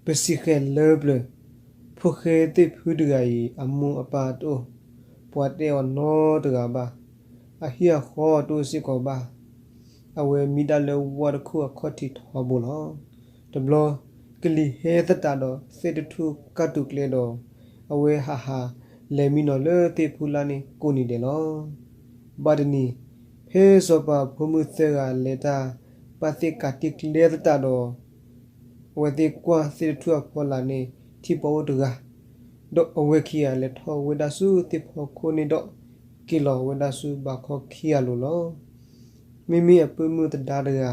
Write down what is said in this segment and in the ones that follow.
ပစံးဃဲၤလၢပျၢၤ, ဖိၣ်ဃဲသ့ၣ်ဖုတဂၤအံၤ အမိၢ်အပၢ်တအိၣ်, ပှၤတဲအီၤနီတဂၤဘၣ်, အဟံၣ်အဃီတအိၣ်စ့ၢ်ကီးဘၣ်. အဝဲမံဒၣ်လၢဝၣ်တခူၣ်အခီၣ်ထံးထီဘိလီၤ. တဘျီ, ကလံၤဟဲသတးဒီးသ့ၣ်တထူၣ်ကၢ်တူာ်ကျဲဒီး, အဝဲဟးဟးလဲၤမံနီၤလၢသ့ၣ်ဖူလၢ်န့ၣ်ကိးနံၤဒဲးလီၤ. ဘၣ်တနံၤ, ဖဲစီၤပၤဖိမုၣ်သၢဂၤလဲၤတၢ် ပာ်သ့ၣ်ကးတံၢ်ကျဲသတးဒီး အဝဲသ့ၣ်ကွၢ်သ့ၣ်တထူၣ်အဖီလာ်န့ၣ် ထံၣ်ပှၤအိၣ်တဂၤ, ဒီးအဝဲခံဂၤလဲၤထီၣ်ဝဲဒၣ်ဆူသ့ၣ်ဖီခိၣ်န့ၣ်ဒီး က့ၤလီၤဝဲဒၣ်ဆူဘးခီခံဂၤလိၤလီၤ. မ့မ့ၢ်အပုၢ်မုၣ်သဒါတဂၤ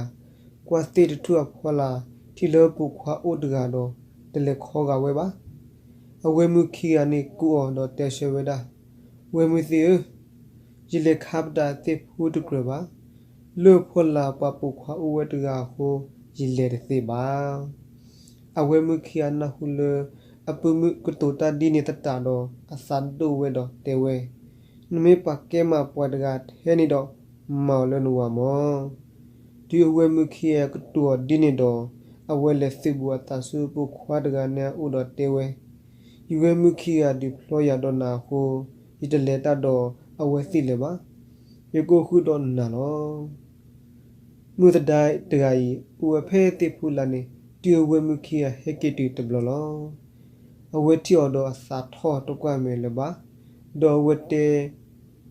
ကွၢ်သ့ၣ်တထူၣ်အဖီလာ် ထံၣ်လၢပိာ်ခွါအိၣ်တဂၤဒီး တလဲၤခီဂာ်ဝဲဘၣ်. အဝဲၢ်မုၣ်ခံဂၤန့ၣ်ကူၣ်အီၤဒီးတဲဆၢဝဲဒၣ်, ဝဲၢ်မုၣ်သ့ၣ်ဧၢ, ယလဲၤခါပတာ်သ့ၣ်ဖူတကြၢးဘၣ်. လၢဖီလာ်ပှၤပိာ်ခွါအိၣ်ဝဲတဂၤအဃိ ယလဲၤတသ့ဘၣ်. အဝဲၢ်မုၣ်ခံဂၤနၢ်ဟူလၢ အပုၢ်မုၣ်ကတိၤတၢ်ဒ်န့ၣ်သတးဒီး အသးဒိၣ်ဝဲဒီးတဲဝဲ, နမ့ၢ်ပာ်ကဲမၤပှၤတဂၤထဲန့ၣ်ဒီး မၤအီၤလၢနဝၤမၢ်. တုၤအဝဲၢ်မုၣ်ခံဂၤကတိၤအီၤဒ်န့ၣ်ဒီး အဝဲလဲၤသုးဘူးအသးဆူပိာ်ခွါတဂၤန့ၣ်အအိၣ်ဒီးတဲဝဲ, ယဝဲၢ်မုၣ်ခံဂၤဒုးဖျီယၤဒီးနၤအဃိ ယတလဲၤတၢ်ဒီးအဝဲသ့ၣ်လၢၤဘၣ်. ယကအိၣ်ဃုာ်ဒီးနၤလီၤ. မုၢ်သဒါတဂၤအံၤ အိၣ်ဝဲဖဲသ့ၣ်ဖူလာ်န့ၣ် တုၤအဝဲၢ်မုၣ်ခံဂၤဟဲက့ၤတုၤတဘျီလီၤ. အဝဲထံၣ်အီၤဒီးအသးထီၣ်တကွၢ်မဲာ်လၢၤဘၣ်, ဒီးအဝဲတဲ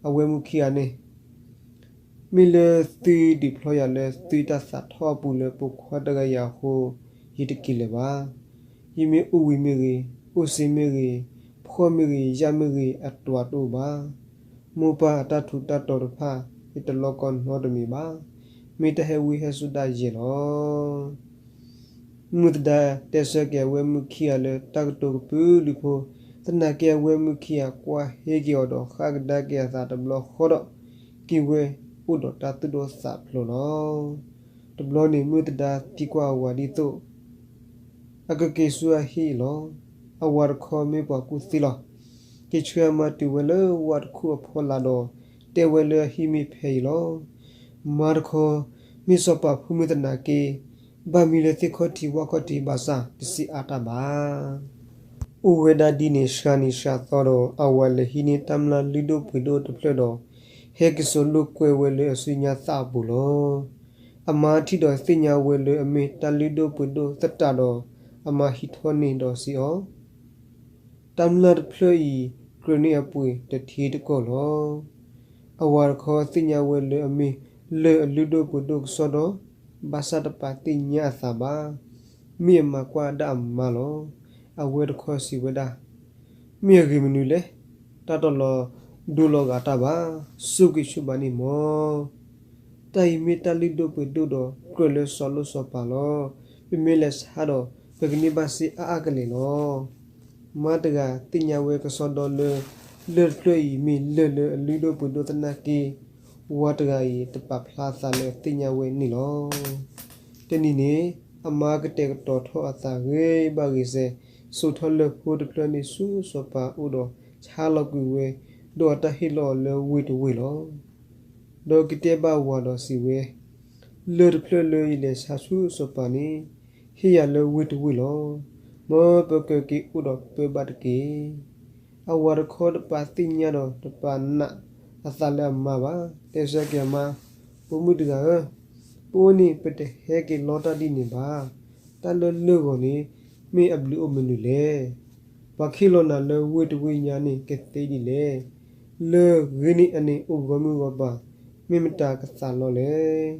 အဝဲၢ်မုၣ်ခံဂၤန့ၣ်, မ့ၢ်လၢသုဒုးဖျီယၤလၢသုတၢ်သးထီၣ်အပူၤလၢပိာ်ခွါတဂၤအံၤအဃိ ယတက့ၤလၢၤဘၣ်. ယမ့ၢ်အိၣ်ဝံၤမ့ၢ်ဂ့ၤ, အိၣ်စ့မ့ၢ်ဂ့ၤ, ဖှီၣ်မ့ၢ်ဂ့ၤ, ယာ်မ့ၢ်ဂ့ၤ, အတြၤတအိၣ်ဘၣ်. မိၢ်ပၢ်အတၢ်ထူးတၢ်တီၤတဖၣ် ယတလီၢ်ကီၢ်နီတမံၤဘၣ်. မ့ၢ်တၢ်ဟဲဝံဟဲဆူၣ်ဒၣ်ယဲၢ်လီၤ. မုၢ်သဒါတဲဆၢက့ၤအဝဲၢ်မုၣ်ခံဂၤလၢတၢ်ကတိၤကပုာ်လုးဖိ, သနာ်က့အဝဲၢ်မုၣ်ခံဂၤကွၢ်ဟ့ၣ်က့ၤအီၤဒီးဃၣ်ကဒါက့ၤအသးတဘျီဃီဒီး က့ၤဝဲအိၣ်ဒီးတၢ်သူၣ်ဒိၣ်သးဖျိးလီၤ. တဘျီန့ၣ်မုၢ်သဒါသံကွၢ်အဝၤဒ်သိး အကက့ၤဆူအဟံၣ်အံၤလီၤ. အဝၤတခီမ့ၢ်ပှၤကူၣ်သ့လီၤ. က့ၤဆှၢအမါတုၤဝဲလၢဝၣ်တခူၣ်အဖီလာ်ဒီး တဲဝဲလၢအဟံၣ်မ့ၢ်ဖဲအံၤလီၤ. မါတခီ, မ့ၢ်စီၤပၤဖိမုၣ်သနာ်က့, ဘၣ်မံလၢသ့ၣ်ခီၣ်ထံးဝၣ်ခီၣ်ထံးဘၣ်ဆၣ် တစံးအါတၢ်ဘၣ်. အိၣ်ဝဲဒၣ်ဒ်န့ၣ်စှၤနံၤစှၤသီဒီး အဝၤလဲၤဟံးန့ၢ်တၢ်မျၢ်လုၢ်ဒိၣ်ပှ့ၤဒိၣ်တဖျၢၣ်ဒီး ဟဲက့ၤစိာ်လိာ်ကွဲဝဲလၢအစုညါသၣ်အပူၤလီၤ. အမါထံၣ်ဒီးသ့ၣ်ညါဝဲလၢအမ့ၢ်တၢ်လုၢ်ဒိၣ်ပှ့ၤဒိၣ်သတးဒီး အမါဟံးထီၣ်န့ၢ်ဒီးစံးအီၤ, တၢ်မျၢ်တဖျၢၣ်အံၤ ကြၢးန့ၢ်အပှ့ၤတထံတကီၢ်လီၤ. အဝၤတခီသ့ၣ်ညါဝဲလၢအမ့ၢ်လၢၢ်အလုၢ်ဒိၣ်ပှ့ၤဒိၣ်ကစီဒီ, ဘၣ်ဆၣ်တပာ်သ့ၣ်ညါအသးဘၣ်. မ့ၢ်အမၤကွၢ်ဒၣ်အမါလီၤ. အဝဲတခီစံးဝဲဒၣ်, မ့ၢ်အဂ့ၤမနုၤလဲၣ်. တၢ်တလီၤဒိလီၤဂာ်တၢ်ဘၣ်. ဆိၣ်ဂ့ၤဆူၣ်ဘၣ်န့ၣ်မၢ်. တၢ်အံၤမ့ၢ်တၢ်လုၢ်ဒိၣ်ပှ့ၤဒိၣ်ဒီး ကြၢးလၢစီၤလိၣ်စီၤပၤလီၤ. ပမ့ၢ်လဲၤဆါဒီး ပကန့ၢ်ဘၣ်စ့အါအါကလဲာ်လီၤ. မါတဂၤသ့ၣ်ညါဝဲကစီဒီလၢ လၢၢ်တဖျၢၣ်အံၤမ့ၢ်လၢၢ်လၢအလုၢ်ဒိၣ်ပှ့ၤဒိၣ်သနာ်က့ ဝၤတဂၤအံၤတပာ်ဖျါအသးလၢအသ့ၣ်ညါဝဲန့ၣ်လီၤ. တနံၤန့ၣ် အမါကတဲာ်ကတီၤထီၣ်အသးဂ့ၤဘၣ်ဂ့ၤစဲး, စိာ်ထီၣ်လၢၢ်ဖိတဖျၢၣ်န့ၣ်ဆူစီၤပၤအိၣ်ဒီးဆါလီၤကွံာ်ဝဲ, ဒီးအတၢ်ဟ့ၣ်လီၤအီၤလၢဝ့ၢ်တဝ့ၢ်လီၤ. ဒီးကတဲဘၣ်ဝၤဒီးစံးဝဲ, လၢၢ်တဖျၢၣ်လၢယလဲၤဆါဆူစီၤပၤန့ၣ် ဟ့ၣ်ယၤလၢဝ့ၢ်တဝ့ၢ်လီၤ. မ်ပကက့ၤအိၣ်ဒီးပၢဘၣ်တက့ၢ်. အဝၤတခီတပာ်သ့ၣ်ညါဒီးတပာ်နာ်အသးလၢအမါဘၣ်. တဲဆၢက့ၤအမါ, ပိာ်မုၣ်တဂၤဧၢ, ပအိၣ်န့ၣ်ပတဟဲက့ၤလီတၢ်ဒ်န့ၣ်ဘၣ်. တၢ်လၢလၢၢ်ဂီၤန့ၣ် မ့ၢ်အဘျုးအိၣ်မနုၤလဲၣ်. ပှၤဟ့ၣ်လီၤနၤလၢဝ့ၢ်တဝ့ၢ်ညါန့ၣ်ကသ့ဒ်လဲၣ်. လၢၢ်ဂ့ၤန့ၢ်အန့ၣ်အိၣ်ဂီၢ်မုၢ်ဂီၢ်ပၤ, မ့ၢ်မတၤကသးလီလဲၣ်.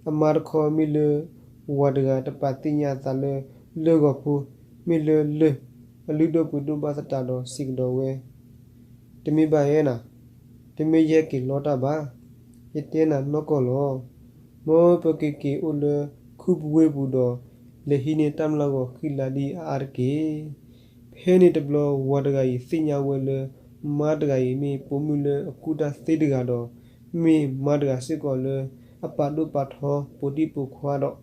အမါတခီမ့ၢ်လၢ ဝၤတဂၤတပာ်သ့ၣ်ညါအသးလၢလၢၢ်ဂီၤဖိ, မ့ၢ်လၢလၢၢ်အလုၢ်ဒိၣ်ပှ့ၤဒိၣ်ဘၣ်သတးဒီးစံးကဒီးဝဲ, တမ့ၢ်ဘၣ်ဧါနၤ, တမ့ၢ်ယဟဲက့ၤလီတၢ်ဘၣ်. ယတဲနၤနီၢ်ကီၢ်လီၤ. မ်ပကက့ၤအိၣ်လၢခူပဝ့ၢ်ပူၤဒီး လဲၤဟံးန့ၢ်တၢ်မျၢ်ဂီၤဃံလၤဒ်အါအါတက့ၢ်. ဖဲန့ၣ်တဘျီဝၤတဂၤအံၤသ့ၣ်ညါဝဲလၢ မါတဂၤအံၤမ့ၢ်ပိာ်မုၣ်လၢအကူၣ်တၢ်သ့တဂၤဒီး မ့ၢ်မါတဂၤစ့ၢ်ကီးလၢအပာ်ဒိၣ်ပာ်ထီပိာ်ဒံၣ်ပိာ်ခွါဒီး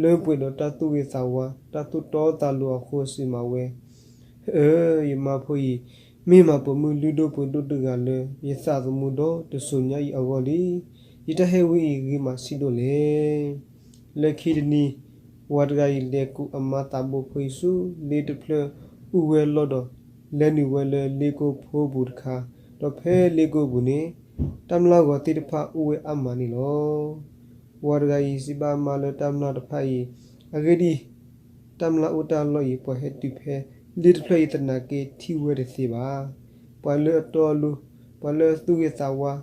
လၢပှဲၤဒီးတၢ်သူၣ်ဂ့ၤသးဝါ တၢ်သူၣ်တီသးလိၤအဃိစံးမးဝဲ, ဟၢ, ယမါဖိအံၤ မ့ၢ်မၤပိာ်မုၣ်လုၢ်ဒိၣ်ပှ့ၤဒိၣ်တဂၤလၢယသးသမူဒီးတစိၤညါအံၤအဂီၢ်လံ. ယတၢ်ဟဲဝံအံၤဂ့ၤမးဆံးဒိၣ်လဲၣ်. လၢခံတနံၤ ဝၤတဂၤအံၤလဲၤကူးအမါသးဘိဖိအံၤဆူလ့တဖျၢၣ်အူဝဲလီၢ်ဒီး လဲၤနုာ်ဝဲလၢလ့ကိဖိပူၤတခါ, ဒီးဖဲလ့ကိပူၤန့ၣ် တၢ်မျၢ်ဂီၤသ့ၣ်တဖၣ်အိၣ်ဝဲအါမးန့ၣ်လီၤ. ဝၤတဂၤအံၤစံးဘၣ်အမါလၢတၢ်မျၢ်တဖၣ်အံၤ, အဂ့ၢ်ဒ်အံၤ, တၢ်မျၢ်အိၣ်တၢ်လီၢ်အံၤ ပှၤဟဲတုၤဖဲလ့တဖျၢၣ်အံၤသနာ်က့ထံၣ်ဝဲတသ့ဘၣ်. ပှၤလၢအတီအလိၤ, ပှၤလၢအသူၣ်ဂ့ၤသးဝါ,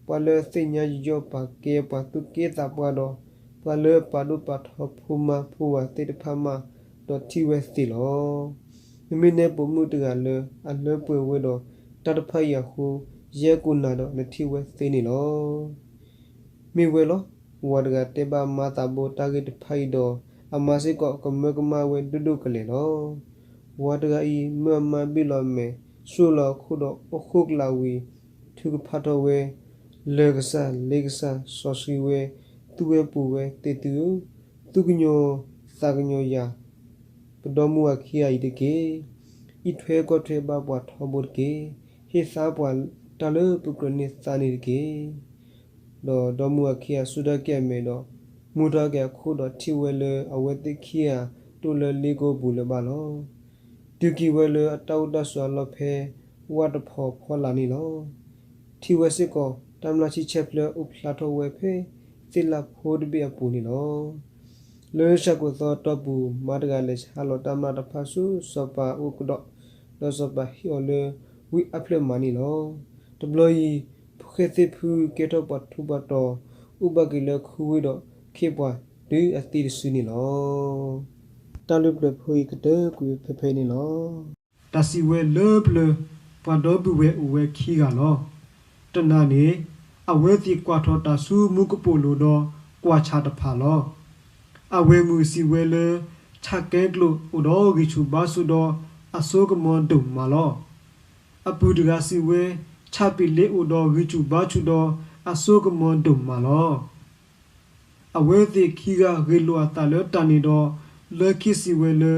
ပှၤလၢအသ့ၣ်ညါယိယိပာ်ကဲပှၤသူၣ်က့သးပှၢ်ဒီး ပှၤလၢအပာ်ဒိၣ်ပာ်ထီဖိမါဖိဝၤသ့ၣ်တဖၣ်မး ဒီးထံၣ်ဝဲသ့လီၤ. နမ့ၢ်နဲပိာ်မုၣ်တဂၤလၢအလၢပှဲၤဝဲဒီးတၢ်တဖၣ်အံၤအဃိ, ယဲၢ်ကိးနၤဒီးနထံၣ်ဝဲသ့န့ၣ်လီၤ. မ့ၢ်ဝဲလီၤ. ဝၤတဂၤတဲဘၣ်မါသးဘိတၢ်ဂ့ၢ်တဖၣ်အံၤဒီး အမါစ့ၢ်ကီးကမၢကမၣ်ဝဲဒိၣ်ဒိၣ်ကလဲာ်လီၤ. ဝၤတဂၤအံၤမၢအမါဘ့ၣ်လီၤအမဲာ်, ဆိၣ်လီၤအခိၣ်ဒီးအိၣ်ဃိကလာ်ဝံၤ ထုကဖၣ်ထီၣ်ဝဲ, လၢၢ်ကစၢ်လ့ကစၢ်စီဆှံဝဲ, သူဝဲပူၤဝဲ, သ့ၣ်သုဧၢ, သူၣ်ကညီၤသးကညီၤယၤ ပဒီမုၢ်ဝၤခံဂၤအံၤတက့ၢ်. အံးထွဲကွၢ်ထွဲဘၣ်ပှၤထီဘိတက့ၢ်. ဟ့ၣ်သါပှၤတၢ်လၢပကြၢးန့ၢ်သါန့ၣ်တက့ၢ်. ဒီးဒီမုၢ်ဝၤခံဂၤဆိၣ်ထီၣ်က့ၤအမဲာ်ဒီး မူထီၣ်က့ၤအခိၣ်ဒီးထံၣ်ဝဲလၢအဝဲသ့ၣ်ခံဂၤတအိၣ်လၢလ့ကိပူၤလၢၤဘၣ်လီၤ. တုၤက့ၤဝဲလၢအတၢ်အိၣ်တၢ်ဆိးအလီၢ်ဖဲ ဝၣ်တဖီဖီလာ်န့ၣ်လီၤ. ထံၣ်ဝဲစ့ၢ်ကီး တၢ်မျၢ်ဆံဆဲၣ်ဖျၢၣ်အိၣ်ဖျါထီၣ်ဝဲဖဲသ့ၣ်လၣ်ဖိတဘ့ၣ်အပူၤန့ၣ်လီၤ. လၢဆၣ်ကိးသီအတီၢ်ပူၤ မါတဂၤလဲၤဆါလီၤတၢ်မျၢ်တဖၣ်ဆူစီၤပၤအအိၣ်ကဒီး, ဒီးစီၤပၤဟ့ၣ်အီၤလၢဝံအါဖျၢၣ်မးန့ၣ်လီၤ. တဘျီအံၤ ဖိၣ်ဃဲသ့ၣ်ဖုကဲထီၣ်ပှၤထူးပှၤတီၤ, အိၣ်ဘၣ်က့ၤလၢခူဝ့ၢ်ဒီးခ့ပှၤတုၤအသံတစုန့ၣ်လီၤ. တၢ်လုၢ်ပျၢၤဖိအံၤကတၢၢ်ကွံာ်ဖဲဖဲအံၤန့ၣ်လီၤ. တၢ်စံးဝဲလၢပျၢၤ, ပှၤဒီပုၢ်ဝဲၢ်အိၣ်ဝဲခံဂၤလီၤ. တနၤန့ၣ် အဝဲသ့ၣ်ကွၢ်ထီၣ်တၢ်ဆူမူကပိာ်လိၤဒီးကွၢ်ဆၣ်တဖၣ်လီၤ. အဝဲၢ်မုၣ်စံးဝဲလၢ ဆၣ်ကဲကျိာ်အိၣ်ဒီးဂံၢ်ဆူၣ်ဘါဆူၣ်ဒီးအစိကမီၤဒိၣ်မးလီၤ. အပုၢ်တဂၤစံးဝဲ ဆၣ်ပံာ်လ့အိၣ်ဒီးဂံၢ်ဆူၣ်ဘါဆူၣ်ဒီးအစိကမီၤဒိၣ်မးလီၤ. အဝဲသ့ၣ်ခံဂၤဂ့ၢ်လိာ်အသးလၢတၢ်န့ၣ်ဒီး လၢခံစံးဝဲလၢ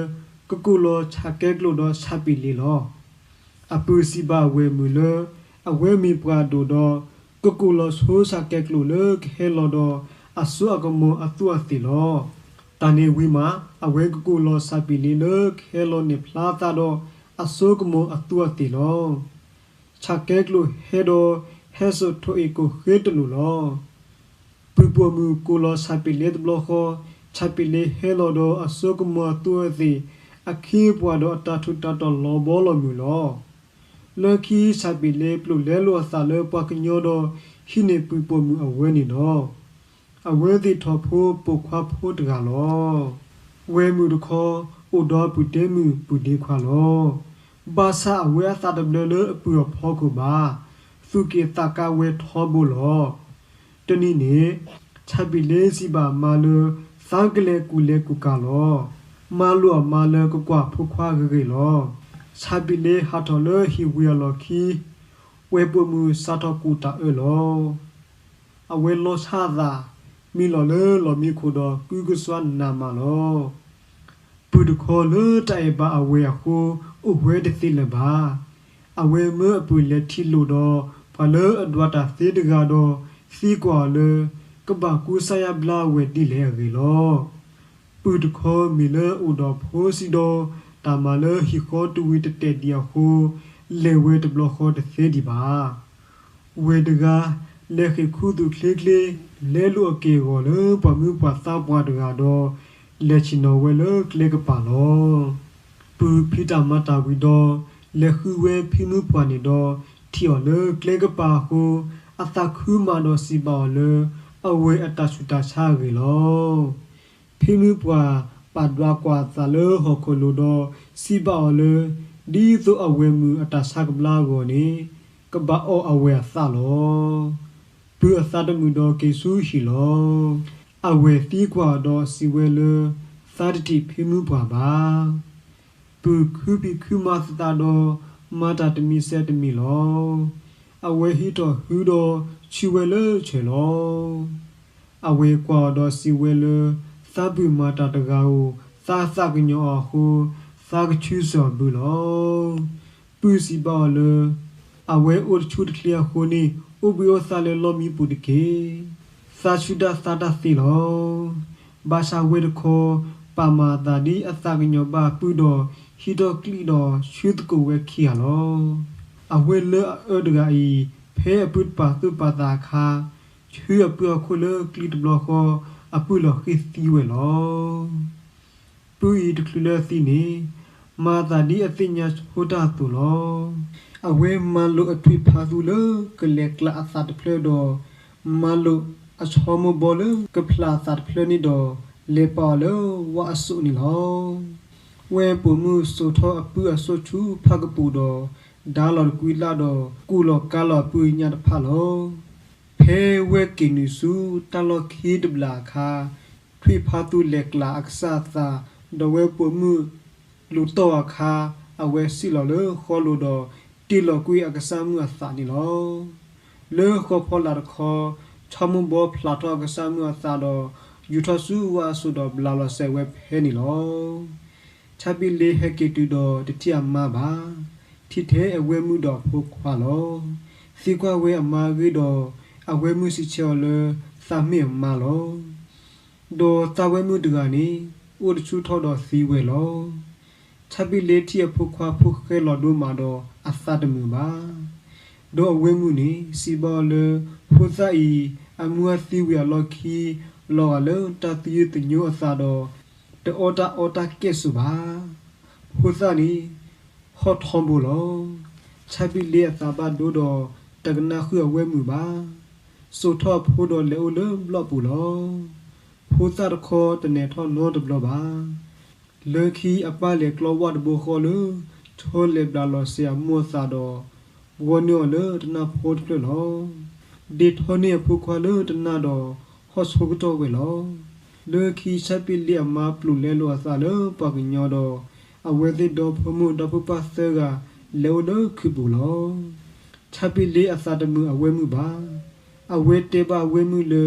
ကကိးလီၤဆၣ်ကဲကျိာ်ဒီးဆၣ်ပံာ်လ့လီၤ. အပုၢ်စံးဘၣ်အဝဲၢ်မုၣ်လၢ အဝဲမ့ၢ်ပှၤဒိၣ်ဒီး ကကိးလီၤဆိဆၣ်ကဲကျိာ်လၢကဟဲလီၤဒီးအစိအကမီၤအသူးအသ့ၣ်လီၤ. တၢ်န့ၣ်ဝံၤမး အဝဲကကိးလီၤဆၣ်ပံာ်လ့လၢကဟဲလီၤနဲၣ်ဖျါသးဒီးအစိကမီၤအသူးအသ့ၣ်လီၤ. ဆၣ်ကဲကျိာ်ဟဲဒီးဟဲစိာ်ထိၣ်အ့ၣ်ကိၢ်ဃ့တလိာ်လီၤ. ပုၢ်ပိာ်မုၣ်ကိးလီၤဆၣ်ပံာ်လ့တဘျီဃီ, ဆၣ်ပံာ်လ့ဟဲလီၤဒီးအစိကမီၤအသူးအသ့ၣ်, အခ့အပှၤဒီးအတၢ်ထူးတၢ်တီၤလီၤဘီလီၤမုၢ်လီၤ. လၢခံဆၣ်ပံာ်လ့ပျိာ်လဲလိာ်အသးလၢပှၤကညီဒီးဟံးန့ၢ်ပုၢ်ပိာ်မုၣ်အဝဲန့ၣ်လီၤ. အဝဲသ့ၣ်ထီၣ်ဖိပိာ်ခွါဖိတဂၤလီၤ. ဝဲၢ်မုၣ်တခီ အိၣ်ဒီးပုၢ်ဒ့မုၣ်ပုၢ်ဒ့ခွါလီၤ. ဘၣ်ဆၣ်အဝဲအသးတဘျၢလၢအပုၢ်အဖီခိၣ်ဘၣ်. သူၣ်က့ၣ်သးကါဝဲထီဘိလီၤ. တနံၤန့ၣ် ဆၣ်ပံာ်လ့စံးဘၣ်အမါလၢ သးကလဲၤကူၣ်လဲၤကူၣ်ကၤလီၤ. မါလိာ်အမါလၢကကွၢ်ဖိခွါဂ့ၤဂ့ၤလီၤ. ဆၣ်ပံာ်လ့ဟးထီၣ်လၢဟံၣ်ဝံၤအလီၢ်ခံ ဝဲၢ်ပိာ်မုၣ်စးထီၣ်ကူၣ်တၢ်အၢလီၤ. အဝဲလီၤဆၣ်အသး, မံလီၤလၢလီၢ်မံခိၣ်ဒီးကုကစွါနးမးလီၤ. ပုၢ်တခီလၢတၢ်အဲၣ်ဘၣ်အဝဲၢ်အဃိ အိၣ်ဝဲတသ့လၢၤဘၣ်. အဝဲမၢအပုၢ်လဲၤထံၣ်လိာ်ဒီး ပှၤလၢအဒွးတၢ်သ့တဂၤဒီး သံကွၢ်အီၤလၢ ကဘၣ်ကူစါယါဘျါဝဲဒ်လဲၣ်အဂ့ၢ်လီၤ. ပုၢ်တခီမ့ၢ်လၢအိၣ်ဒီးဖိစံးဒီး တၢ်မၤလၢဟံၣ်ဃီတဝံၤတတဲာ်ဒံးအဃိ လဲၤဝဲတဘျီဃီတသ့ဒံးဘၣ်. ဝဲၢ်တဂၤ လဲၤဃ့ၢ်ခူသူၣ်ချ့ချ့ လဲလိာ်အက့ၢ်အဂီၤလၢပှၤမုၢ်ပှၤသးပှၢ်တဂၤဒီး လဲၤဆ့ၣ်နီၤဝဲလၢကျဲကပၤလီၤ. ပုၢ်ဖံးတၢ်မၤတၢ်ဝံၤဒီး လဲၤဃုဝဲဖံမုၣ်ပှၢ်န့ၣ်ဒီး ထံၣ်အီၤလၢကျဲကပၤအဃိ အသးခုမးဒီးစံးဘၣ်အီၤလၢ အဝဲၢ်အတၢ်ဆူးတၢ်ဆါအဂ့ၢ်လီၤ. ဖံမုၣ်ပှၢ်ပာ်ဒွးကွၢ်အသးလၢဟီၣ်ခိၣ်လိၤဒီး စံးဘၣ်အီၤလၢ ဒ်သိးအဝဲၢ်မုၣ်အတၢ်ဆါကဘျါအဂီၢ်န့ၣ် ကဘၣ်အီၣ်အဝဲၢ်အသးလီၤ. ပုၢ်အသးတမုာ်ဒီးက့ၤဆူဟံၣ်လီၤ. အဝဲၢ်သံကွၢ်အီၤဒီးစံးဝဲလၢ သးတထံၣ်ဖံမုၣ်ပှၢ်ဘၣ်. ပုၢ်ခုဖံးခုမၤသးဒီး မၤတၢ်တမံၤစဲးတမံၤလီၤ. အဝဲဟံးထီၣ်ဟုဒီးဆူဝဲလၢဆဲးလီၤ. အဝဲၢ်ကွၢ်အီၤဒီးစံးဝဲလၢ သးပုၢ်မၤတၢ်တဂၤဧိၤ သးသးကညီၤအီၤအဃိ သးကဆူစၢၤအီၤဘုလီၤ. ပုၢ်စံးဘၣ်အီၤလၢ အဝဲအိၣ်တဆူၣ်တချ့အဃိန့ၣ် အိၣ်ဘှံးအိၣ်သါလၢလီၢ်မံပူၤတက့ၢ်. သးဆူၣ်တၢ်သးတၢ်သ့လီၤ. ဘၣ်ဆၣ်ဝဲၢ်တခီ ပာ်မၤအသးဒ်အသးကညီၤဘၣ်အပုၢ်ဒီး ဟံးထီၣ်ကျိဒီးဆှၢသကိးဝဲခံဂၤလီၤ. အဝဲၢ်လၢအအၢတဂၤအံၤ ဖဲအပုၢ်တပာ်သူၣ်ပာ်သးအခါ ဆှၢအပုၢ်ဟီၣ်ခိၣ်လၢကျိတဘျီဃီ အပုၢ်လီၤဃံၤသံဝဲလီၤ. ပုၢ်အံၤတချုးလၢအသံန့ၣ် မၤအသးဒ်အသ့ၣ်ညါဆိတၢ်အသိးလီၤ. အဝဲမၤလိာ်အထွံၣ်ဖးသူလၢကလဲၤကျးအသးတဖျၢၣ်ဒီး မၤလိာ်အဆီမိၢ်ဘီလၢကဖျးအသးတဖျၢၣ်န့ၣ်ဒီး လဲၤပာ်အီၤလၢဝၣ်အစိၣ်န့ၣ်လီၤ. ဝဲၢ်ပိာ်မုၣ်စိာ်ထီၣ်အပုၢ်အစိၣ်ဆူဖၣ်ကပူၤဒီး ဒါလီၤတကွံလၢ်ဒီး ကူၣ်လီၤကါလီၤအပုၢ်ညၣ်တဖၣ်လီၤ. ဖဲဝဲၢ်က့ၤနုာ်ဆူတၢ်လီၢ်ခံတဘျီအခါ ထွံၣ်ဖးသူလဲၤကျးအကစၢ်အသး ဒီးဝဲၢ်ပိာ်မုၣ်လူၤတီၢ်အခါ အဝဲစံၣ်လီၤလၢဃီလိၤဒီး တ့ၢ်လီၤကွံာ်အကစၢ်မုၣ်အသးန့ၣ်လီၤ. လၢဃီဖီလာ်တခီ ဆီမိၢ်ဘီဖျးထီၣ်အကစၢ်မုၣ်အသးဒီး ယူၤထီၣ်ဆူဝၣ်အစိၣ်ဒီးဘျးလီၤစဲးဝဲဖဲန့ၣ်လီၤ. ဆၣ်ပ့လ့ဟဲက့ၤတုၤဒီးတထံၣ်အမါဘၣ်. ထံၣ်ထဲအဝဲၢ်မုၣ်ဒီးအဖိခွါလီၤ. သံကွၢ်ဝဲအမါအဂ့ၢ်ဒီး အဝဲၢ်မုၣ်စံးဆၢအီၤလၢ သးမ့ၢ်အမါလီၤ. ဒီးသးဝဲၢ်မုၣ်တဂၤန့ၣ် အိၣ်တဆူၣ်ထီၣ်ဒီးသံဝဲလီၤ. ဆၣ်ပ့လ့ထံၣ်အဖိခွါဖိဃဲလီၤဒိၣ်မးဒီးအသးတမုာ်ဘၣ်. ဒီးအဝဲၢ်မုၣ်န့ၣ် စံးဘၣ်အီၤလၢ ဖိသၣ်အံၤ အမါသံဝံၤအလီၢ်ခံ လီၤဂာ်လၢတၢ်သယုၢ်သညိအသးဒီး တအီၣ်တၢ်အီတၢ်ကဲၣ်ဆိးဘၣ်. ဖိသၣ်န့ၣ် ဟီၣ်ထီဘိလီၤ. ဆၣ်ပ့လ့အသးဘၣ်ဒိဒီး တကနၣ်ဃုာ်အဝဲၢ်မုၣ်ဘၣ်. စိာ်ထီၣ်အဖိဒီးလဲၤအိၣ်လၢဘျီၣ်ပူၤလီၤ. ဖိသၣ်တခီတနဲၤထီၣ်နီတဘျီဘၣ်. လၢခံအပၢ်လဲၤကျီဝၣ်တဘိဃီလၢ ဆီလဲၤဘျးလီၤစဲးအမိၢ်အသးဒီး ဘှီန့ၢ်အီၤလၢတနၢ်ဖိတဖျၢၣ်လီၤ. ဒ့ထီၣ်န့ၢ်အဖိခွါလၢတနၢ်ဒီး ဟီၣ်ဆိကတီၢ်ဝဲလီၤ. လၢခံဆၣ်ပ့လ့အမါပျိာ်လဲလိာ်အသးလၢပှၤကညီဒီး အဝဲသ့ၣ်ဒီဖိမိၢ်ဒီဖိပၢ်သၢဂၤ လဲၤအိၣ်လၢခုးပူၤလီၤ. ဆၣ်ပ့လ့အသးတမုာ်အဝဲၢ်မုၣ်ဘၣ်. အဝဲတဲဘၣ်အဝဲၢ်မုၣ်လၢ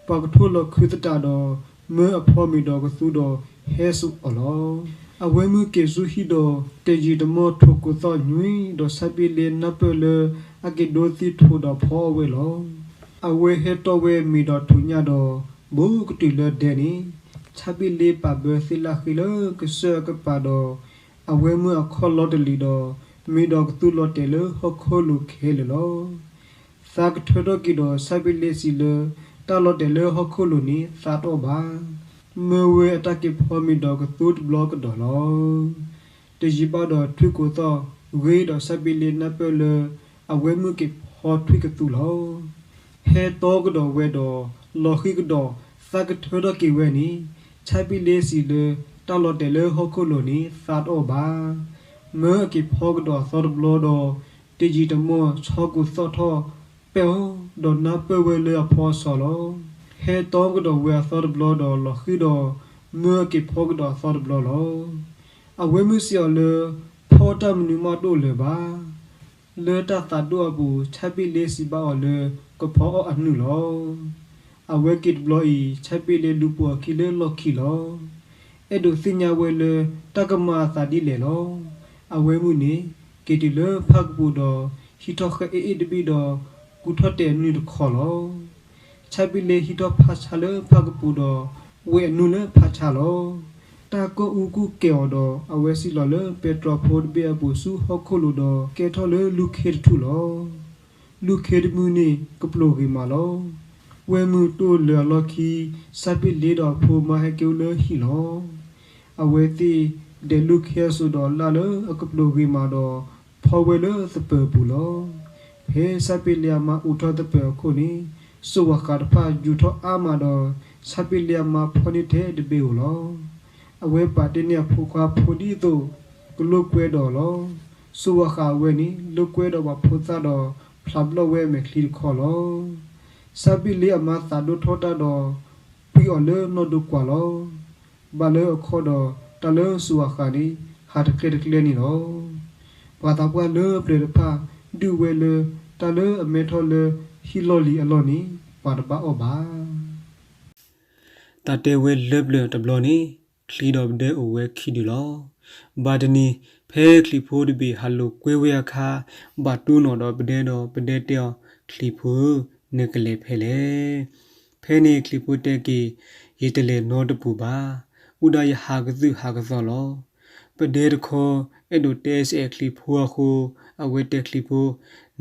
ပှၤကထိၣ်လီၤခုသတးဒီး မၢအဖီမ့ၤဒီးကသူဒီးဟဲစိာ်အီၤလီၤ. အဝဲၢ်မုၣ်က့ၤဆူဟံၣ်ဒီး တယံာ်တမီၢ်ထိၣ်ကိးသီၣ်ညွံဒီး ဆၣ်ပ့လ့နၢ်ပၢၢ်လၢ အက့ၤဒိသံထိၣ်ဒီးဖီအီၣ်ဝဲလီၤ. အဝဲဟဲတီၢ်ဝဲမ့ၤဒီးထိၣ်ညၣ်ဒီး ဘူးကတုၤလၢဒဲန့ၣ် ဆၣ်ပ့လ့ပာ်ဘၢသ့ၣ်လၣ်ဃ့လၢကစၢၢ်အကပၤဒီး အဝဲၢ်မုၣ်အခီၣ်လီၤတလံၤဒီး မ့ၤဒီးကသူလီၤတဲာ်လၢဟီၣ်ခိၣ်လိၤခဲလၢာ်လီၤ. သးကထၢထီၣ်က့ၤဒီးဆၣ်ပ့လ့စံးလၢ တၢ်လီၤတဲာ်လၢဟီၣ်ခိၣ်လိၤန့ၣ် သးတအီၣ်ဘၣ်. မၢဝဲအတၢ်က့ၤဖီမ့ၤဒီးကသူတဘျီကဒီးလီၤ. တယံာ်ဘၣ်ဒီးထွံၣ်ကိးသီၣ်ဂ့ၤဒီးဆၣ်ပ့လ့နၢ်ပၢၢ်လၢ အဝဲၢ်မုၣ်က့ၤဖီထွံၣ်ကသူလီၤ. ဟဲတီကဒီးဝဲဒီး လီၤဃံၤကဒီး သးကထၢထီၣ်က့ၤဝဲန့ၣ် ဆၣ်ပ့လ့စံးလၢ တၢ်လီၤတဲာ်လၢဟီၣ်ခိၣ်လိၤန့ၣ် သးတအီၣ်ဘၣ်. မၢအက့ၤဖီကဒီးအသီတဘျီဒီး တယံာ်တမီၢ်ဆီကိးသီၣ်ထီၣ်ပဲၢ်အီၤ ဒီးနၢ်ပၢၢ်ဝဲလၢအဖီအဆီလီၤ. ဟဲတီကဒီးဝဲအသီတဘျီဒီးလီၤဃံၤဒီး မၢအက့ၤဖီကဒီးအသီတဘျီလီၤ. အဝဲၢ်မုၣ်စံးအီၤလၢ ဖီတၢ်မနုၤမးတအိၣ်လၢၤဘၣ်. လၢတၢ်သးဒိၣ်အပူၤ ဆၣ်ပ့လ့စံးဘၣ်အီၤလၢ ကဖီအီၣ်အနုၢ်လီၤ. အဝဲက့ၤတဘျီအံၤ ဆၣ်ပ့လ့လူၤပိာ်အခံလၢလီၢ်ခံလီၤ. အဲၣ်ဒိးသ့ၣ်ညါဝဲလၢ တၢ်ကမၤအသးဒ်လဲၣ်လီၤ. အဝဲၢ်မုၣ်န့ၣ် က့ၤတုၤလၢဖၣ်ကပူၤဒီး ဟံးထီၣ်ဃဲအ့ၣ်အ့ၣ်တဘ့ၣ်ဒီး ကူးထီၣ်တဲာ်အနုၢ်တခီလီၤ. ဆၣ်ပ့လ့ဟံးထီၣ်ဖးဆါလၢဖၣ်ကပူၤဒီး ဝဲၢ်အနုၢ်လၢဖးဆါလီၤ. တၢ်ကီၢ်အူကူၣ်ကဲၤအီၤဒီး အဝဲစံၣ်လီၤလၢပဲတြီဖိတဘ့ၣ်အပူၤဆူဟီၣ်ခိၣ်လိၤဒီး ကဲထီၣ်လၢလူၢ်ခ့တထူၣ်လီၤ. လူၢ်ခ့တမုၢ်န့ၣ် ကပျိာ်ဂ့ၤမးလီၤ. ဝဲၢ်မုၢ်တအိၣ်လၢၤအလီၢ်ခံ ဆၣ်ပ့လ့ဒီးအဖိမါဟဲက့ၤအိၣ်လၢဟံၣ်လီၤ. အဝဲသ့ၣ်ဒဲးလူၢ်ခ့အစိၤဒီးလၢ်လၢအကပျိာ်ဂ့ၤမးဒီး ဖီဝဲလၢသပၢၤအပူၤလီၤ. ဖဲဆၣ်ပ့လ့အမါအူးထီၣ်သပၢၤအခိၣ်န့ၣ် စိၤဝၤဃးတဖၣ်ယူၤထီၣ်အါမးဒီး ဆၣ်ပ့လ့အမါဖီန့ၢ်ထဲတဘ့ၣ်ဧိၤလီၤ. အဝဲပာ်တ့ၢ်န့ၢ်အဖိခွါဖိဒ်သိး ကလိာ်ကွဲဒီးလီၤ. စိၤဝၤဃးအဝဲန့ၣ် လိာ်ကွဲဒီးပှၤဖိသၣ်ဒီး ဖျးဘျီၣ်ဝဲအမဲာ်ချံတခီလီၤ. ဆၣ်ပ့လ့အမါသးဒိၣ်ထီၣ်တၢ်ဒီး ပှံၤအီၤလၢနီၢ်ဒိကွၢ်လီၤ. ဘၣ်လၢအခီၣ်ဒီး တၢ်လၢစိၤဝၤဃးန့ၣ် ဟးတကျဲတကျဲန့ၣ်လီၤ. ပှၤသးပှၢ်လၢပျၢၤတဖၣ် ဒုးဝဲလၢ တၢ်လၢအမဲထီၣ်လၢဟံၣ်လီၢ်လံၤအလီၢ်န့ၣ် ပှၤတဘၣ်အီၣ်ဘၣ်. တၢ်တဲဝဲလၢပျၢၤတဘျီန့ၣ် ချံဒီးပဒဲအိၣ်ဝဲခံဒုလီၤ. ဘၣ်တနံၤ ဖဲချံးဖိတဘ့ၣ်ဟးလိာ်ကွဲဝဲအခါ ဘၣ်တူၢ်နီၣ်ဒီးပဒဲဒီး ပဒဲတဲအီၤ, ချံးဖိဧၢ, နကလဲၤဖဲလဲၣ်. ဖဲန့ၣ်ချံးဖိတဲက့ၤ, ယတလဲၤနီတပူၤဘၣ်. အိၣ်ဒၣ်ယဟးကသုၣ်ဟးကသီလီၤ. ပဒဲတခီ အဲၣ်ဒိးတဲစဲးချံးဖိအဃိ, အဝဲတဲချံးဖိ,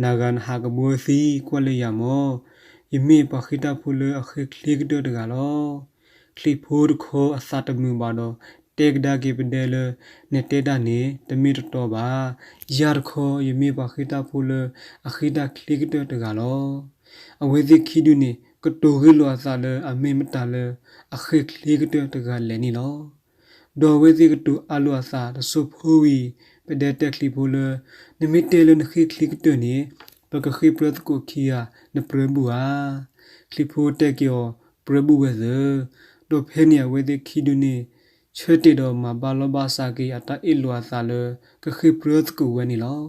နၤဂၤနဟးကဘှီသံကွၢ်လၢယၤမၢ်, ယမ့ၢ်ပှၤဃ့ၢ်တၢ်ဖိလၢအဃ့ၢ်ချ့ကတၢၢ်တဂၤလီၤ. ချံးဖိတခီအသးတမုာ်ဘၣ်ဒီး တဲကဒါက့ၤပဒဲလၢ နတဲတၢ်န့ၣ် တမ့ၢ်တတီဘၣ်. ယၤတခီ ယမ့ၢ်ပှၤဃ့ၢ်တၢ်ဖိလၢအဃ့ၢ်တၢ်ချ့ကတၢၢ်တဂၤလီၤ. အဝဲသ့ၣ်ခံဒုန့ၣ် ကတိၤဂ့ၢ်လိာ်အသးလၢအမ့ၢ်မတၤလၢ အဃ့ၢ်ချ့ကတၢၢ်တဂၤလဲၣ်န့ၣ်လီၤ. ဒီးအဝဲသ့ၣ်ကတိၤအါလိာ်အသးတစိၢ်ဖိဝံၤ, ပဒဲတဲချံးဖိလၢ နမ့ၢ်တဲလၢနဃ့ၢ်ချ့ကတၢၢ်န့ၣ် ပကဃ့ၢ်ပြၢသကိးခံဂၤ နပြၢဘူးဧါ. ချံးဖိတဲက့ၤအီၤ ပြၢဘူးဝဲသၢ, ဒီးဖဲန့ၣ်အဝဲသ့ၣ်ခံဒုန့ၣ် ဆၢတဲာ်ဒီးမၤဘၣ်လီၢ်ဘၣ်စးက့ၤအတၢ်အ့ၣ်လိာ်အသးလၢ ကဃ့ၢ်ပြၢသကိးဝဲန့ၣ်လီၤ.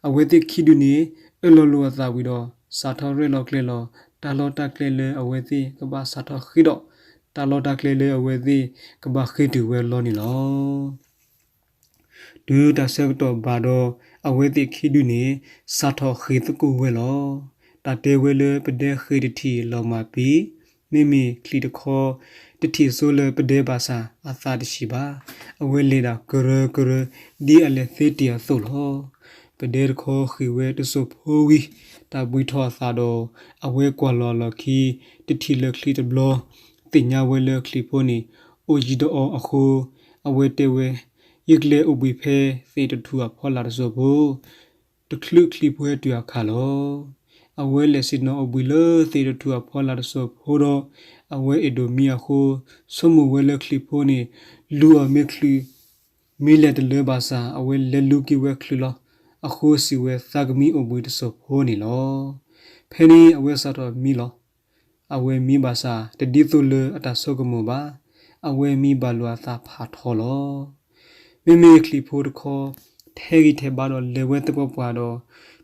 အဝဲသ့ၣ်ခံဒုန့ၣ် အၢၣ်လီၤလိာ်အသးဝံၤဒီး စးထီၣ်ရဲၣ်လီၤကျဲၤလီၤ တၢ်လီၢ်တၢ်ကျဲလၢအဝဲသ့ၣ်ကဘၣ်စးထီၣ်ဃ့ၢ်ဒီး တၢ်လီၢ်တၢ်ကျဲလၢအဝဲသ့ၣ်ကဘၣ်ဃ့ၢ်တုၤဝဲလီၤန့ၣ်လီၤ. တုၤတၢ်ဆၢကတီၢ်ဘၣ်ဒီး အဝဲသ့ၣ်ခံဒုန့ၣ် စးထီၣ်ဃ့ၢ်သကိးဝဲလီၤ. တၢ်တဲဝဲလၢပဒဲဃ့ၢ်တထံၣ်လီၤမၢ်ပံၤ, မ့မ့ၢ်ချံးတခီ တထံၣ်ဆိလၢပဒဲဘၣ်ဆၣ်အသးတဆံးဘၣ်. အဝဲလဲၤဒၣ်ကရၢကရၢ ဒ်အလဲၤသ့တ့ၢ်အသိးလီၤ. ပဒဲတခီဃ့ၢ်ဝဲတစိၢ်ဖိဝံၤ တၢ်ဘှံးထီၣ်အသးဒီး အဝဲကွၢ်လီၤအလီၢ်ခံ တထံၣ်လၢချံးတဘျီ သ့ၣ်ညါဝဲလၢချံးဖိန့ၣ် အိၣ်ယံၤဒီးအီၤအဃိ အဝဲတဲဝဲ, ယကျဲအိၣ်ဘှံးဖဲသ့ၣ်တထူၣ်အဖီလာ်တစိၢ်ဖိ တချုးချံးဖိဟဲတုၤအခါလီၤ. အဝဲလဲၤဆ့ၣ်နီၤအိၣ်ဘှံးလၢသ့ၣ်တထူၣ်အဖီလာ်တစိၢ်ဖိဒီး အဝဲအဲၣ်ဒိးမံအဃိ ဆိကမိၣ်ဝဲလၢချံးဖိန့ၣ် လူၤအီၤမ့ၢ်ချုး မံလဲၤတလၢဘၣ်ဆၣ် အဝဲလဲၤလူၤက့ၤဝဲချုးလီၤ. အဃိစံးဝဲ သးကမံအိၣ်ဘှံးတစိၢ်ဖိန့ၣ်လီၤ. ဖဲန့ၣ်အဝဲစးထီၣ်မံလီၤ. အဝဲမံဘၣ်ဆၣ် တဒ်သိးလၢအတၢ်ဆိကမိၣ်ဘၣ်. အဝဲမံဘၣ်လိာ်အသးဖးထီလီၤ. မ့မ့ၢ်ချံးဖိတခီ ထဲးဂံၢ်ထဲးဘါဒီးလဲၤဝဲသပှၢ်ပှၢ်ဒီး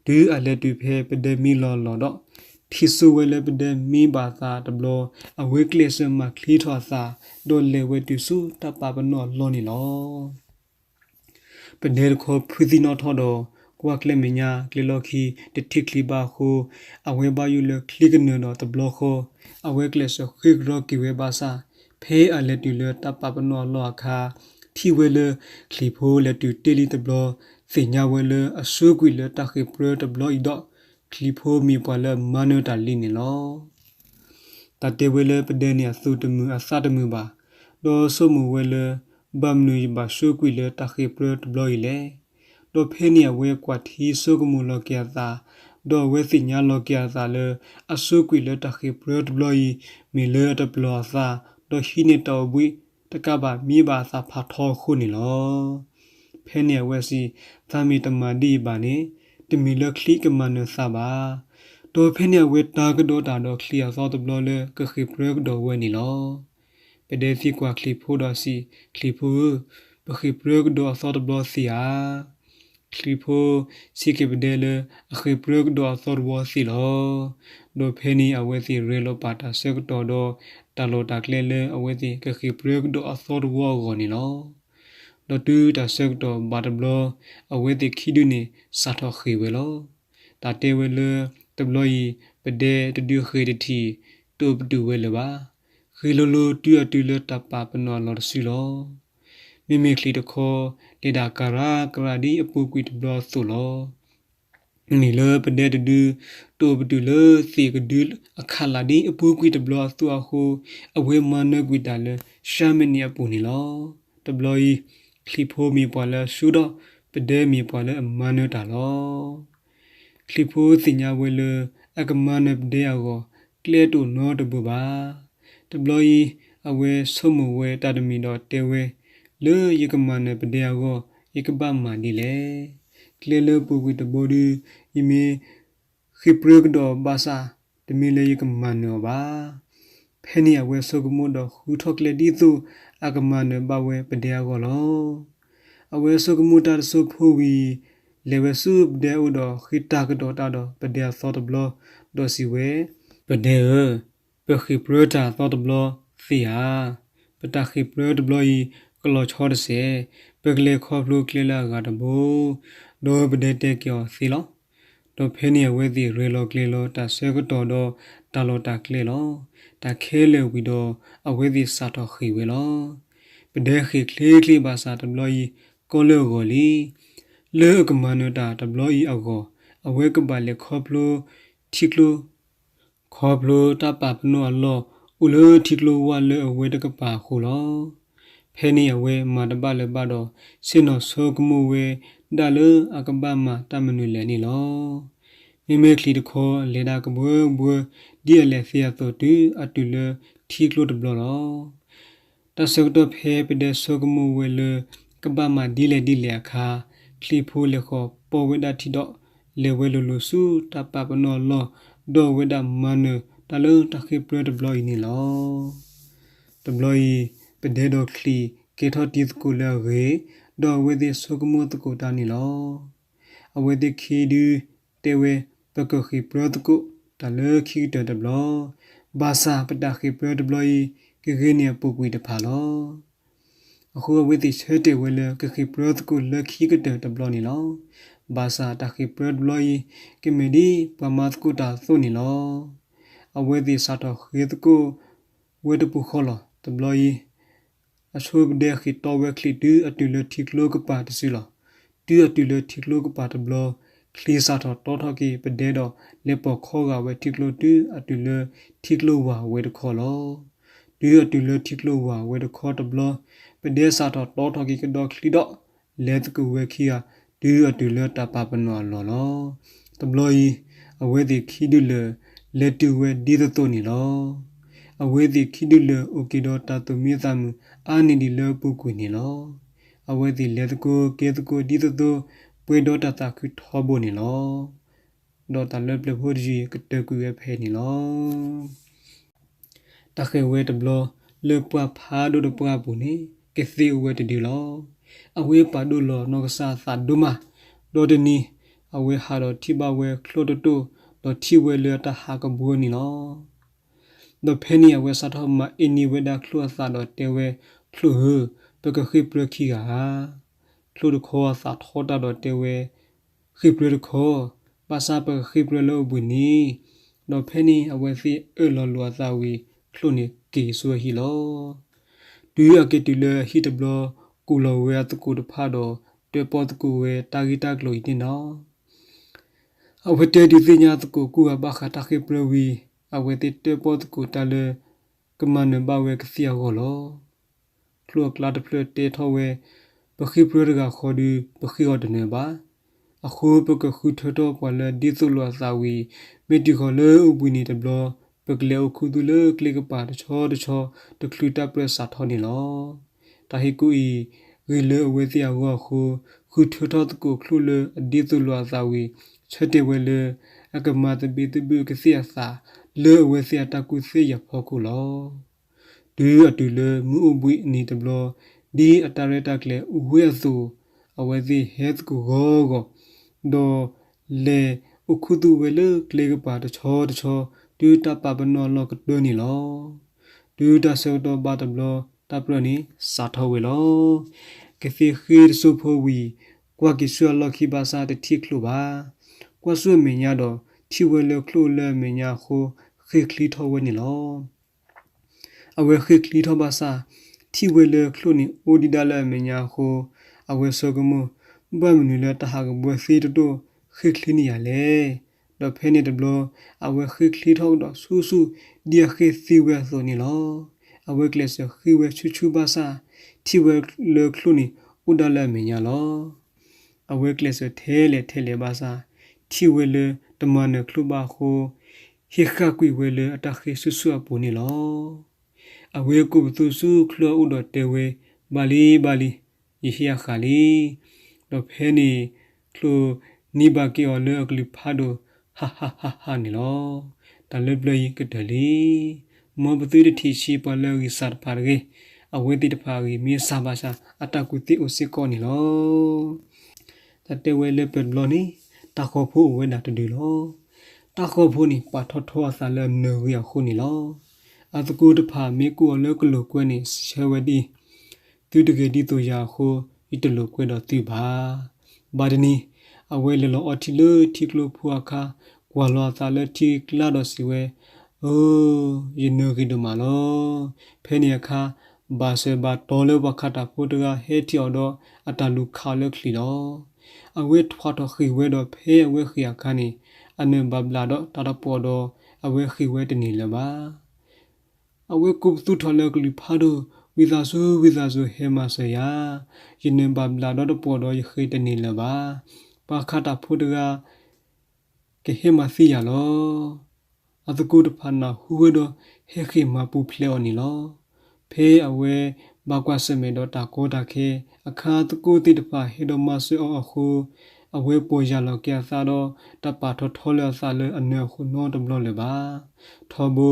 တုၤအလဲၤတုၤဖဲပဒဲမံလီၤလီၤဒီး ထံၣ်ဆိဝဲလၢပဒဲမံဘၣ်သးတဘျီ အဝဲကျဲးစၢးမၤချ့ထီၣ်အသး ဒီးလဲၤဝဲတုၤဆူတၢ်ပာ်ပနီၣ်အလီၢ်န့ၣ်လီၤ. ပဒဲတခီဖုသံနီၣ်ထီၣ်ဒီး ကွၢ်ကျဲမဲာ်ညါကျဲလီၢ်ခံ တထံၣ်ချံးဘၣ်အဃိ အဝဲဘၣ်ယိၣ်လၢချံးကနၢၤဒီးတဘျီဃီ အဝဲကျဲးစၢးဃ့ၢ်ကရီက့ၤဝဲဘၣ်ဆၣ် ဖဲအလဲၤတုၤလၢတၢ်ပာ်ပနီၣ်အလီၢ်အခါ ထံၣ်ဝဲလၢချံးဖိလဲၤတုၤတ့ၢ်လံတဘျီ သ့ၣ်ညါဝဲလၢအဆိကွံာ်လၢတၢ်ဃ့ၢ်ပြၢတဘျီအံၤဒီး ချံးဖိမ့ၢ်ပှၤလၢအမၤနၢၤတၢ်လံန့ၣ်လီၤ. တၢ်တဲဝဲလၢပဒဲန့ၣ်အသူၣ်တမုာ်အသးတမုာ်ဘၣ်, ဒီးဆိကမိၣ်ဝဲလၢ ဘၣ်မနုၤယဘၣ်ဆိကွံာ်လၢတၢ်ဃ့ၢ်ပြၢတဘျီအံၤလဲၣ်. ဒီးဖဲန့ၣ်အဝဲကွၢ်ထံဆိကမိၣ်လီၤက့ၤအသး, ဒီးအဝဲသ့ၣ်ညါလီၤက့ၤအသးလၢ အဆိကွံာ်လၢတၢ်ဃ့ၢ်ပြၢတဘျီအံၤ မ့ၢ်လၢအတပျီၢ်အသး, ဒီးဟံးန့ၢ်တၢ်အိၣ်ဘှံးတကးဘၣ်မံဘၣ်အသးဖးထီအဃိန့ၣ်လီၤ. ဖဲန့ၣ်အဝဲစံး, သးမ့ၢ်တမၤဒ်အံၤဘၣ်န့ၣ်, တမ့ၢ်လၢချံးကမၤနၢၤသးဘၣ်. ဒီးဖဲန့ၣ်အဝဲတၢ်ကဒီးတၢ်ဒီးချံးအသီတဘျီလၢကဃ့ၢ်ပြၢကဒီးဝဲန့ၣ်လီၤ. ပဒဲသံကွၢ်ချံးဖိဒီးစံး, ချံးဖိဧၢ, ပဃ့ၢ်ပြၢကဒီးအသီတဘျီသ့ဧါ. ချံးဖိစံးက့ၤပဒဲလၢအဃ့ၢ်ပြၢကဒီးအသီတဘျီသ့လီၤ. ဒီးဖဲန့ၣ်အဝဲသ့ၣ်ရဲၣ်လီၤပာ်တၢ်ဆၢကတီၢ်ဒီး တၢ်လီၢ်တၢ်ကျဲလၢအဝဲသ့ၣ်ကဃ့ၢ်ပြၢကဒီးအသီတဘျီအဂီၢ်န့ၣ်လီၤ. ဒီးတုၤတၢ်ဆၢကတီၢ်ဘၣ်တဘျီ, အဝဲသ့ၣ်ခံဒုန့ၣ်စးထီၣ်ဃ့ၢ်ဝဲလီၤ. တၢ်တဲဝဲလၢ တဘျီအံၤ ပဒဲတဒုဃ့ၢ်တထံၣ် တအိၣ်ပတုာ်ဝဲလၢၤဘၣ်. ဃ့ၢ်လိၤလိၤတုၤအတုၤလၢတၢ်ပာ်ပနီၣ်အလီၢ်တစုလီၤ. မ့မ့ၢ်ချံးတခီ လဲၤဒၣ်ကရၢကရၢဒ်အပူၤကွံာ်တဘျီအသိးလီၤ. မ့ၢ်လၢပဒဲတဒု တအိၣ်ပတုာ်လၢသ့ၣ်ကဒုအခးလၢ်ဒ်အပူၤကွံာ်တဘျီအသိးအဃိ, အဝဲမၤနၢၤကွံာ်တၢ်လၢဆံးမံးနံးအပူၤန့ၣ်လီၤ. တဘျီအံၤ, ချံးဖိမ့ၢ်ပှၤလၢအဆှူဒီး ပဒဲမ့ၢ်ပှၤလၢအမၤနၢၤတၢ်လီၤ. ချံးဖိသ့ၣ်ညါဝဲလၢ အကမၤနၢၤပဒဲအဂီၢ် ကျဲတအိၣ်နီတဘိဘၣ်. တဘျီအံၤ, အဝဲဆိကမိၣ်ဝဲတၢ်တမံၤဒီးတဲဝဲ, လၢယကမၤနၢၤပဒဲအဂီၢ် ယကဘၣ်မၤဒ်လဲၣ်. ကျဲလၢပူၤကွံာ်တဘျီဒု ယမ့ၢ်ဃ့ၢ်ပြၢကဒီးအီၤဘၣ်ဆၣ်, တမ့ၢ်လၢယကမၤနၢၤအီၤဘၣ်. ဖဲန့ၣ်အဝဲဆိကမိၣ်ဒီးဃုထီၣ်ကျဲဒ်သိး အကမၤနၢၤဘၣ်ဝဲပဒဲအဂီၢ်လီၤ. အဝဲဆိကမိၣ်တၢ်တစိၢ်ဖိဝံၤ, လဲၤဝဲဆူပဒဲအအိၣ်ဒီးဃ့ၢ်တၢ်ကဒီးတၢ်ဒီးပဒဲအသီတဘျီ, ဒီးစံးဝဲ, ပဒဲဧၢ, ပဃ့ၢ်ပြၢတၢ်အသီတဘျီသ့ဧါ. ပတၢ်ဃ့ၢ်ပြၢတဘျီအံၤ ကလီၤဆီတစဲး, ပကလဲၤခီဖျိကျဲလၢအဂၤတဘိ, ဒီးပဒဲတဲက့ၤအီၤသ့လီၤ. ဒီးဖဲန့ၣ်အဝဲသ့ၣ်ရဲၣ်လီၤကျဲၤလီၤတၢ်ဆၢကတီၢ်ဒီးတၢ်လီၢ်တၢ်ကျဲလီၤ. တၢ်ခဲလၢာ်ဝံၤဒီး အဝဲသ့ၣ်စးထီၣ်ဃ့ၢ်ဝဲလီၤ. ပဒဲဃ့ၢ်ချ့ချ့ဘၣ်ဆၣ်တဘျီအံၤ ကီလၢအဂီၢ်လံ. လၢအကမၤနၢၤတၢ်တဘျီအံၤအဂီၢ် အဝဲကဘၣ်လဲၤခီဖျိထံကျိ ခီဖျိတၢ်ပာ်ပနီၣ်အလီၢ် အိၣ်လၢထံကျိဝါလၢအဝဲတကပၤအဃိလီၤ. ဖဲန့ၣ်အဝဲမၤတဘၣ်လၢၤဘၣ်ဒီး ဆ့ၣ်နီၤဆိကမိၣ်ဝဲဒၣ်လၢအကဘၣ်မၤတၢ်မနုၤလဲၣ်န့ၣ်လီၤ. မ့မ့ၢ်ချံးတခီ လဲၤဒၣ်ကဘှၢဘှၢ ဒ်အလဲၤသ့အသိးတုၤအတုၤလၢထံကျိတဘျီလီၤ. တၢ်ဆၢကတီၢ်ဖဲပဒဲဆိကမိၣ်ဝဲလၢ ကဘၣ်မၤဒ်လဲၣ်ဒ်လဲၣ်အခါ, ချံးဖိလဲၤဃီၤပိာ်ဝဲဒၣ်ထံဒီး လဲၤဝဲလိၤလိၤဆူတၢ်ပာ်ပနီၣ်အလီၢ်, ဒီးအဝဲဒၣ်မၤနၢၤတၢ်လၢတၢ်ဃ့ၢ်ပြၢတဘျီအံၤန့ၣ်လီၤ. တဘျီအံၤ ပဒဲဒီးချံးကဲထီၣ်တံၤသကိးလၢအဂ့ၤ, ဒီးအဝဲသ့ၣ်ဆိကမိၣ်သကိးတၢ်န့ၣ်လီၤ. အဝဲသ့ၣ်ခံဒုတဲဝဲ, ပကဃ့ၢ်ပြၢသကိးတၢ်လၢခံကတၢၢ်တဘျီ, ဘၣ်ဆၣ်ပတၢ်ဃ့ၢ်ပြၢတဘျီအံၤ ကဂ့ၤန့ၢ်အပူၤကွံာ်တဖၣ်လီၤ. အဃိအဝဲသ့ၣ်ဆၢတဲာ်ဝဲလၢကဃ့ၢ်ပြၢသကိးလၢခံကတၢၢ်တဘျီန့ၣ်လီၤ. ဘၣ်ဆၣ်တၢ်ဃ့ၢ်ပြၢတဘျီအံၤ ကမ့ၢ်ဒ်ပှၤမၤသကိးတၢ်အသိးန့ၣ်လီၤ. အဝဲသ့ၣ်စးထီၣ်ဃ့ၢ်သကိးဝဲတပူၤဃီလီၤ. တဘျီအံၤ အဆိပဒဲဃ့ၢ်တီဝဲချံးတုၤအတုၤလၢထံကျိကပၤတစုလီၤ. တုၤအတုၤလၢထံကျိကပၤတဘျီ, ချံးစးထီၣ်တီထီၣ်က့ၤပဒဲဒီး လဲၤပိာ်ခီဂာ်ဝဲထံကျိတုၤအတုၤလၢထံကျိဝၤဝဲတခီလီၤ. တုၤအတုၤလၢထံကျိဝၤဝဲတခီတဘျီ, ပဒဲစးထီၣ်တီထီၣ်က့ၤကဒီးချံးဒီး လဲၤသကိးဝဲခံဂၤ တုၤအတုၤလၢတၢ်ပာ်ပနီၣ်အလီၢ်လီၤ. တဘျီအံၤ အဝဲသ့ၣ်ခံဒုလၢာ် လဲၤတုၤဝဲဒ်သိးသိးန့ၣ်လီၤ. အဝဲသ့ၣ်ခံဒုလၢာ်အိၣ်က့ၤဒီးတၢ်သူၣ်မံသးမုာ်အါန့ၢ်ဒံးလၢအပူၤကွံာ်န့ၣ်လီၤ. အဝဲသ့ၣ်လဲၤသကိးက့ၤသကိးဒ်သိးသိး ပှဲၤဒီးတၢ်သးခုထီဘိန့ၣ်လီၤ. ဒီးတၢ်လၢပျၢၤဖိတယုၢ်အံၤ ကတၢၢ်ကွံာ်ဝဲဖဲအံၤန့ၣ်လီၤ. တၢ်ဃ့ၢ်ဝဲတဘျီ လၢပှၢ်ဖးဒိၣ်တပှၢ်အပူၤန့ၣ် ကသ့အိၣ်ဝဲတဒုလီၤ. အဝဲပာ်ဒိၣ်လီၤနီၢ်ကစၢ်အသးဒိၣ်မး, ဒီးတနံၤ အဝဲဟးဒီးထံၣ်ဘၣ်ဝဲချိၣ်တတိၢ်, ဒီးထံၣ်ဝဲလၢအတၢ်ဟးကဘှၢန့ၣ်လီၤ. ဒီးဖဲန့ၣ်အဝဲစးထီၣ်မၤအ့န့ၢ်ဝဲဒၣ်ချိၣ်အသးဒီးတဲဝဲ, ချိၣ်ဧၢ, ပကဃ့ၢ်ပြၢခံဂၤဧါ. ချိၣ်တခီအသးထီတၢ်ဒီးတဲဝဲ, ဃ့ၢ်ပြၢတခီ, ဘၣ်ဆၣ်ပကဃ့ၢ်ပြၢလၢအိၣ်ဘှံးနံၤ. ဒီးဖဲန့ၣ်အဝဲသ့ၣ်အၢၣ်လီၤလိာ်အသးဝံၤ ချိၣ်န့ၣ်က့ၤဆူအဟံၣ်လီၤ. တုၤအက့ၤတုၤလၢအဟံၣ်တဘျီ, ကူၣ်လီၤဝဲအသကိးတဖၣ်ဒီး တဲပီၣ်သကိးဝဲတၢ်ဂ့ၢ်တၢ်ကျိၤအံၤန့ၣ်လီၤ. အဝဲတဲဒုးသ့ၣ်ညါသကိးကိးဂၤဘၣ်ဃးတၢ်ဃ့ၢ်ပြၢဝံၤ, အဝဲသ့ၣ်တဲပီၣ်သကိးတၢ်လၢ ကမၤနၢၤဘၣ်ဝဲကသ့ၣ်အဂီၢ်လီၤ. ချိၣ်အကျါတဖျၢၣ်တဲထီၣ်ဝဲ, ပဃ့ၢ်ပြၢတဂၤဃီဒီး ပဃ့ၢ်အီၤတနၢၤဘၣ်. အဃိပကဃုထၢထီၣ်ပှၤလၢဒ်သိးလိာ်အသးဝံၤ, မ့ၢ်တုၤဃီၤလၢအိၣ်ဘှံးနံၤတဘျီ, ပကလဲၤအိၣ်ခူသူၣ်လၢကျဲကပၤတဆီတဆီ တချုးတၢ်ပြၢစးထီၣ်န့ၣ်လီၤ. တၢ်ဟ့ၣ်ကူၣ်အံၤ ဂ့ၤလၢအဝဲသ့ၣ်အဂီၢ်အဃိ, ဃုထၢထီၣ်သကိးချိၣ်လၢအဒ်သိးလိာ်အသးဝံၤ, ဆၢတဲာ်ဝဲလၢ အကမၤသဘံၣ်သဘုၣ်ကသ့ၣ်အသး လၢအဝဲသ့ၣ်အတၢ်ကူၣ်သ့ယၤဖီခိၣ်လီၤ. တုၤအတုၤလၢမုၢ်အိၣ်ဘှံးအနံၤတဘျီ, ဒ်အတၢ်ရဲၣ်တၢ်ကျဲၤအိၣ်ဝဲအသိး, အဝဲသ့ၣ်ဟဲသကိးဂီၤဂီၤ, ဒီးလဲၤအိၣ်ခူသူၣ်ဝဲလၢကျဲကပၤတဆီတဆီ, တုၤတၢ်ပာ်ပနီၣ်အလီၢ်ကတၢၢ်န့ၣ်လီၤ. တုၤတၢ်ဆၢကတီၢ်ဘၣ်တဘျီ, တၢ်ပြၢန့ၣ်စးထီၣ်ဝဲလီၤ. ကသ့ၣ်ဃ့တစိၢ်ဖိဝံၤ, ကွၢ်က့ၤဆူအလီၢ်ခံဘၣ်ဆၣ်တထံၣ်ချိၣ်ဘၣ်. ကွၢ်ဆူအမဲာ်ညါဒီး ထံၣ်ဝဲလၢချိၣ်လၢအမဲာ်ညါအဃိ, ဃ့ၢ်ချံထီၣ်ဝဲန့ၣ်လီၤ. အဝဲဃ့ၢ်ချံထီၣ်ဘၣ်ဆၣ်, ထံၣ်ဝဲလၢချိၣ်န့ၣ်အိၣ်ဒံးဒၣ်လၢအမဲာ်ညါအဃိ, အဝဲဆိကမိၣ်, ဘၣ်မနုၤလၢတၢ်ဟးကဘှၢသ့တတိၢ်ဃ့ၢ်ချံန့ၢ်ယၤလဲၣ်. ဒီးဖဲန့ၣ်တဘျီ, အဝဲဃ့ၢ်ချံထီၣ်ကဒီးဆူၣ်ဆူၣ်ဒ်အဃ့ၢ်သ့ဝဲအသိးန့ၣ်လီၤ. အဝဲကျဲးစၢးဃ့ၢ်ဝဲဆူၣ်ဆူၣ်ဘၣ်ဆၣ်, ထံၣ်ဝဲလၢချိၣ်န့ၣ်အိၣ်ဒၣ်လၢအမဲာ်ညါလီၤ. အဝဲကျဲးစၢးထဲလဲၣ်ထဲလဲၣ်ဘၣ်ဆၣ်, ထံၣ်ဝဲလၢတမၤနၢၤချိၣ်ဘၣ်အဃိ, ဟ့ၣ်ဃၣ်ကွံာ်ဝဲလၢအတၢ်ဃ့ၢ်ဆူၣ်ဆူၣ်အပူၤန့ၣ်လီၤ. အဝဲကိးပသူဆူချိၣ်အအိၣ်ဒီးတဲဝဲ, ဘၣ်လံဘၣ်လံ, ယဟ့ၣ်အဃၢ်လံ. ဒီးဖဲန့ၣ် ချိၣ်နံၤဘၣ်က့ၤအီၤလၢအကလုၢ်ဖးဒိၣ်, ဟးဟးဟးဟးန့ၣ်လီၤ. တၢ်လၢပျၢၤအံၤကတၢၢ်လံ. မ်ပသုတထံၣ်ဆံးပှၤလၢအဂံၢ်စၢ်တဖၣ်တဂ့ၤ, အဝဲသ့ၣ်တဖၣ်အဂံၢ်မ့ၢ်စၢ်ဘၣ်ဆၣ် အတၢ်ကူၣ်သ့အိၣ်စ့ၢ်ကီးန့ၣ်လီၤ. တၢ်တဲဝဲလၢပျၢၤတဘျီန့ၣ်, တၢ်ဃီၤဖိအိၣ်ဝဲဒၣ်တဒုလီၤ. တၢ်ဃီၤဖိန့ၣ် ပာ်ထီၣ်ထီအသးလၢအနၢၤဂ့ၤအဃိန့ၣ်လီၤ. အသကိးတဖၣ်မ့ၢ်ကိးအီၤလၢကလိာ်ကွဲန့ၣ် စံးဆၢဝဲဒ်အံၤ, သုတဂ့ၤဒ်သိးယၤအဃိ, ယတလိာ်ကွဲဒီးသုဘၣ်. ဘၣ်တနံၤအဝဲလဲၤလီၤအီထံလၢထံကျိဖိအခါ, ကွၢ်လီၤအသးလၢထံကျါဒီးစံးဝဲ, အိ, ယနၢၤဂ့ၤဒိၣ်မးလီၤ. ဖဲန့ၣ်အခါ, ဘၣ်စၢၤဘၣ်တီၤလၢပှၤခးတၢ်ဖိတဂၤဟဲထံၣ်အီၤဒီး အတၢ်လူၤခးအီၤလၢချံးလီၤ. အဝဲထွးထီၣ်ဃ့ၢ်ဝဲဒီး ဖဲအဝဲဃ့ၢ်အခါန့ၣ် အနၢၤဘၣ်ဘျးဒီးတၢ်တပီၢ်ဒီး အဝဲဃ့ၢ်ဝဲတန့ၢ်လၢၤဘၣ်. အဝဲကိးပသူထီၣ်လၢကလုၢ်ဖးဒိၣ်, ဝံသးစူၤ ဝံသးစူၤ ဟဲမၤစၢၤယၤ, ယနၢၤဘၣ်ဘျးဒီးတပီၢ်ဒီး ယဃ့ၢ်တန့ၢ်လၢၤဘၣ်. ပှၤခးတၢ်ဖိတဂၤ ကဟဲမၤသံယၤလီၤ. အသကိးတဖၣ်နၢ်ဟူဝဲဒီး ဟဲဃ့ၢ်မၤပူၤဖျဲးအီၤန့ၣ်လီၤ. ဖဲအဝဲဘၣ်ကွၢ်ဆၢၣ်မဲာ်ဒီးတၢ်ကီတၢ်ခဲအခါ အသကိးသ့ၣ်တဖၣ်ဟဲဒီးမၤစၢၤအီၤအဃိ အဝဲပီၢ်ယၢ်လီၤက့ၤအသးဒီး တပာ်ထီၣ်ထီလၢအသးလၢအနၢၤအဃိနီတဘျီလၢၤဘၣ်. ထီဘိ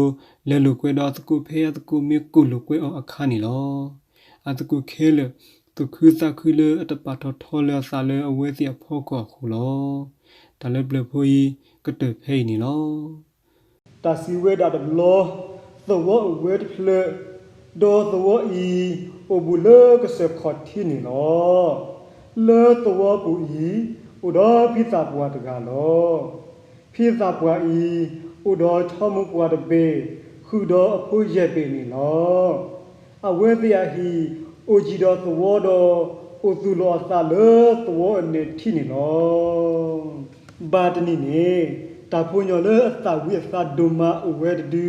လဲၤလိာ်ကွဲဒီးအသကိး ဖဲအသကိးမ့ၢ်ကိၣ်လိာ်ကွဲအီၤအခါန့ၣ်လီၤ. အသကိးခဲလၢာ် သူၣ်ခုသးခုလၢအတပာ်ထီၣ်ထီလၢအသးလၢအဝဲသ့ၣ်အဖီခိၣ်အဃိလီၤ. တၢ်လၢပျၢၤဖိအံၤ ကတၢၢ်ဖဲအံၤန့ၣ်လီၤ. တၢ်စံးဝဲဒၣ်တဘျီ, သဝီအိၣ်ဝဲတဖျၢၣ်, ဒီးသဝီအံၤ အိၣ်ဘူးလၢကစၢၢ်ခီၣ်ထံးန့ၣ်လီၤ. လၢသဝီပူၤအံၤ အိၣ်ဒီးဖံသးပှၢ်တဂၤလီၤ. ဖံသးပှၢ်အံၤ အိၣ်ဒီးဆီမိၢ်ပှၢ်တဘ့ၣ် ဃုာ်ဒီးအဖိယဲၢ်ဘ့ၣ်န့ၣ်လီၤ. အဝဲသ့ၣ်အဟံၣ် အိၣ်ယံၤဒီးသဝီဒီး အိၣ်သူၣ်လီၤအသးလၢသဝီအနၢၤထံးန့ၣ်လီၤ. ဘၣ်တနံၤန့ၣ် တၢ်ဖိညီလၢအသၣ်ဝံၤအသးဒိၣ်မးအိၣ်ဝဲတဒု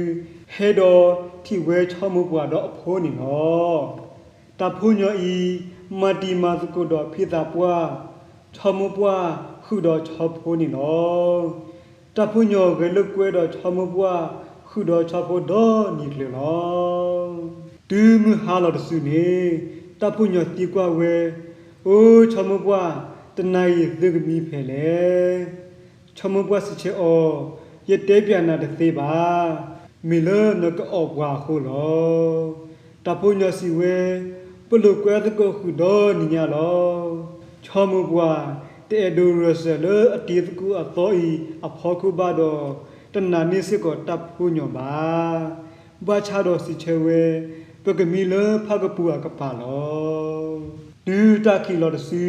ဟဲဒီးထံၣ်ဝဲဆီမိၢ်ပှၢ်ဒီးအဖိန့ၣ်လီၤ. တၢ်ဖိညီအံၤ မၤတံၤမၤသကိးဒီးဖံသးပှၢ်, ဆီမိၢ်ပှၢ်ဃုာ်ဒီးဆီဖိန့ၣ်လီၤ. တၢ်ဖိညီဂဲၤလိာ်ကွဲဒီးဆီမိၢ်ပှၢ် ဃုာ်ဒီးဆီဖိဒီနံၤကျၢၤလီၤ. တုၤမုၢ်ဟါလီၤတစုန့ၣ် တၢ်ဖိညီသံကွၢ်ဝဲ, အိ ဆီမိၢ်ပှၢ်, တနၤအံၤသုကမံဖဲလဲၣ်. ဆီမိၢ်ပှၢ်စံးဆၢအီၤ, ယတဲပျးနၤတသ့ဘၣ်. မ့ၢ်လၢနကအီၣ်ပှၤအဃိလီၤ. တၢ်ဖိညီစံးဝဲ, ပလိာ်ကွဲသကိးဃုာ်ဒီနံၤညါလီၤ. ဆီမိၢ်ပှၢ် တအဲၣ်ဒိးရၢၢ်စၢၤလၢအတံၤသကိးအသီအံၤအဖီခိၣ်ဘၣ်ဒီး တနာ်န့ၢ်စ့ၢ်ကီးတၢ်ဖိညီဘၣ်. ဘၣ်ဆၣ်ဒီးစံးဆၢဝဲ, ပကမံလၢဖၣ်ကပူၤအကပၤလီၤ. တုၤတၢ်ခံးလီၤတစု,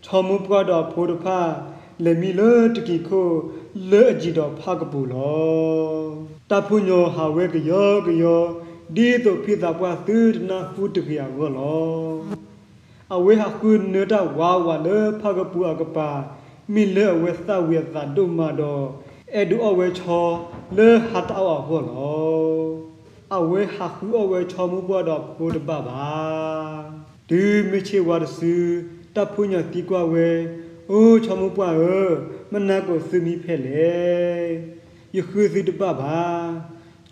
ဆီမိၢ်ပှၢ်ဒီးအဖိတဖၣ် လဲၤမံလၢတကံၤခိၣ်လၢအယံၤဒီးဖၣ်ကပူၤလီၤ. တၢ်ဖိညီဟးဝဲကယီကယီ ဒ်သိးဖံသးပှၢ်သုတနၢ်ဟူတဂ့ၤအဂီၢ်လီၤ. အဝဲဟးဃုနၢတၢ်ဝးဝးလၢဖၣ်ကပူၤအကပၤ မ့ၢ်လၢအဝဲသၣ်ဝံၤအသးဒိၣ်မးဒီး အဲၣ်ဒိးအီၣ်ဝဲဆီလၢဟါတၢ်အီၣ်အဂီၢ်လီၤ. အဝဲဟးဃုအီၣ်ဝဲဆီမိၢ်ပှၢ်ဒီးအဖိတဘၣ်ဘၣ်. တုၤမုၢ်ဆ့ၣ်ဝါတစု, တၢ်ဖိညီသံကွၢ်ဝဲ, အိ ဆီမိၢ်ပှၢ်ဧၢ, မနၤကိးသုမံဖဲလဲၣ်. ယဃုသုတဘၣ်ဘၣ်.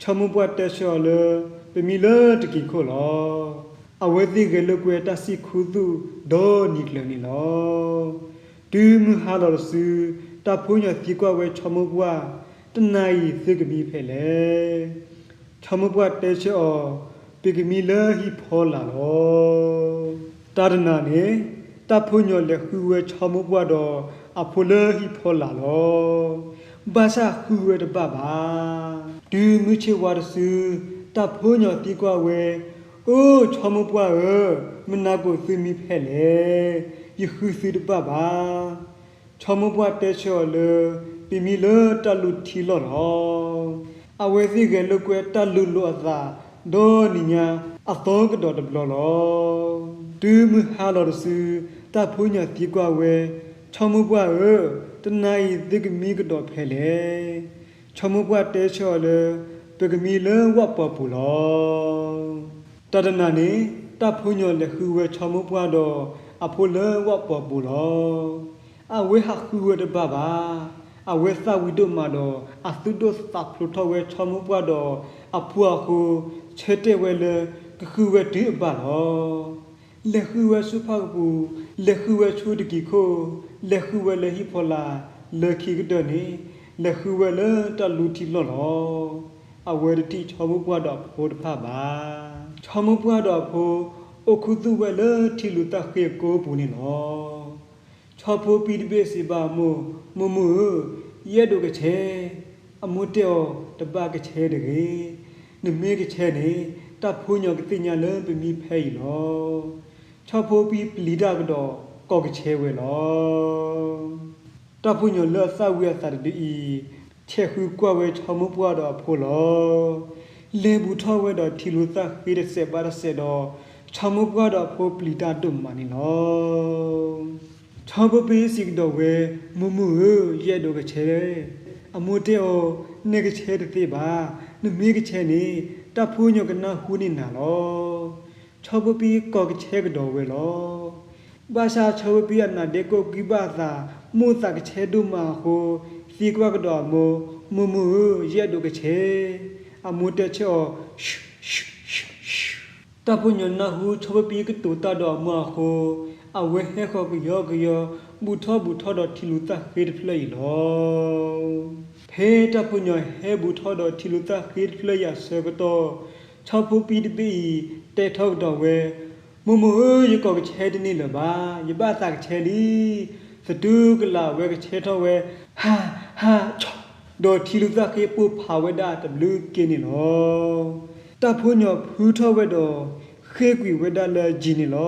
ဆီမိၢ်ပှၢ်တဲဆၢအီၤလၢ ပမံလၢတကံၤခိၣ်လီၤ. အဝဲသ့ၣ်ဂဲၤလိာ်ကွဲတၢ်စံၣ်ခူသူၣ်ဒီနံၤကျၢၤန့ၣ်လီၤ. တုၤမုၢ်ဟါလီၤတစု, တၢ်ဖိညီသံကွၢ်ဝဲဆီမိၢ်ပှၢ်, တနၤအံၤသုကမံဖဲလဲၣ်. ဆီမိၢ်ပှၢ်တဲဆၢအီၤ, ပကမံလၢဟံၣ်ဖီလာ်လီၤ. တၢ်တနၤန့ၣ် တၢ်ဖိညီလဲၤဃုဝဲဆီမိၢ်ပှၢ်ဒီးအဖိလၢဟံၣ်ဖီလာ်လီၤ. ဘၣ်ဆၣ်ဃုဝဲတဘၣ်ဘၣ်. တုၤမုၢ်ဆ့ၣ်ဝါတစု, တၢ်ဖိညီသံကွၢ်ဝဲ, အိ ဆီမိၢ်ပှၢ်ဧၢ, မနၤကိးသုမံဖဲလဲၣ်. ယဃုသုတဘၣ်ဘၣ်. ဆီမိၢ်ပှၢ်တဲဆၢအီၤလၢ ပမံလၢတၢ်လူၤထံလီၢ်လီၤ. အဝဲသ့ၣ်ဂဲၤလိာ်ကွဲတၢ်လူၤလိာ်အသး ဒီနံၤညါအသီကဒီးတဘျီလီၤ. တုၤမုၢ်ဟါလီၤတစု, တၢ်ဖိညီသံကွၢ်ဝဲ, ဆီမိၢ်ပှၢ်ဧၢ, တနၤအံၤသုကမံကဒီးဖဲလဲၣ်. ဆီမိၢ်ပှၢ်တဲဆၢအီၤလၢ ပကမံလၢဝၣ်ပှီၤပူၤလီၤ. တၢ်တနၤန့ၣ် တၢ်ဖိညီလဲၤဃုဝဲဆီမိၢ်ပှၢ်ဒီးအဖိလၢဝၣ်ပှီၤပူၤလီၤ. အဝဲဟးဃုဝဲတဘၣ်ဘၣ်. အဝဲသၣ်ဝံၤဒိၣ်မးဒီး အသူၣ်ဒိၣ်သးဖျိးထီၣ်ဝဲဆီမိၢ်ပှၢ်ဒီးအဖိအဃိ, ဆၢတဲာ်ဝဲလၢ ကဃုဝဲတုၤအဘၣ်လီၤ. လဲၤဃုဝဲဆူဖၣ်ကပူၤ, လဲၤဃုဝဲဆူတကံၤခိၣ်, လဲၤဃုဝဲလၢဟံၣ်ဖီလာ်, လၢခံကတၢၢ်န့ၣ် လဲၤဃုဝဲလၢတၢ်လူၤထံလီၢ်လီၤ. အဝဲတထံၣ်ဆီမိၢ်ပှၢ်ဒီးအဖိတဖၣ်ဘၣ်. ဆီမိၢ်ပှၢ်ဒီးအဖိ အိၣ်ခူသူၣ်ဝဲလၢထံလူၤသၣ်ဃ့အကိပူၤန့ၣ်လီၤ. ဆီဖိပံတဘ့ၣ်စံးဘၣ်အမိၢ်, မိၢ်မိၢ်ဧၢ, ယအဲၣ်ဒိးကဆဲး. အမိၢ်တဲအီၤ, တဘၣ်ကဆဲးတဂ့ၤ. နမ့ၢ်ကဆဲးန့ၣ် တၢ်ဖိညီကသ့ၣ်ညါလၢပမံဖဲအံၤလီၤ. ဆီဖိပံပျံၤတၢ်ကဒီး ကိးကဆဲးဝဲလီၤ. တၢ်ဖိညီလၢအသၣ်ဝံၤအသးတဒုအံၤ ဆဲးဃုကွၢ်ဝဲဆီမိၢ်ပှၢ်ဒီးအဖိလီၤ. လဲၤဘူးထီၣ်ဝဲဒီးထံလူၤသၣ်ဃ့တစဲးဘၣ်တစဲးဒီး ဆီမိၢ်ပှၢ်ဒီးအဖိပျံၤတၢ်ဒိၣ်မးန့ၣ်လီၤ. ဆီဖိပံစံးကဒီးဝဲ, မိၢ်မိၢ်ဧၢ, ယအဲၣ်ဒိးကဆဲ, အမိၢ်တဲအီၤ, နကဆဲတသ့ဘၣ်, နမ့ၢ်ကဆဲန့ၣ် တၢ်ဖိညီကနၢ်ဟူန့ၢ်နၤလီၤ. ဆီဖိပံကိးကဆဲကဒီးဝဲလီၤ. ဘၣ်ဆၣ်ဆီဖိပံအနါဒ့ကိၣ်ကွံဘၣ်အသး, မိၣ်သးကဆဲဒိၣ်မးအဃိ, သံကွၢ်ကဒီးအမိၢ်, မိၢ်မိၢ်ဧၢ, ယအဲၣ်ဒိးကဆဲ, အမိၢ်တဲဆၢအီၤ, တၢ်ဖိညီနၢ်ဟူဆီဖိပံကတိၤတၢ်ဒီးအမိၢ်အဃိ, အဝဲဟဲဃီၤကယီကယီ, ဘူးထီၣ်ဘူးထီၣ်ဒီးထံလူၤသၣ်ဃ့တဖျၢၣ်အံၤလီၤ. ဖဲတၢ်ဖိညီဟဲဘူးထီၣ်ဒီးထံလူၤသၣ်ဃ့တဖျၢၣ်အံၤအဆၢကတီၢ်, ဆီဖိပံတဘ့ၣ်အံၤ တဲထီၣ်ကဒီးဝဲ, မိၢ်မိၢ်ဧၢ, ယကိးကဆဲတန့ၢ်လၢၤဘၣ်, ယဘၣ်သးကဆဲလံ. သတူၢ်ကလာ်အဝဲကဆဲထီၣ်ဝဲ, ဟး, ဟး, ဆီ, ဒီးထံလူၤသၣ်ဃ့ပိၢ်ဖးဝဲဒၣ်တဘျုးက့န့ၣ်လီၤ. တၢ်ဖိညီဖုထီၣ်ဝဲဒီး ဃ့ကွံာ်ဝဲဒၣ်လၢအယံၤန့ၣ်လီၤ.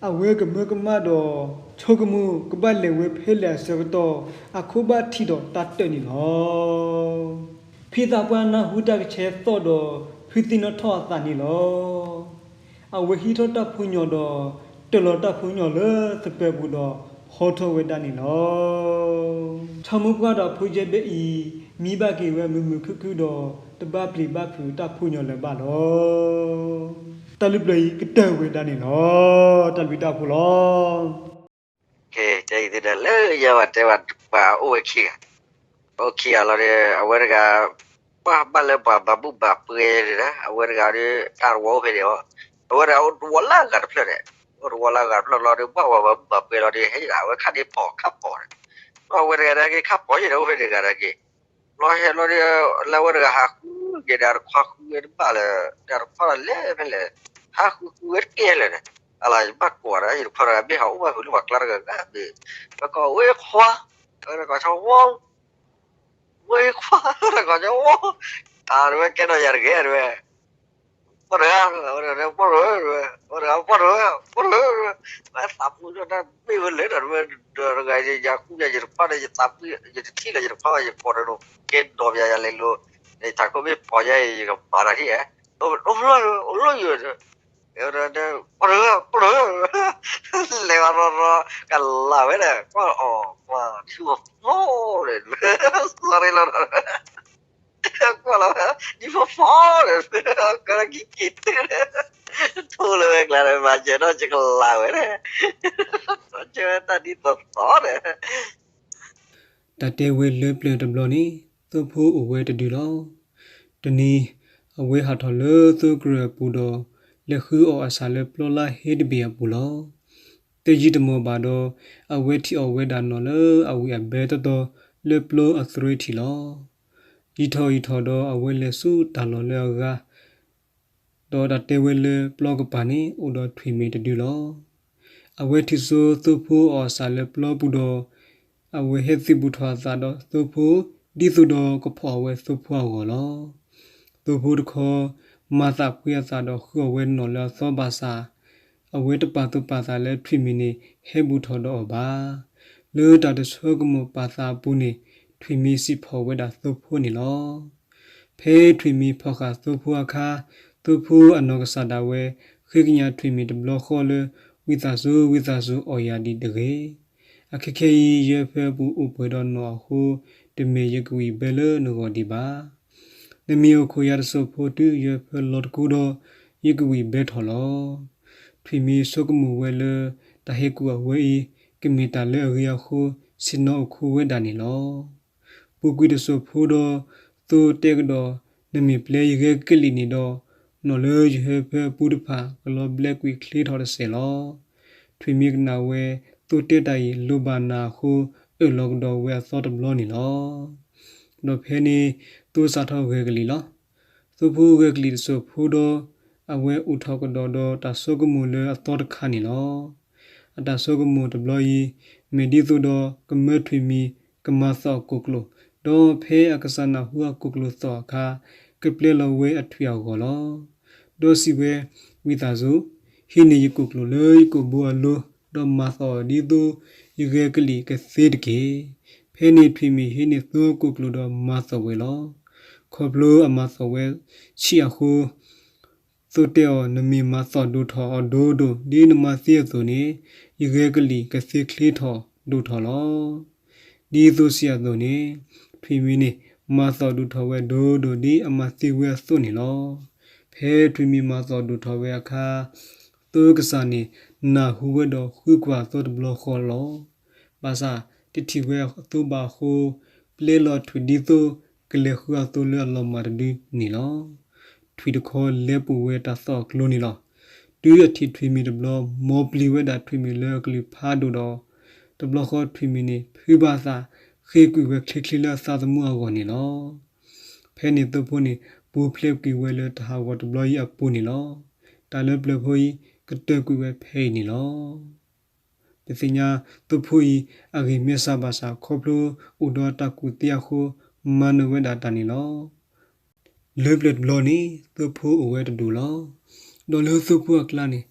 အဝဲကမၢကမၣ်ဒီး ဆိကမိၣ်ကဘၣ်လဲၤဝဲဖဲလဲၣ်အဆၢကတီၢ် အခိၣ်ဘၣ်ထံးဒီးတၢ်တၢၢ်န့ၣ်လီၤ. ဖံသးပှၢ်နၢ်ဟူတၢ်ကဆဲသီၣ်ဒီး ဖုသံနီၣ်ထီၣ်အသးန့ၣ်လီၤ. အဝဲဟံးထီၣ်တၢ်ဖိညီဒီး တၢၢ်လီၤတၢ်ဖိညီလၢသပၢၤပူၤဒီး ဟီထီၣ်ဝဲဒၣ်န့ၣ်လီၤ. ဆီမိၢ်ပှၢ်ဒီးအဖိယဲၢ်ဘ့ၣ်အံၤ မံဘၣ်က့ၤဝဲမုာ်မုာ်ခုၣ်ခုၣ်ဒီး တဘၣ်ပျံၤဘၣ်ဖုးတၢ်ဖိညီလၢၤဘၣ်လီၤ. တၢ်လုၢ်ပျၢၤအံၤကတၢၢ်ဝဲဒၣ်န့ၣ်လီၤ. တၢ်ဘျုးတၢ်ဖှိၣ်လီၤ. ကဲ, တဲအံၤသ့ၣ်ဒီး လၢယၤဝဲတဲဝဲပှၤအိၣ်ဝဲခံဂၤ, အိၣ်ခံဂၤလီၤဒီး အဝဲတဂၤ ပှၤဘၣ်လၢပှၤဘၣ်မုာ်ဘၣ်ပှဲၤန့ၣ်ဒီး အဝဲတဂၤဒီး တၢ်တဝီအိၣ်ဖဲန့ၣ်အီၤ, အဝဲတဂၤအိၣ်တဝီလၢအဂၤတဖျၢၣ်န့ၣ်, အိၣ်တဝီလၢအဂၤတဖျၢၣ်လီၤဒီး ဘၣ်ပှၤဘၣ်မုာ်ဘၣ်ပှဲၤလီၤဒီး ဟဲယဒီး အဝဲခါန့ၣ်ဖီၣ်ခါဖီၣ်န့ၣ်, အဝဲတဂၤဒၣ်က့ၤခါဖီၣ်ယဒီး အိၣ်ဖဲန့ၣ်တဂၤဒၣ်က့ၤ လီၤဟဲလီၤဒီး လၢအဝဲတဂၤဟးဃုဝဲတဘၣ်လၢၤ, ဒီးတခွါဒီးလဲၤဖဲလဲၣ်, ဟးဃုဃုဝဲတကဲလၢၤန့ၣ်, အလီၤယဘၣ်ကိးဒီး ယတခွါတဂၤမ့ၢ်ဟးအိၣ်ဘၣ်ဖုးလၢပှၤကျါတဂၤဂၤမ့ၢ်, ပကိးဝဲခွါ, အဝဲတကိးဆီဝီ, ဝဲခွါ, တကိးဆီဝီ, အဝဲကဲဒီးယၤတဂ့ၤဝဲ ပှၤတဂၤ, ပှၤတဂၤ, ပှၤတဂၤ, ပှၤတဂၤ, ပှၤသးပူၤဒီးတၢ်မ့ၢ်ဝဲလဲၣ်ဒီး တဂၤယၤဃူယၤ ယတခွါဒီး ယသးပူၤ ယတထံၣ်လၢယတခွါဘၣ် ယကိးဒီး ကဲဒီးယၤယၤလဲၤလိၤ, ယထးခိၣ်မ့ၢ်ဖီၣ်ယၤ ယကမၤတၢ်ထံၣ်, အိၣ်ဖျိၣ်, အိၣ်ဖျိၣ်ယၤ, ပှၤတဂၤ, ပှၤတဂၤ, လဲၤဝဲရီရီ ကလၤဝဲဒီး ကွၢ်အီၤ ပှၤထံၣ်ဝဲဖီၣ်ဒီး sorry လီၤဒီး ကွၢ်လီၤ ဒ်ဖီဖီဒီး ကလၢကံက့ၤတုၤဒီး ထိၣ်လၢဝဲကျါဒီး မၤစၢၤဒီးယကလၤဝဲဒီး ကၢတၢ်ဒ်သိးသိးဒီး တၢ်တဲဝဲလၢပျၢၤတဘျီန့ၣ် သိဖိအိၣ်ဝဲတဒုလီၤ. တနံၤ အဝဲဟးထီၣ်လၢသိကရၢၢ်အပူၤဒီး လဲၤဃုအီၣ်အဆၣ်လၢပျီလၢဟ့တဘ့ၣ်အပူၤလီၤ. တယံာ်တမီၢ်ဘၣ်ဒီး အဝဲထံၣ်အီၣ်ဝဲဒၣ်နီၣ်လၢအဝံၣ်အဘဲတီတီလၢပျီအသရ့ထံးလီၤ. ယံာ်ထီၣ်ယံာ်ထီၣ်ဒီးအဝဲလဲၤဆူတၢ်လီၢ်လၢအဂၤ ဒီးတၢ်တဲဝဲလၢပျီကပၤန့ၣ် အိၣ်ဒီးထွံၣ်မံၤတဒုလီၤ. အဝဲထံၣ်စိသိဖိအီၣ်အဆၣ်လၢပျီပူၤဒီး အဝဲဟဲသံဘူးထီၣ်အသးဒီးသိဖိ ဒ်သိးဒီးကဖီၣ်အဝဲသိဖိအဂီၢ်လီၤ. သိဖိတခီ မၤသးဖှံအသးဒီးဃုအီၣ်ဝဲနီၣ်လၢအသီဘၣ်ဆၣ် အဝဲတပာ်သူၣ်ပာ်သးလၢထွံၣ်မံၤန့ၣ် ဟဲဘူးထီၣ်ဒီးအီၤဘၣ်. လၢတၢ်တဆၢကမီၤပာ်သးအပူၤန့ၣ် ထွံၣ်မံၤစံၣ်ဖီၣ်ဝဲဒၣ်သိဖိန့ၣ်လီၤ. ဖဲထွံၣ်မံၤဖီၣ်ဃာ်သိဖိအခါ သိဖိအနီၢ်ကစၢ်ဒၣ်ဝဲ ဃ့ကညးထွံၣ်မံၤတဘျီဃီလၢ ဝံသးစူၤ ဝံသးစူၤ အီၣ်ယၤဒံးတဂ့ၤ. အခဲခဲအံၤ ယွဲဖၢပူၤအိၣ်ပှဲၤဒီးနီၣ်အဃိ တမ့ၢ်ယကဝံၣ်ဘဲလၢနဂီၢ်ဒံးဘၣ်. နမ့ၢ်အိၣ်ခိးယၤတစိၢ်ဖိတုၤယွဲဖၢလီၤတကူဒီး ယကဝံၣ်ဘဲထီၣ်လီၤ. ထွံၣ်မံၤဆိကမိၣ်ဝဲလၢ တၢ်ဟ့ၣ်ကူၣ်အဝဲအံၤ ကမ့ၢ်တၢ်လၢအဂ့ၤအဃိ ဆ့ၣ်နီၤအိၣ်ခူဝဲဒၣ်န့ၣ်လီၤ. ပူၤကွံာ်တစိၢ်ဖိဒီး သိတဲကဒီး နမ့ၢ်ပျဲယဂဲၤကလံၣ်န့ၣ်ဒီး နီၣ်လၢယဟၢဖၢအပူၤတဖၣ် ကလီၤဘျဲကွံာ်ချ့ထီၣ်တစဲးလီၤ. ထွံၣ်မံၤကနၣ်ဝဲ သိတဲတၢ်အံၤလိၣ်ဘၣ်နၤအဃိ အၢၣ်လီၤကဒီးဝဲအသီတဘျီန့ၣ်လီၤ. ဒီးဖဲန့ၣ် သိစးထီၣ်ဂဲၤကလံၣ်လီၤ. သိဖိဂဲၤကလံၣ်တစိၢ်ဖိဒီး အဝဲအိၣ်ထီၣ်ကဒီးဒီးတၢ်ဆိကမိၣ်လၢအသီတခါန့ၣ်လီၤ. အတၢ်ဆိကမိၣ်တဘျီအံၤ မ့ၢ်ဒ်သိးဒီး ကမၢထွံၣ်မံၤ ကမၤသီၣ်အကိၣ်ကျိၣ်, ဒီးဖဲအကစၢ်နၢ်ဟူအကိၣ်ကျိၣ်သီၣ်အခါ ကပျဲလီၤဝဲအထွံၣ်အဂီၢ်လီၤ. ဒီးစံးဝဲ, ဝံသးစူၤ, ဟံးန့ၢ်ယကိၣ်ကျိၣ်လၢယကိာ်ဘိအလိၤ, ဒီးမၤသီၣ်အီၤဒ်သိးယဂဲၤကလံၣ်ကသ့တက့ၢ်. ဖဲန့ၣ်ထွံၣ်မံၤဟံးန့ၢ်သိအကိၣ်ကျိၣ်ဒီးမၤသီၣ်ဝဲလီၤ. ခီဖျိအမၤသီၣ်ဝဲဆံးအဃိ, သိၣ်တဲအီၤ, နမ့ၢ်မၤသီၣ်ဒိၣ်ထီၣ်အီၤဒိၣ်ဒိၣ် ဒ်နမၤသ့အသိးန့ၣ်, ယဂဲၤကလံၢ်ကသ့ချ့ထီၣ်ဒိၣ်ထီၣ်လီၤ. ဒ်သိးစံးအသိးန့ၣ်, ထွံၣ်မံၤန့ၣ် မၤသီၣ်ဒိၣ်ထီၣ်ဝဲဒိၣ်ဒိၣ်ဒ်အမၤသ့ဝဲအသိးန့ၣ်လီၤ. ဖဲထွံၣ်မံၤမၤသီၣ်ဒိၣ်ထီၣ်ဝဲအခါ, သိကစၢ်န့ၣ် နၢ်ဟူဝဲဒီးဃုကွၢ်အသိတဘျီဃီလီၤ. ဘၣ်ဆၣ်တထံၣ်ဝဲအသိဘၣ်အဃိ, ပျဲလီၤထွံၣ်ဒ်သိးကလဲၤဃုအသိလၢအလီၤမၢ်တဒုန့ၣ်လီၤ. ထွံၣ်တခီလဲၤပိာ်ဝဲတၢ်သီၣ်အကျိၤန့ၣ်လီၤ. တုၤအထံၣ်ထွံၣ်မံၤတဘျီ, မိၢ်ပျံၤဝဲဒၣ်ထွံၣ်မံၤလၢအကလုၢ်ဖးဒိၣ်ဒီး, တဘျီဃီထွံၣ်မံၤန့ၣ် ဖုးဘၣ်အသး, ဃ့ကွံာ်ဝဲချ့ချ့လၢအသးသမူအဂီၢ်န့ၣ်လီၤ. ဖဲန့ၣ်သိဖိန့ၣ် ပူၤဖျဲးကွံာ်ဝဲလၢတၢ်ဟးဂီၤတဘျီအံၤအပူၤန့ၣ်လီၤ. တၢ်လၢပျၢၤဖိအံၤ ကတၢၢ်ကွံာ်ဝဲဖဲအံၤန့ၣ်လီၤ. ပသ့ၣ်ညါသိဖိအံၤ အဂံၢ်မ့ၢ်စၢ်ဘၣ်ဆၣ် ခီဖျိအိၣ်ဒီးတၢ်ကူၣ်သ့အဃိ, မၤနၢၤဝဲဒၣ်တၢ်န့ၣ်လီၤ. လၢပျၢၤတဘျီန့ၣ် သိဖိအိၣ်ဝဲတဒူၣ်လီၤ. ဒီးလၢသိဖိအကျါန့ၣ်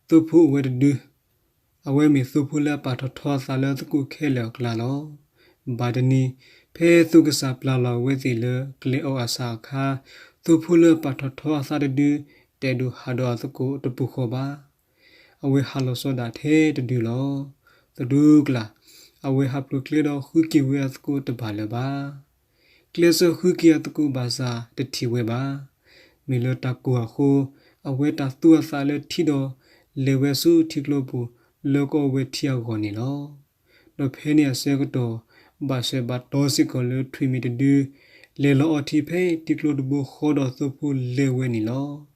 သိဖိအိၣ်ဝဲတဒု, အဝဲမ့ၢ်သိဖိလၢအပာ်ထီၣ်ထီအသးလၢသကိးခဲလၢာ်အကျါလီၤ. ဘၣ်တနံၤ, ဖဲသိကစၢ်ပျၢ်လီၤအဝဲသ့ၣ်လၢကျဲအီၣ်အဆၣ်အခါ, သိဖိလၢအပာ်ထီၣ်ထီအသးတဒု တအဲၣ်ဒိးဟးဒီးအသကိးတပူၤဃီဘၣ်. အဝဲဟးလီၤဆီဒၣ်ထဲတဒုလီၤ. သဒူကလၢ်, အဝဲဟးဖျိးကျဲဒီးဃုက့ၤဝဲအသကိးတဘၣ်လၢၤဘၣ်. ကျဲစၢဃုက့ၤအသကိးဘၣ်ဆၣ်တထံၣ်ဝဲဘၣ်. မ့ၢ်လၢတၢ်ကိၢ်အဃိ, အဝဲတၢ်သူအသးလၢထံဒီး လဲၤဝဲဆူထံကျိပူၤ လၢကအီဝဲထံအဂီၢ်န့ၣ်လီၤ. ဒီးဖဲန့ၣ်အဆၢကတီၢ်, ဘၣ်ဆၢဘၣ်တီစ့ၢ်ကီးလၢထွံၣ်မံၤတဒု လဲၤလီၤအီထံဖဲထံကျိတဘိဃီဒီးသိဖိလဲၤဝဲန့ၣ်လီၤ.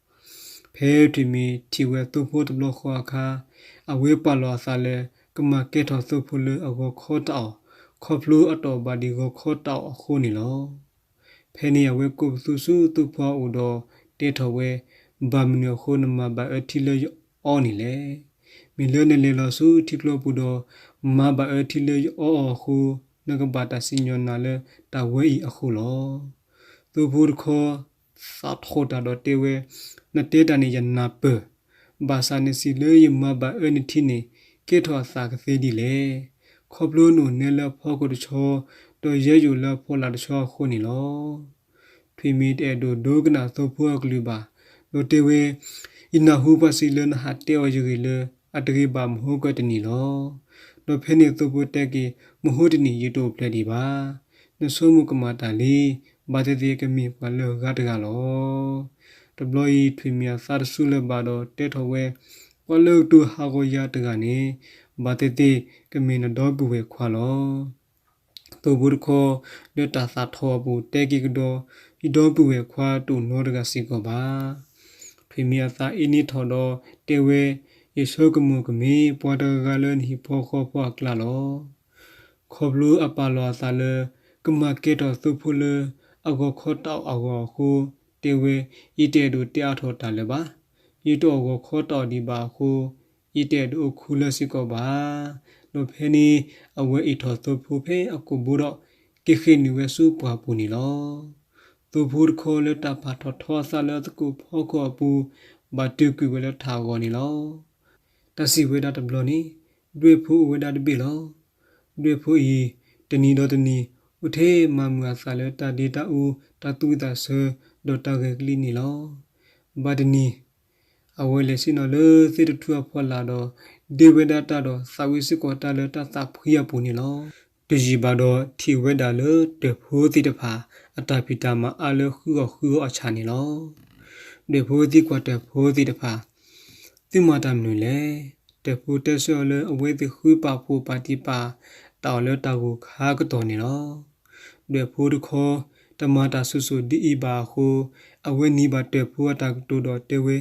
ဖဲထွံၣ်မံၤထံၣ်ဝဲသိဖိတဘျီဃီအခါ, အဝဲပာ်လီၤအသးလၢ ကမၤကဲထီၣ်သိဖိလၢအဂီၤခီတၢ်အီၣ်, ခီဖျိအတီၢ်ဘၣ်ဒံးဂီၤခီတၢ်အီၣ်အဃိန့ၣ်လီၤ. ဖဲန့ၣ်အဝဲကိးပသူဆူသိဖိအအိၣ်ဒီးတဲထီၣ်ဝဲ, ဘၣ်မနုၤအဃိနမၤဘၣ်အၢထံလၢယအီန့ၣ်လဲၣ်. မ့ၢ်လၢနလဲၤလီၤဆူထံကျိပူၤဒီး မၤဘၣ်အၢထံလၢယအီအီၤအဃိ, နကဘၣ်တၢ်စံၣ်ညီၣ်နၤလၢတၢ်ဝဲအံၤအဃိလီၤ. သိဖိတခီ သးထီၣ်တၢ်ဒီးတဲဝဲ, နတဲတၢ်န့ၣ်ယနၢ်ပၢၢ်, ဘၣ်ဆၣ်နစံးလၢယမၤဘၣ်အၢနထံန့ၣ် ကဲထီၣ်အသးကသ့ဒ်လဲၣ်. ခီဖျိနအိၣ်နဲလၢအဖီခိၣ်တဆီ, ဒီးယဲယအိၣ်လၢအဖီလာ်တဆီအဃိန့ၣ်လီၤ. ထွံၣ်မံၤတအဲၣ်ဒိးဒိကနၣ်သိဖိအကလုၢ်ဘၣ်, ဒီးတဲဝဲ, ယနၢ်ဟူပှၤစံးလၢနဟးတဲအီၤယဂ့ၢ်လၢအတဂ့ၤဘၣ်မဟိကတနံၤလီၤ. ဒီးဖဲန့ၣ်သိဖိတဲက့ၤ, မဟိတနံၤယတအိၣ်ဖျဲၣ်ဒံးဘၣ်. နဆိကမိၣ်ကမၣ်တၢ်လံ, ဘၣ်သ့ၣ်သ့ၣ်ကမ့ၢ်ပှၤလၢအဂၤတဂၤလီၤ. တဘျီအံၤထွံၣ်မံၤအသးတစူၤလၢၤဘၣ်ဒီး တဲထီၣ်ဝဲ, ပှၤလၢကတိၤဟးဂီၤယၤတဂၤန့ၣ်, ဘၣ်သ့ၣ်သ့ၣ်ကမ့ၢ်နဒီပုၢ်ဝဲၢ်ခွါလီၤ. သိဖိတခီ လၢတၢ်သးထီၣ်အပူၤ တဲက့ၤကဒီး, ယဒီပုၢ်ဝဲၢ်ခွါတအိၣ်နီတဂၤစ့ၢ်ကီးဘၣ်. ထွံၣ်မံၤအသးအ့န့ထီၣ်ဒီးတဲဝဲ, ယဆိကမိၣ်ကမ့ၢ်ပှၤတဂၤဂၤလၢနဟံၣ်ဖိဃီဖိအကျါလီၤ. ခီဖျိအပာ်လီၤအသးလၢ ကမၤကဲထီၣ်သိဖိလၢအဂီၤခီတၢ်အီၣ်အဂီၢ်အဃိ, တဲဝဲ, ယတအဲၣ်ဒိးတဲအါထီၣ်တၢ်လၢၤဘၣ်. ယတအီၣ်ဂီၤခီတၢ်အီၣ်ဒံးဘၣ်အဃိ, ယတအဲၣ်ဒိးအိၣ်ခူလၢစ့ၢ်ကီးဘၣ်. ဒီးဖဲန့ၣ်အဝဲအ့ၣ်ထီၣ်သိဖိဖဲအကိာ်ဘိဒီး က့ၤဃ့ၢ်နုာ်ဝဲဆူပှၢ်ပူၤန့ၣ်လီၤ. သိဖိတခီလၢတၢ်ပာ်ထီၣ်ထီအသးလၢအသကိးဖီခိၣ်အပူၤ, ဘၣ်တၢၢ်ကွံာ်ဝဲလၢထးအဂီၢ်န့ၣ်လီၤ. တၢ်စံးဝဲဒၣ်တဘျီန့ၣ်, ဒွဲၣ်ဖိအိၣ်ဝဲဒၣ်တဘ့ၣ်လီၤ. ဒွဲၣ်ဖိအံၤ တနံၤဒီးတနံၤ အိၣ်ထဲမၤမုာ်အသးလၢတၢ်ဒ့တၢ်အူ, တၢ်သူၣ်ဝံၣ်သးဆၢ, ဒီးတၢ်ဂဲၤကလံၣ်န့ၣ်လီၤ. ဘၣ်တနံၤ အဝဲလဲၤဆ့ၣ်နီၤလၢသ့ၣ်တထူၣ်အဖီလာ်ဒီး ဒ့ဝဲဒၣ်တၢ်ဒီးသးဝံၣ်စ့ၢ်ကီးတၢ်လၢတၢ်သးဖှံအပူၤန့ၣ်လီၤ. တယံာ်ဘၣ်ဒီးထံၣ်ဝဲဒၣ်လၢတၢၢ်ဖိသ့ၣ်တဖၣ် အတၢ်ဖံးတၢ်မၤအါလၢဃုအီၣ်ဃုအီအဆၣ်န့ၣ်လီၤ. ဒွဲၣ်ဖိသံကွၢ်တၢၢ်ဖိသ့ၣ်တဖၣ်, သုမၤတၢ်မနုၤလဲၣ်. တၢၢ်ဖိတဲဆၢအီၤလၢအဝဲသ့ၣ်ဃုပာ်ဖှိၣ်ပာ်တံၢ်ပာ်တၢ်အီၣ်လၢတၢ်ဂိၢ်ခါကတီၢ်န့ၣ်လီၤ. ဒွဲၣ်ဖိတခီ တမၤတၢ်ဆူၣ်ဆူၣ်ဒ်အံၤဘၣ်အဃိ, အဝဲနံၤဘၣ်တၢၢ်ဖိအတၢ်ကတိၤဒီးတဲဝဲ,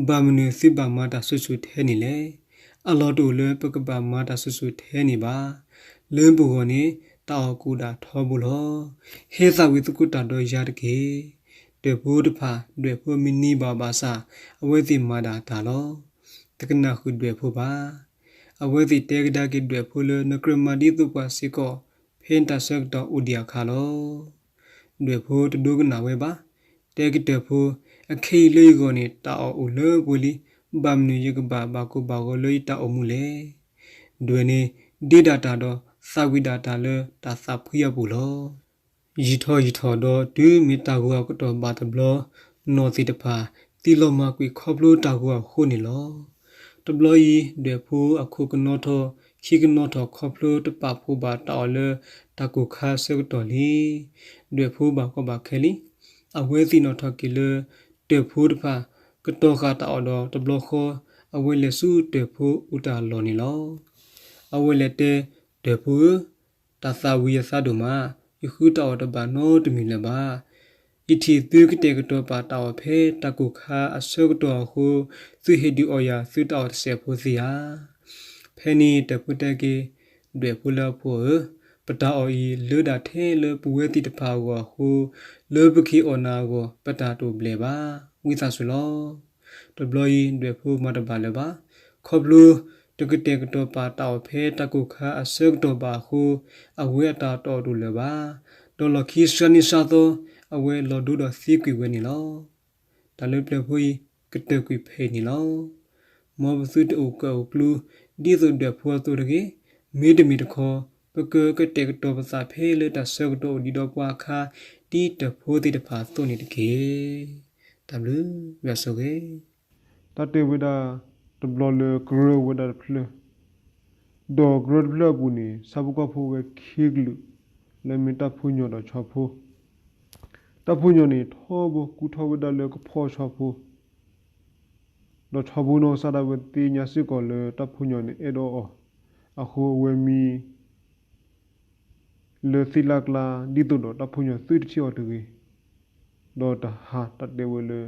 ဘၣ်မနုၤသုဘၣ်မၤတၢ်ဆူၣ်ဆူၣ်ထဲန့ၣ်လဲၣ်. အလီၢ်တအိၣ်လၢပကဘၣ်မၤတၢ်ဆူၣ်ဆူၣ်ထဲန့ၣ်ဘၣ်. လၢပဂီၢ်န့ၣ် တၢ်အီၣ်ကအိၣ်ဒၣ်ထီဘိလီၤ. ဟဲသးဝံၣ်သကိးတၢ်ဒီးယၤတက့ၢ်. တၢၢ်ဖိတဖၣ် ဒွဲၣ်ဖိမ့ၢ်နံၤဘၣ်ဘၣ်ဆၣ် အဝဲသ့ၣ်မၤဒၣ်တၢ်လီၤ. တကနၣ်ဃုာ်ဒွဲၣ်ဖိဘၣ်. အဝဲသ့ၣ်တဲကဒါက့ၤဒွဲၣ်ဖိလၢ နကြၢးမၤဒ်သိးပှၤစ့ၢ်ကီး ဖဲနတၢ်ဆၢကတီၢ်အိၣ်ဒံးအခါလီၤ. ဒွဲၣ်ဖိတဒိကနၣ်ဝဲဘၣ်. တဲက့ၤတၢၢ်ဖိ, အခဲအံၤလၢယဂီၢ်န့ၣ် တၢ်အီၣ်အိၣ်လၢပှဲၤလံ, ဘၣ်မနုၤယကဘၣ်ဘၣ်ကိၢ်ဘၣ်ဂီၤလၢယတၢ်အိၣ်မူလဲၣ်. ဒွဲၣ်န့ၣ် ဒ့ဒၣ်တၢ်ဒီးသးဝံၣ်ဒၣ်တၢ်လၢတၢ်သးဖှံအပူၤလီၤ. ယံာ်ထီၣ်ယံာ်ထီၣ်ဒီးတုၤမ့ၢ်တၢ်ဂီၤအကတီၢ်ဘၣ်တဘျီ, နီၢ်သ့ၣ်တဖၣ် သံလီၤမၢ်ကွံာ်ခီဖျိတၢ်ဂီၤအဃိန့ၣ်လီၤ. တဘျီအံၤ ဒွဲၣ်ဖိအခိၣ်ကနီၤထီၣ် ခံကနီၤထီၣ်ခီဖျိတပာ်ဖှိၣ်ဘၣ်တၢ်အီၣ်လၢတၢ်ကိၢ်ခါအဆၢကတီၢ်လံ. ဒွဲၣ်ဖိဘၣ်ကီဘၣ်ခဲလံ. အဝဲသ့ၣ်နီၣ်ထီၣ်က့ၤလၢ တၢၢ်ဖိတဖၣ် ကတီၤဃာ်တၢ်အီၣ်ဒီးတဘျီဃီ အဝဲလဲၤဆူတၢၢ်ဖိအူတၢ်လီၢ်န့ၣ်လီၤ. အဝဲလဲၤတဲ, တၢၢ်ဖိဧၢ, တၢ်သၣ်ဝံၤအသးဒိၣ်မး, ယဃုတၢ်အီၣ်တဘၣ်နီတမံၤလၢၤဘၣ်. ယထံၣ်သုကတဲာ်ကတီၤပာ်တၢ်အီၣ်ဖဲတၢ်ကိၢ်ခါအဆၢကတီၢ်အဃိ, သုဟ့ၣ်ဒုးအီၣ်ယၤသုတၢ်အီၣ်တစဲးဖိသ့ဧါ. ဖဲန့ၣ်တၢၢ်ဖိတဲက့ၤ, ဒွဲၣ်ဖိလၢအဖိဧၢ, ပတၢ်အီၣ်အံၤလၢဒၣ်ထဲလၢပဝဲသ့ၣ်တဖၣ်အဂီၢ်အဃိ, လၢပက့ၤအီၣ်နၤအဂီၢ် ပတၢ်တအိၣ်ဘျဲၣ်ဘၣ်. ဝံသးစူၤလီၤ. တဘျီအံၤ ဒွဲၣ်ဖိမၤတဘၣ်လၢၤဘၣ်. ခီဖျိတကတဲာ်ကတီၤပာ်တၢ်အီၣ်ဖဲတၢ်ကိၢ်ခါအဆၢကတီၢ်ဘၣ်အဃိ, အဝဲအတၢ်တအိၣ်တၢ်လၢၤဘၣ်. ဒီးလီၢ်ခံစှၤနံၤစှၤသီ, အဝဲလီၤဒိဒီးသံကွံာ်ဝဲန့ၣ်လီၤ. တၢ်လၢပျၢၤဖိအံၤ ကတၢၢ်ကွံာ်ဖဲအံၤန့ၣ်လီၤ. မ်ပသုတအိၣ်ကၢၣ်အိၣ်ကျူ ဒ်သိးဒွဲၣ်ဖိအသိးတဂ့ၤ, မ့တမ့ၢ်တခီ, ပကကတဲာ်ကတီၤပသးဖဲလၢတၢ်ဆၢကတီၢ်အိၣ်ဒံးဒီးပှၤအခါ ဒ်တၢၢ်ဖိသ့ၣ်တဖၣ်အသိးန့ၣ်တက့ၢ်. တၢ်ဘျုး, ယွၤဆိၣ်ဂ့ၤ. တၢ်တဲဝဲဒၣ်တဘျီလၢကရၢဝဲဒၣ်တဖျၢၣ်, ဒီးကရၢတဖျၢၣ်အပူၤန့ၣ် ဆၣ်ဖိကီၢ်ဖိဝဲခံကလုာ်, လၢမ့ၢ်တၢ်ဖိညီဒီးဆီဖိ. တၢ်ဖိညီန့ၣ် ထီဘိကူထီၣ်ဝဲဒၣ်လၢကဖီၣ်ဆီဖိ, ဒီးဆီဖိနီၢ်ကစၢ်ဒၣ်ဝဲသ့ၣ်ညါစ့ၢ်ကီးလၢတၢ်ဖိညီန့ၣ် အဲၣ်ဒိးအီၤအဃိ အဝဲမံ လၢသ့ၣ်လၢ်ကျါ ဒ်သိးဒီးတၢ်ဖိညီသုတထံၣ်အီၤတဂ့ၤ. ဒီးတဟါတၢ်တဲဝဲလၢ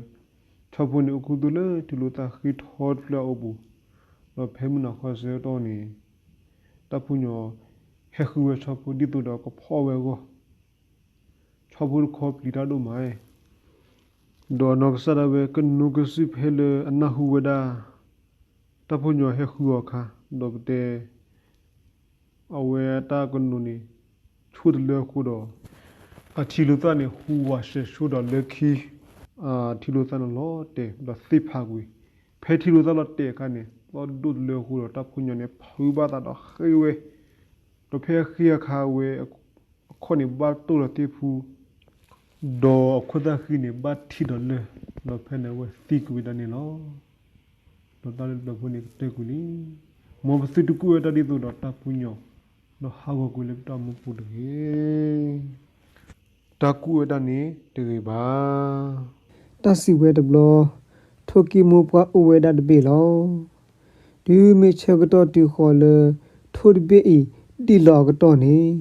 ဆီဖိန့ၣ်အိၣ်ခူသူၣ်လၢထံလိာ်သၣ်ဃံထီတဖျၢၣ်အအိၣ်ပူၤ, ဒီးဖဲမုၢ်နၤခီဆၢကတီၢ်န့ၣ် တၢ်ဖိညီဟဲဃုဝဲဆီဖိဒ်သိးဒီးကဖီၣ်ဝဲအဂီၢ်, ဆီဖိတခီပျံၤတၢ်ဒိၣ်မး, ဒီးအနီၢ်ကစၢ်ဒၣ်ဝဲကနိးကစုၣ်ဖဲလၢအနၢ်ဟူဝဲဒၣ် တၢ်ဖိညီဟဲဃုအီၤအခါ, ဒီးပတဲ အဝဲအတၢ်ကနိးန့ၣ် ဆူၣ်တလၢအဃိဒီး အထံလိာ်သၣ်န့ၣ် ဟူးဝးစဲးဆူၣ်ဒီးလၢခံ အထံလိာ်သၣ်န့ၣ်လီၤတဲာ်ဒီးသ့ၣ်ဖးကွံာ်, ဖဲထံလိာ်သၣ်လီၤတဲာ်အခါန့ၣ် သီၣ်ဒိၣ်တလၢအဃိဒီး တၢ်ဖိညီန့ၣ် ဖုးဘၣ်သးဒီးဃ့ဝဲ, ဒီးဖဲအဃ့အခါဝဲ အခီၣ်န့ၣ်ဘၣ်တိၢ်ဒီးသ့ၣ်ဖူ, ဒီးအခိၣ်သၣ်ဃံန့ၣ်ဘၣ်ထံးဒီးလၢၢ်, ဒီးဖဲန့ၣ်အဝဲသံကွံာ်ဝဲဒၣ်န့ၣ်လီၤ. ဒီးတၢ်လၢပျၢၤဖိန့ၣ်ကတၢၢ်ကွံာ်လံ. မ်ပသုတကူၣ်ဝဲတၢ်ဒ်သိးဒီးတၢ်ဖိညီ, ဒီးဟးဂီၤကွံာ်လၢပတၢ်အိၣ်မူပူၤတဂ့ၤ. တၢ်ကူၣ်ဝဲဒၣ်န့ၣ်တဂ့ၤဘၣ်. တၢ်စံးဝဲတဘျီ, ထိၣ်ကံၢ်မိၢ်ပှၢ်အိၣ်ဝဲဒၣ်တဘ့ၣ်လီၤ. တုၤမ့ၢ်ဆၢကတီၢ်တုၤဃီၤလၢ ထိၣ်တဘ့ၣ်အံၤဒံၣ်လီၤအကတီၢ်န့ၣ်,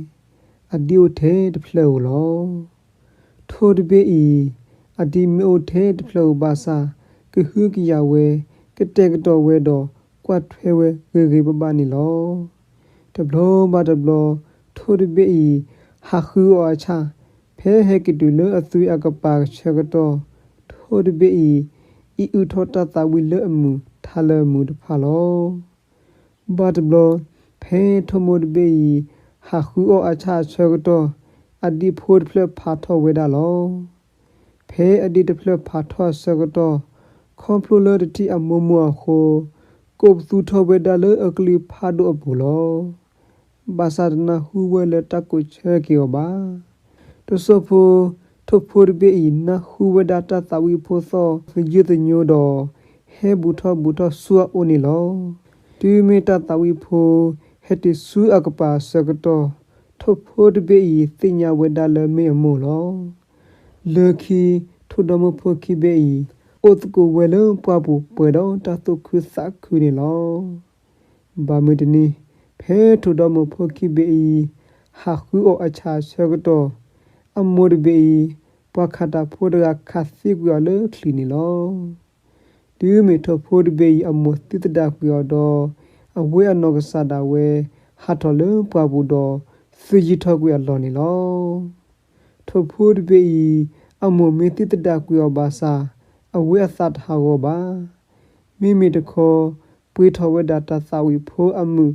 အဒံၣ်အိၣ်ထဲတဖျၢၣ်ဧိၤလီၤ. ထိၣ်တဘ့ၣ်အံၤ အဒံၣ်မ့ၢ်အိၣ်ထဲတဖျၢၣ်ဧိၤဘၣ်ဆၣ်, ကဟုကယာ်ဝဲ, ကတဲာ်ကတီၤဝဲဒီး ကွၢ်ထွဲဝဲဂ့ၤဂ့ၤဘၣ်ဘၣ်န့ၣ်လီၤ. တဘျီဘၣ်တဘျီ, ထိၣ်တဘ့ၣ်အံၤ ဟးဃုအီၣ်အဆၣ်, ဖဲဟဲက့ၤတုၤလၢအသွံၣ်အကပၤအဆၢကတီၢ်, ထိၣ်တဘ့ၣ်အံၤ အံးအုၣ်ထီၣ်တၢ်သးဝံၣ်လၢအမုာ်ထါလၢအမုာ်တဖၣ်လီၤ. ဘၣ်တဘျီ, ဖဲထိၣ်မိၢ်တဘ့ၣ်အံၤ ဟးဃုအီၣ်အဆၣ်အဆၢကတီၢ်, အဒံၣ်ဖိတဖျၢၣ်ဖးထီၣ်ဝဲဒၣ်လီၤ. ဖဲအဒံၣ်တဖျၢၣ်ဖးထီၣ်အဆၢကတီၢ်, ခီဖျိလၢတထံၣ်အမိၢ်မိၢ်အဃိ, ကိးပသူထီၣ်ဝဲဒၣ်လၢအကလုၢ်ဖးဒိၣ်အပူၤလီၤ. ဘၣ်ဆၣ်တနၢ်ဟူဝဲလၢတၢ်ကိးဆၢက့ၤအီၤဘၣ်. တစိၢ်ဖိ, ထိၣ်ဖိတဘ့ၣ်အံၤ နၢ်ဟူဝဲဒၣ်တၢ်သးဝံၣ်ဖိသီၣ်သယုၢ်သညိဒီး ဟဲဘူးထီၣ်ဘူးထီၣ်ဆူအအိၣ်န့ၣ်လီၤ. တုၤမ့ၢ်တၢ်သးဝံၣ်ဖိ ဟဲတုၤဆူအကပၤအဆၢကတီၢ်, ထိၣ်ဖိတဘ့ၣ်အံၤ သ့ၣ်ညါဝဲဒၣ်လၢမ့ၢ်အမိၢ်လီၤ. လၢခံ, ထိၣ်ဒီမိၢ်ဖိခံဘ့ၣ်အံၤ အိၣ်သကိးဝဲလၢပှၢ်ပူၤပှဲၤဒီးတၢ်သူၣ်ခုသးခုန့ၣ်လီၤ. ဘၣ်မုၢ်တနံၤ, ဖဲထိၣ်ဒီမိၢ်ဖိခံဘ့ၣ်အံၤ ဟးဃုအီၣ်အဆၣ်အဆၢကတီၢ်, အမိၢ်တဘ့ၣ်အံၤ ပှၤခးတၢ်ဖိတဂၤခးသံကွံာ်အီၤလၢချံးန့ၣ်လီၤ. တုၤမ့ၢ်ထိၣ်ဖိတဘ့ၣ်အံၤအမိၢ်သံသဒၣ်ကွံာ်အီၤဒီး, အဝဲအနီၢ်ကစၢ်ဒၣ်ဝဲ ဟးထီၣ်လၢပှၢ်ပူၤဒီး သယုၢ်ထီၣ်ကွံာ်အလီၢ်န့ၣ်လီၤ. ထိၣ်ဖိတဘ့ၣ်အံၤ အမိၢ်မ့ၢ်သံသဒၣ်ကွံာ်အီၤဘၣ်ဆၣ်, အဝဲအသးတဟးဂီၤဘၣ်. မ့မ့ၢ်တခီ, ပှ့ၤထီၣ်ဝဲဒၣ်တၢ်သးဝံၣ်ဖိအမုာ်,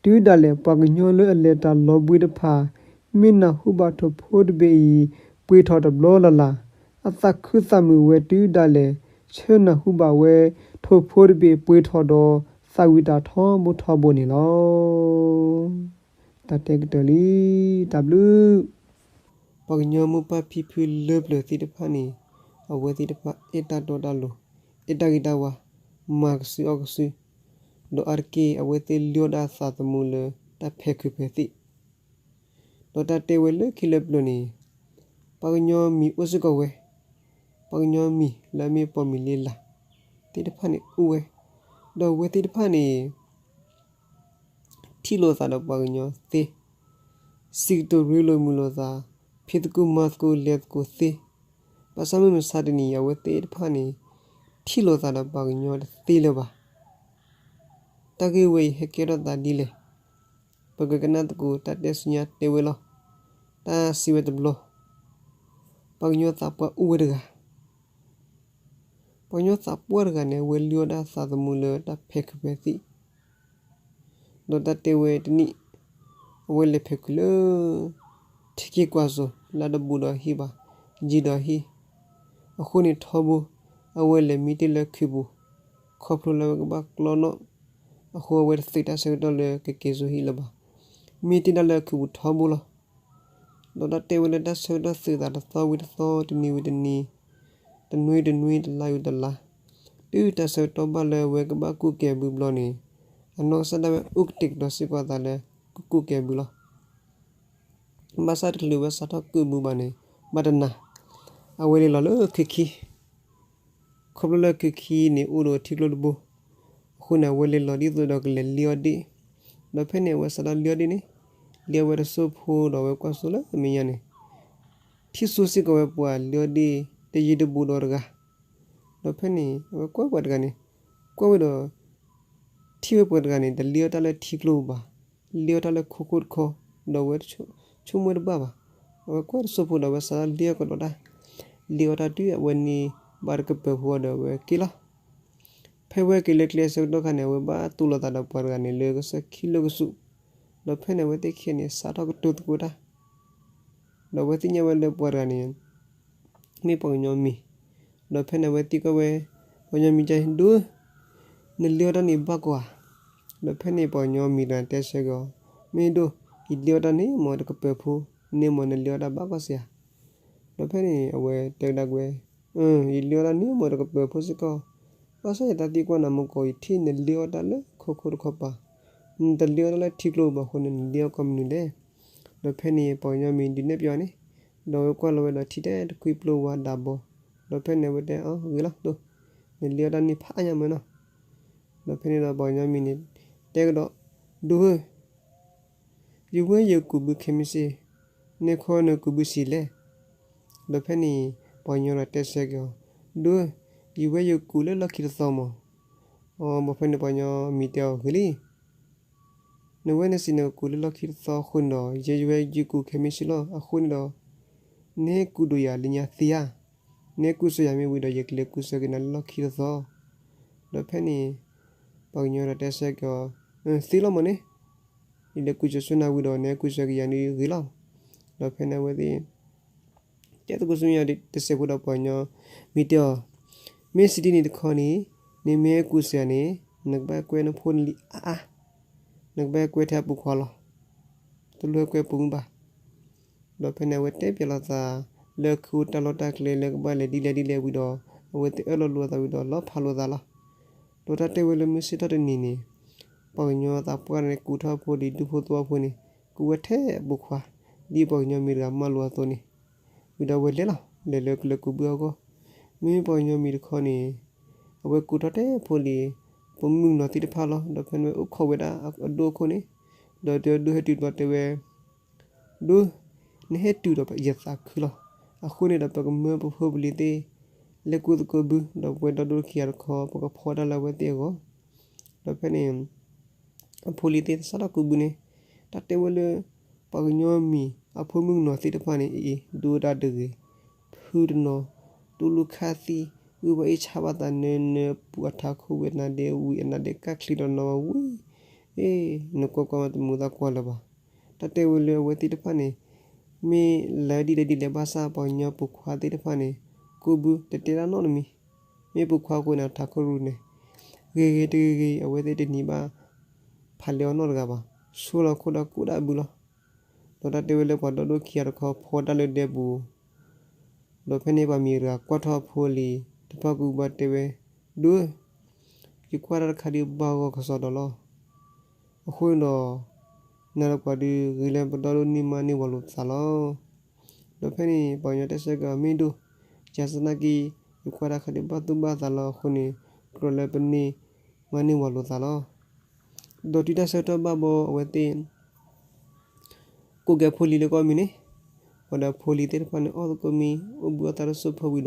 တုၤဒၣ်လဲာ်ပှၤကညီလၢအလဲၤတၢ်လီၤဘှံးတဖၣ် မ့ၢ်နၢ်ဟူဘၣ်ထိၣ်ဖိတဘ့ၣ်အံၤ ပှ့ၤထီၣ်တဘျီလၢ်လၢ်, အသးခုသးမုာ်ဝဲတုၤဒၣ်လဲာ် ဆၢနၢ်ဟူဘၣ်ဝဲ ထိၣ်ဖိတဘ့ၣ်ပှ့ၤထီၣ်ဒီး သးဝံၣ်တၢ်ထီဘိထီဘိန့ၣ်လီၤ. တၢ်တဲကတၢၢ်လံ, တၢ်ဘျုး ပှၤကညီမိၢ်ပၢ်ဖံဖုလၢပျၢၤသ့ၣ်တဖၣ်န့ၣ် အဝဲသ့ၣ်တဖၣ်အဲၣ်တၢ်တီတၢ်လိၤ, အဲၣ်တၢ်ဂ့ၤတၢ်ဝါ, မၤကစုအီၣ်ကစု, ဒီးအါတက့ၢ် အဝဲသ့ၣ်လုၢ်အီၣ်ဒၣ်အသးသမူလၢတၢ်ဖဲးခုးဖဲးသံၣ် ဒီးတၢ်တဲဝဲလၢခံလၢပျၢၤန့ၣ် ပှၤကညီမံၤအိၣ်စ့ၢ်ကီးဝဲ, ပှၤကညီမံၤလၢအမ့ၢ်ပိာ်မုၣ်လ့လးသ့ၣ်တဖၣ်န့ၣ်အိၣ်ဝဲ, ဒီးအဝဲသ့ၣ်တဖၣ်န့ၣ် ထံၣ်လိာ်သးဒီးပှၤကညီသ့, စံးကတိၤရ့လိာ်မုာ်လိာ်သး, ဖံးသကိးမၤသကိးလဲၤသကိးသ့, ဘၣ်ဆၣ်မုၢ်မဆါတနံၤ အဝဲသ့ၣ်တဖၣ်န့ၣ် ထံၣ်လိာ်သးဒီးပှၤကညီတသ့လၢၤဘၣ်. တၢ်ဂ့ၢ်ဝဲအံၤဟဲကဲထီၣ်သးဒ်လဲၣ်. ပကကနၣ်သကိးတၢ်တဲဆူညါတဲဝဲလီၤ. တၢ်စံးဝဲတဘျီ, ပှၤကညီသးပှၢ်အိၣ်ဝဲတဂၤ ပှၤကညီသးပှၢ်တဂၤန့ၣ် အဝဲလုၢ်အီၣ်ဒၣ်သးသမူလၢတၢ်ဖဲးခုးဖဲးသံၣ်, ဒီးတၢ်တဲဝဲတနံၣ် အဝဲလဲၤဖဲးခုးလၢ ထံက့ၤကွၢ်စိၤ လၢတဘူးဒီးဟံၣ်ဘၣ်, ယံၤဒီးဟံၣ်, အဃိန့ၣ်ထီဘိ အဝဲလဲၤမံတ့ၢ်လၢခုးပူၤ, ခီဖျိလၢအဝဲကဘၣ်ကျီနီၣ်, အဃိအဝဲတသုးတၢ်ဆၢကတီၢ်လၢကက့ၤစိဟံၣ်လၢၤဘၣ်, မံတ့ၢ်ဒၣ်လၢခုးပူၤထီဘိလီၤ. ဒီးတၢ်တဲဝဲလၢတၢ်ဆၢကတီၢ်သုးသးတသီဝံၤတသီ တနံၤဝံၤတနံၤ, တနွံတနွံ တလါဝံၤတလါ, တုၤတၢ်ဆၢကတီၢ်ဘၣ်လၢအဝဲကဘၣ်ကူးကဲၤဘုဘျီန့ၣ်, အနီၢ်ကစၢ်ဒၣ်ဝဲအိၣ်ကတဲာ်ကတီၤစ့ၢ်ကီးအသးလၢကကူးကဲၤဘုလီၤ. ဘၣ်ဆၣ်တချုးဝဲစးထီၣ်ကူးဘုဘၣ်န့ၣ် ဘၣ်တနၤ, အဝဲလဲၤလီၤလၢခုးခံ ခီဖျိလၢခုးခံန့ၣ်အိၣ်ဒီးထံကျိတဘိ, အဃိန့ၣ် အဝဲလဲၤလီၤဒ်သိးဒီးကလဲၤလံအီၣ်ဒ့ၣ်, ဒီးဖဲန့ၣ် အဝဲစးထီၣ်လံအီၣ်ဒ့ၣ်န့ၣ်, လံအီၣ်ဝဲတစိၢ်ဖိဒီးအဝဲကွၢ်စိလၢမဲာ်ညါန့ၣ်, ထံၣ်စိစ့ၢ်ကီးဝဲပှၤလံအီၣ်ဒ့ၣ်တယံၤတဘူးဒီးတဂၤ, ဒီးဖဲန့ၣ် အဝဲကွၢ်ပှၤတဂၤန့ၣ်, ကွၢ်ဝဲဒီး ထံၣ်ဝဲပှၤတဂၤန့ၣ် တလံအီၣ်တၢ်လၢထံကျိဘၣ်, လံအီၣ်တၢ်လၢခိခိၣ်တခီ, ဒီးအဝဲဆိကမိၣ်တဘၣ်ဘၣ်, အဝဲကွၢ်တစိၢ်ဖိဒီးအဝဲစးထီၣ်လံအီၣ်ကဒီးတၢ်, လံအီၣ်တၢ်တုၤအဝဲန့ၣ်ဘၣ်တကပၤဖိဒီးအဝဲက့ၤလီၤ. ဖဲဝဲက့ၤလၢကျဲအဆၢကတီၢ်ခါန့ၣ် အဝဲဘၣ်တူၢ်လိာ်သးဒီးပှၤတဂၤန့ၣ်လၢကစၢၢ်ခံလၢကစူး, ဒီးဖဲန့ၣ် အဝဲသ့ၣ်ခံဂၤန့ၣ် စးထီၣ်ကတိၤသကိးတၢ်, ဒီးအဝဲသ့ၣ်ညါဝဲလၢပှၤတဂၤန့ၣ် မ့ၢ်ပှၤကညီမံၤ, ဒီးဖဲန့ၣ် အဝဲသံကွၢ်ဝဲ ပှၤကညီမံၤ ဒိၣ်ဧၢ, နလံအီၣ်တၢ်န့ၣ်ဘၣ်ကီဧါ. ဒီးဖဲန့ၣ် ပှၤကညီမံၤတဂၤတဲဆၢက့ၤအီၤ, မ့ၢ်ဒိၣ်, ယလံအီၣ်တၢ်န့ၣ်မ့ၢ်တကပၤဖိ, န့ၣ်မ့ၢ်နလံအီၣ်တၢ်ဘၣ်ကီစ့ၢ်ဧါ. ဒီးဖဲန့ၣ် အဝဲတဲကဒါကွဲ, ယလံအီၣ်တၢ်န့ၣ်မ့ၢ်တကပၤဖိစ့ၢ်ကီး, ဘၣ်ဆၣ်ယတၢ်သံကွၢ်နၤမ့ၢ်ကီး ယထံၣ်နလံအီၣ်တၢ်လၢခိခိၣ်တခီပၤ, နတလံအီၣ်တၢ်လၢထံကျိဘၣ်အဃိန့ၣ် နလံအီၣ်ကီၢ်မနုၤလဲၣ်. ဒီးဖဲန့ၣ် ပှၤကညီမံၤဒုးနဲၣ်ပၠီန့ၣ်, ဒီးအဝဲကွၢ်လီၤဝဲဒီးထံၣ်ထဲတခွံပျိဝါဒးဘီ, ဒီးဖဲန့ၣ် အဝဲတဲအီၤ ဂ့ၤလီၤဒိၣ်, နလံအီၣ်တၢ်န့ၣ်ဖးအါညါမ့ၢ်နီၤ. ဒီးဖဲန့ၣ်ဒီးပှၤကညီမံၤန့ၣ် တဲကဒီး, ဒိၣ်ဧၢ, ယဝဲယကူးဘုခဲမုၢ်ဆ့ၣ်, နဲခီနကူးဘုဆံးလဲၣ်. ဒီးဖဲန့ၣ် ပှၤကညီဒီးတဲဆၢက့ၤအီၤ, ဒိၣ်ဧၢ, ယဝဲယကူးလၢလီၢ်ခံတသီမး. အဘီဖဲန့ၣ်ပှၤကညီမံၤတဲအီၤ ဂ့ၤလံ နဝဲနစံးနကကူးလၢလီၢ်ခံတသီအဃိန့ၣ်ဒီး ယဲယဝဲယကူးခဲမုၢ်ဆ့ၣ်လီၤ. အဃိန့ၣ်ဒီး နဟဲကူးဒိးယၤလၢညါသ့ဧါ. နဟဲကူးစၢၤယၤမ့ၢ်ဝံၤဒီး ယကလဲၤကူးစၢၤက့ၤနၤလၢလီၢ်ခံတသီ. ဒီးဖဲန့ၣ် ပှၤကညီဒီးတဲဆၢက့ၤအီၤ, သ့လီၤမးန့ၣ်, ယလဲၤကူးစၢၤဆိနၤဝံၤဒီး နဟဲကူးစၢၤက့ၤယၤန့ၣ်ဂ့ၤလီၤ. ဒီးဖဲန့ၣ်အဝဲသ့ၣ် တဲသကိးဆူညါတစဲးဖိဒီးပှၤကညီမံၤတဲအီၤ, မ့ၢ်စံးဒ်န့ၣ်တခီန့ၣ်, နမ့ၢ်ဟဲကူးစၢၤယၤန့ၣ် နကဘၣ်ကွဲနဖိနလံၤအါအါ, နကဘၣ်ကွဲထဲအပိာ်ခွါလီၤ. တလိၣ်ဟဲကွဲပိာ်မုၣ်ဘၣ်. ဒီးဖဲန့ၣ် အဝဲတဲပၠးလိာ်သး လၢခုအိၣ်တၢ်လီၢ်တၢ်ကျဲလၢကဘၣ်လဲၤဒ်လဲၣ်ဒ်လဲၣ်ဝံၤဒီး အဝဲသ့ၣ်အၢၣ်လီၤလိာ်သးဝံၤဒီးလီၤဖးလိာ်သးလီၤ. ဒီးတၢ်တဲဝဲလၢမုၢ်ဆ့ၣ်ထီၣ်တနံၤန့ၣ် ပှၤကညီသးပှၢ်န့ၣ် ကူးထီၣ်ဖိဒံး ဒူဖိသဝီဖိန့ၣ် ကူးဝဲထဲအပိာ်ခွါ ဒ်ပှၤကညီမံၤတဂၤမၢလိာ်အသိးန့ၣ်, ဝံၤဒီးအဝဲလဲၤလီၤ လဲၤလၢကလဲၤကူးဘုအဂီၢ်. မ့မ့ၢ်ပှၤကညီမံၤတခီန့ၣ် အဝဲကူးထီၣ်ထဲဖိလံၤ ပိာ်မုၣ်ကနီၤသ့ၣ်တဖၣ်လီၤ. ဒီးဖဲန့ၣ်ဝဲအိၣ်ခိးဝဲဒၣ်အဒိၣ်အခိၣ်န့ၣ်, ဒီးတဲဒိၣ်ဟဲတုၤတဘျီတဲဝဲ ဒိၣ်, နဟဲတုၤဒီးယသးခုလီၤ. အဃိန့ၣ်ဒီးပကမၢပဖိပလံၤသ့ၣ် လဲၤကူးသကိးဘု ဒီးပဝဲဒီဒိၣ်ခံဂၤတခီ ပကဖီတၢ်လၢအဝဲသ့ၣ်အဂီၢ်. ဒီးဖဲန့ၣ် အဖိလံၤသ့ၣ်စးထီၣ်ကူးဘုန့ၣ် တၢ်တဲဝဲလၢ ပှၤကညီမံၤ အဖိမုၣ်ကနီၤသ့ၣ်တဖၣ်န့ၣ် အ့ၣ် ဒိၣ်တၢ်တဂ့ၤ, ဖုတနီၤ, တူၢ်လိာ်ခါသံ, ဂုာ်ဘၣ်အ့ၣ်ဆါဘၣ်သး နၢနၢပူၤအထးခိၣ်ဝံၤ အနါဒ့ဝံၤ အနါဒ့ကၣ်ချံဒီးနီၤဝံၤ, အ့ၣ် နကွၢ်ကွၢ်မး တမုာ်သးကွၢ်လၢၤဘၣ်. တၢ်တဲဝဲလၢအဝဲသ့ၣ်တဖၣ်န့ၣ် မ့ၢ်လၢဒ်လဲၣ်ဒ်လဲၣ်ဘၣ်ဆၣ် ပှၤကညီပိာ်ခွါသ့ၣ်တဖၣ်န့ၣ် ကူးဘုတတဲတၢ်နီတမံၤ, မ့ၢ်ပိာ်ခွါအဃိန့ၣ် အထးခိၣ်ရူၤန့ၣ် ဂ့ၤဂ့ၤတဂ့ၤဂ့ၤ အဝဲသ့ၣ်တနံၤဘၣ် ဖးလဲအီၤနီတဂၤဘၣ်, ဆိလီၤခိၣ်ဒီးကူးဒၣ်ဘုလီၤ. ဒီးတၢ်တဲဝဲလၢပှၤဒီဒိၣ်ခံဂၤတခီဖီတၢ်လၢဒဲပူၤ, ဒီးဖဲန့ၣ်ပှၤမံၤတဂၤကွၢ်ထီၣ်အဖိအလံၤတဖၣ် ကူးဘၣ်တဲဝဲ, ဒိၣ်ဧၢ, ယကွၢ်တၢ်တခါဒုးဘၣ်ဂီၢ်ကစီဒီလီၤ. အဃိန့ၣ်ဒီး နၤဒီးပှၤဒုး ဂ့ၤလၢပဒီဒိၣ်န့ၢ်မါန့ၢ်ဝၤလိာ်ပသးလီၤ. ဒီးဖဲန့ၣ် ပှၤကညီတဲဆၢက့ၤအီၤ မ့ၢ်ဒိၣ်, ယၤစနာ်က့ ယကွၢ်တၢ်တခါဒုးဘၣ်သူၣ်ဘၣ်သးလီၤ. အဃိန့ၣ် ကြၢးလၢပန့ၢ်မါန့ၢ်ဝၤလိာ်သးလီၤ. ဒီးတုၤတၢ်ဆၢကတီၢ်ဘၣ်ဘီ အဝဲသ့ၣ် ကိးက့ၤအဖိအလံၤလၢကီၢ်မံၤန့ၣ်, ဝံၤဒီးအဖိအလံၤသ့ၣ်တဖၣ်န့ၣ် အီၣ်သကိးမံၤ အိၣ်ဘှံးအီၣ်သါတစိၢ်ဖိဝံၤဒီး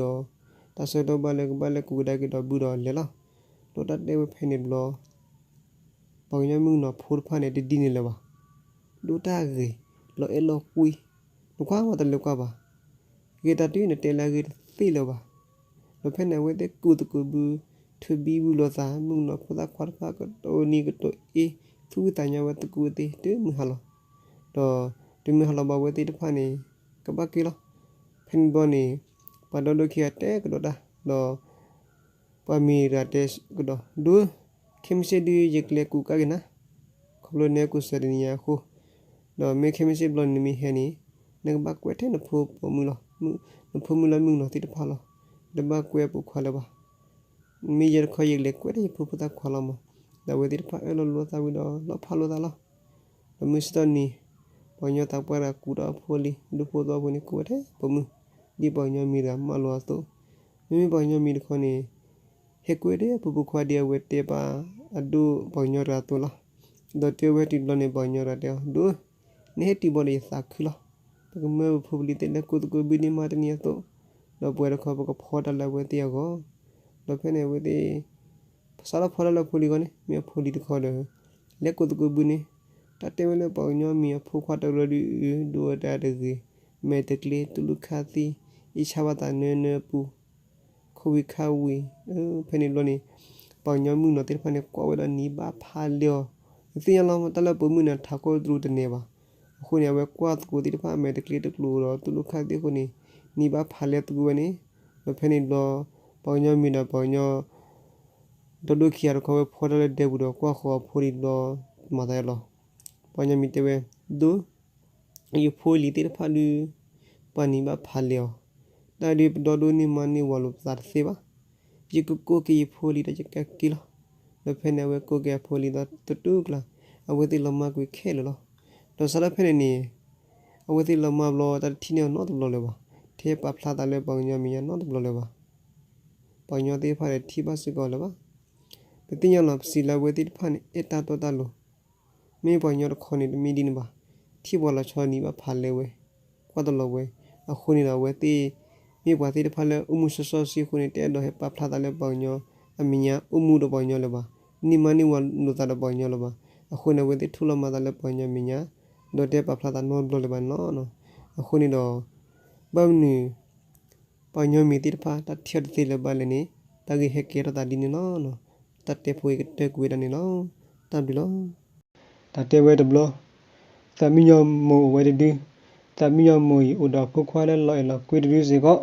တၢ်ဆၢကတီၢ်ဘၣ်လၢကဘၣ်လဲၤကူးကဒါက့ၤဒီးဘုဒီးလဲၤလီၤ. ဒီးတၢ်တဲဝဲဖဲန့ၣ်တဘျီ ပှၤကညီမုၣ်ကနီၤဖိတဖၣ်န့ၣ် တဒ်န့ၣ်လၢၤဘၣ်. ဒိၣ်တၢ်ဂ့ၤ, လီၤအဲၣ်လီၤကွံ, နကွၢ်မးတလၢကွၢ်ဘၣ်. ဂ့ၤတၢ်တုၤ နတဲလၢအဂ့ၤတသ့လၢၤဘၣ်. ဒီးဖဲန့ၣ် အဝဲသ့ၣ်ကူးသကိးဘု, ထုးဘံဘူလိာ်သး, မုၣ်ကနီၤဖိသၣ်ခွါတဖၣ် ကတိၤနံၤကတိၤအ့, သူၣ်ဝံၣ်သးညီဝဲသကိးသ့ၣ် တုၤမုၢ်ဟါလီၤ. ဒီးတုၤမုၢ်ဟါလီၤဘၣ် အဝဲသ့ၣ်တဖၣ်န့ၣ် ကဘၣ်က့ၤလီၤ. ဖဲန့ၣ်တဘျီန့ၣ် ပှၤဒီဒိၣ်ခံဂၤတဲကဒီးတၢ်, ဒီး ပှၤမံၤတဂၤတဲကဒီး, ဒိၣ်, ခဲမုၢ်ဆ့ၣ်ဒုး ယကလဲၤကူးကဒါက့ၤနၤ, ခီဖျိနဟဲကူးစၢၤတနံၤညါအဃိ, ဒီးမ့ၢ်ခဲမုၢ်ဆ့ၣ်တဘျီန့ၣ် နမ့ၢ်ဟဲန့ၣ် နကဘၣ်ကွဲးထဲနဖိပိာ်မုၣ်လီၤ, နဖိမုၣ်လၢမုၣ်ကနီၤသ့ၣ်တဖၣ်လီၤ. နတဘၣ်ကွဲးပိာ်ခွါလၢၤဘၣ်. မ့ၢ်ယဲတခီ ယကလဲၤကွဲးထဲယဖိဖိသၣ်ခွါလီၤမး. ဒီးအဝဲသ့ၣ်တဖၣ်အၢၣ်လီၤလိာ်သးဝံၤဒီး လီၣ်ဖးလိာ်သးလီၤ. ဒီးမုၢ်ဆ့ၣ်ထီၣ်နံၤ ပှၤကညီသးပှၢ်တဂၤကူးဒီးအဖိအလံၤ ဒူဖိသဝီဖိန့ၣ် ကူးဝဲထဲပိာ်မုၣ်, ဒ်ပှၤကညီမံၤတဂၤမၢလိာ်အသိး, မ့မ့ၢ်ပှၤကညီမံၤတခီန့ၣ် ဟဲကွဲးထဲအဖိဖိခွါ ဒ်အဝဲတဲပာ်အဒိၣ်ပှၤကညီတဂၤအသိးလီၤ. ဒီးတုၤဝဲတုၤတဘျီန့ၣ် ပှၤကညီတဂၤတဲအီၤ, ဒိၣ်, နဟဲတုၤဘၣ်ဒီးယသးခုလီၤ. ပကမၢပဖိပလံၤသ့ၣ်လၢကူးသကိးဘုန့ၢ်မါတနံၤအသိး, ဒီးပှဲၤတခီ ပကဖီတၢ်လၢအဝဲသ့ၣ်အဂီၢ်. ဒီးဖဲန့ၣ် အဝဲသ့ၣ် ပစးထီၣ်ဖီတၢ်လၢအဖိလံၤအဂီၢ်န့ၣ် မ့ၢ်အဖိလံၤတခီဒီး လဲၤကူးသကိးဘုန့ၣ်, တၢ်တဲဝဲလၢပှၤကညီမံၤအဖိခွါတရၢဒုး ဒိးဝဲဒၣ်တဂ့ၤ, မဲာ်တကျ့, တူၢ်လိာ်ခါသံ, အ့ၣ်ဆါဘၣ်သးနၢနၢအပူၤ, ခိၣ်ဝံၤခါဝံၤ, ဖဲန့ၣ်တဘျီန့ၣ် ပှၤကညီမုၣ်ကနီၤသ့ၣ်တဖၣ်န့ၣ် ကွၢ်ဝဲဒီးနံၤဘၣ်ဖးလဲအီၤ, နသ့ၣ်ညါလီၤ တၢ်လၢပိာ်မုၣ်န့ၣ် ထးခိၣ်တရူးတန့ၢ်ဘၣ်. အဃိန့ၣ် အဝဲကွၢ်သကိးသ့ၣ်တဖၣ် မဲာ်တကျ့တကျိၤဒီး တူၢ်လိာ်ခါသံအဃိန့ၣ် နံၤဘၣ်ဖးလဲသကိးဝဲန့ၣ်, ဒီးဖဲန့ၣ်တဘျီ ပှၤကညီမံၤဒီးပှၤကညီ ဒီဒိၣ်ခံဂၤတခီဝဲဖီတၢ်လၢဒဲပူၤဒီး ကွၢ်ဃီၤအဖိလံၤတဘျီ မၤသးယလီၤ. ပှၤကညီမံၤတဲဝဲ, ဒိၣ်, ယဖိလံၤသ့ၣ်တဖၣ်ဒုး ပှၤနံၤဘၣ်ဖးလဲအီၤ, တၢ်ဒုးပဒီဒိၣ်န့ၢ်မါန့ၢ်ဝၤလိာ်ပသးတသ့ဘၣ်. ယကကိးက့ၤယဖိလံၤဒီးယကက့ၤလီၤ. ဒီးဖဲန့ၣ် အဝဲကိးက့ၤအဖိလံၤဒီးသတူၢ်ကျါ, အဝဲသ့ၣ်လီၤမၢ်ကွံာ်ခဲလၢာ်လီၤ. ဒီးစးထီၣ်ဖဲန့ၣ်န့ၣ် အဝဲသ့ၣ်လီၤမၢ်ဘျီ တၢ်တထံၣ်န့ၢ်အီၤနီတဘျီလၢၤဘၣ်. ထဲပာ်ဖျါသးလၢပှၤကညီမဲာ်ညါနီတဘျီလၢၤဘၣ်. ပှၤကညီသ့ၣ်တဖၣ်ဒီးထံၣ်ဘၣ်စ့ၢ်ကီးလၢၤဘၣ်. ပသ့ၣ်ညါလီၤ ပစံးလၢအဝဲသ့ၣ်တဖၣ်န့ၣ် အဲၣ်တၢ်တီတၢ်လိၤ, မ့ၢ်ပှၤကညီတခီန့ၣ် တမ့ၢ်ဒ်န့ၣ်ဘၣ်. ထံၣ်ပှၤလီၤဆီနံၤဘၣ်ဖးလဲဝဲ, ကွၢ်တလီၤဝဲ. အဃိန့ၣ်ဒီးအဝဲသ့ၣ် မ့ၢ်ပှၤသ့ၣ်တဖၣ်လၢအိၣ်မူစီစီဆှံအဃိန့ၣ် တအဲၣ်ဒိးဟဲပာ်ဖျါသးလၢပှၤကညီအမဲာ်ညါ အိၣ်မူဒီးပှၤကညီလၢၤဘၣ်. န့ၢ်မါန့ၢ်ဝၤလိာ်သးဒီးပှၤကညီလၢၤဘၣ်. အဃိန့ၣ် အဝဲသ့ၣ်ထိၣ်လီၤမၢ်သးလၢပှၤကညီမဲာ်ညါ, ဒီးတပာ်ဖျါသးနီတဘျီလၢၤဘၣ်န့ၣ်လီၤ. အဃိန့ၣ်ဒီး ဘၣ်မနုၤ ပှၤကညီမံၤသ့ၣ်တဖၣ် တၢ်ထံၣ်အီၤတသ့လၢၤဘၣ်လဲၣ်န့ၣ် တၢ်ဂ့ၢ်ဟဲကဲထီၣ်သးဒ်န့ၣ်လီၤ. တၢ်တဲဖိအံၤကတၢၢ်ကွံာ်ဝဲဒၣ်န့ၣ်လီၤ. တၢ်ဘျုးလီၤ. တၢ်တဲဝဲတဘျီ, သၣ်မံယီၤမိၢ်အိၣ်ဝဲတဒု, သၣ်မံယီၤမိၢ်အံၤအိၣ်ဒီးဖိခွါလၢလီၤအဲၣ်လီၤကွံတဒုစ့ၢ်ကီး.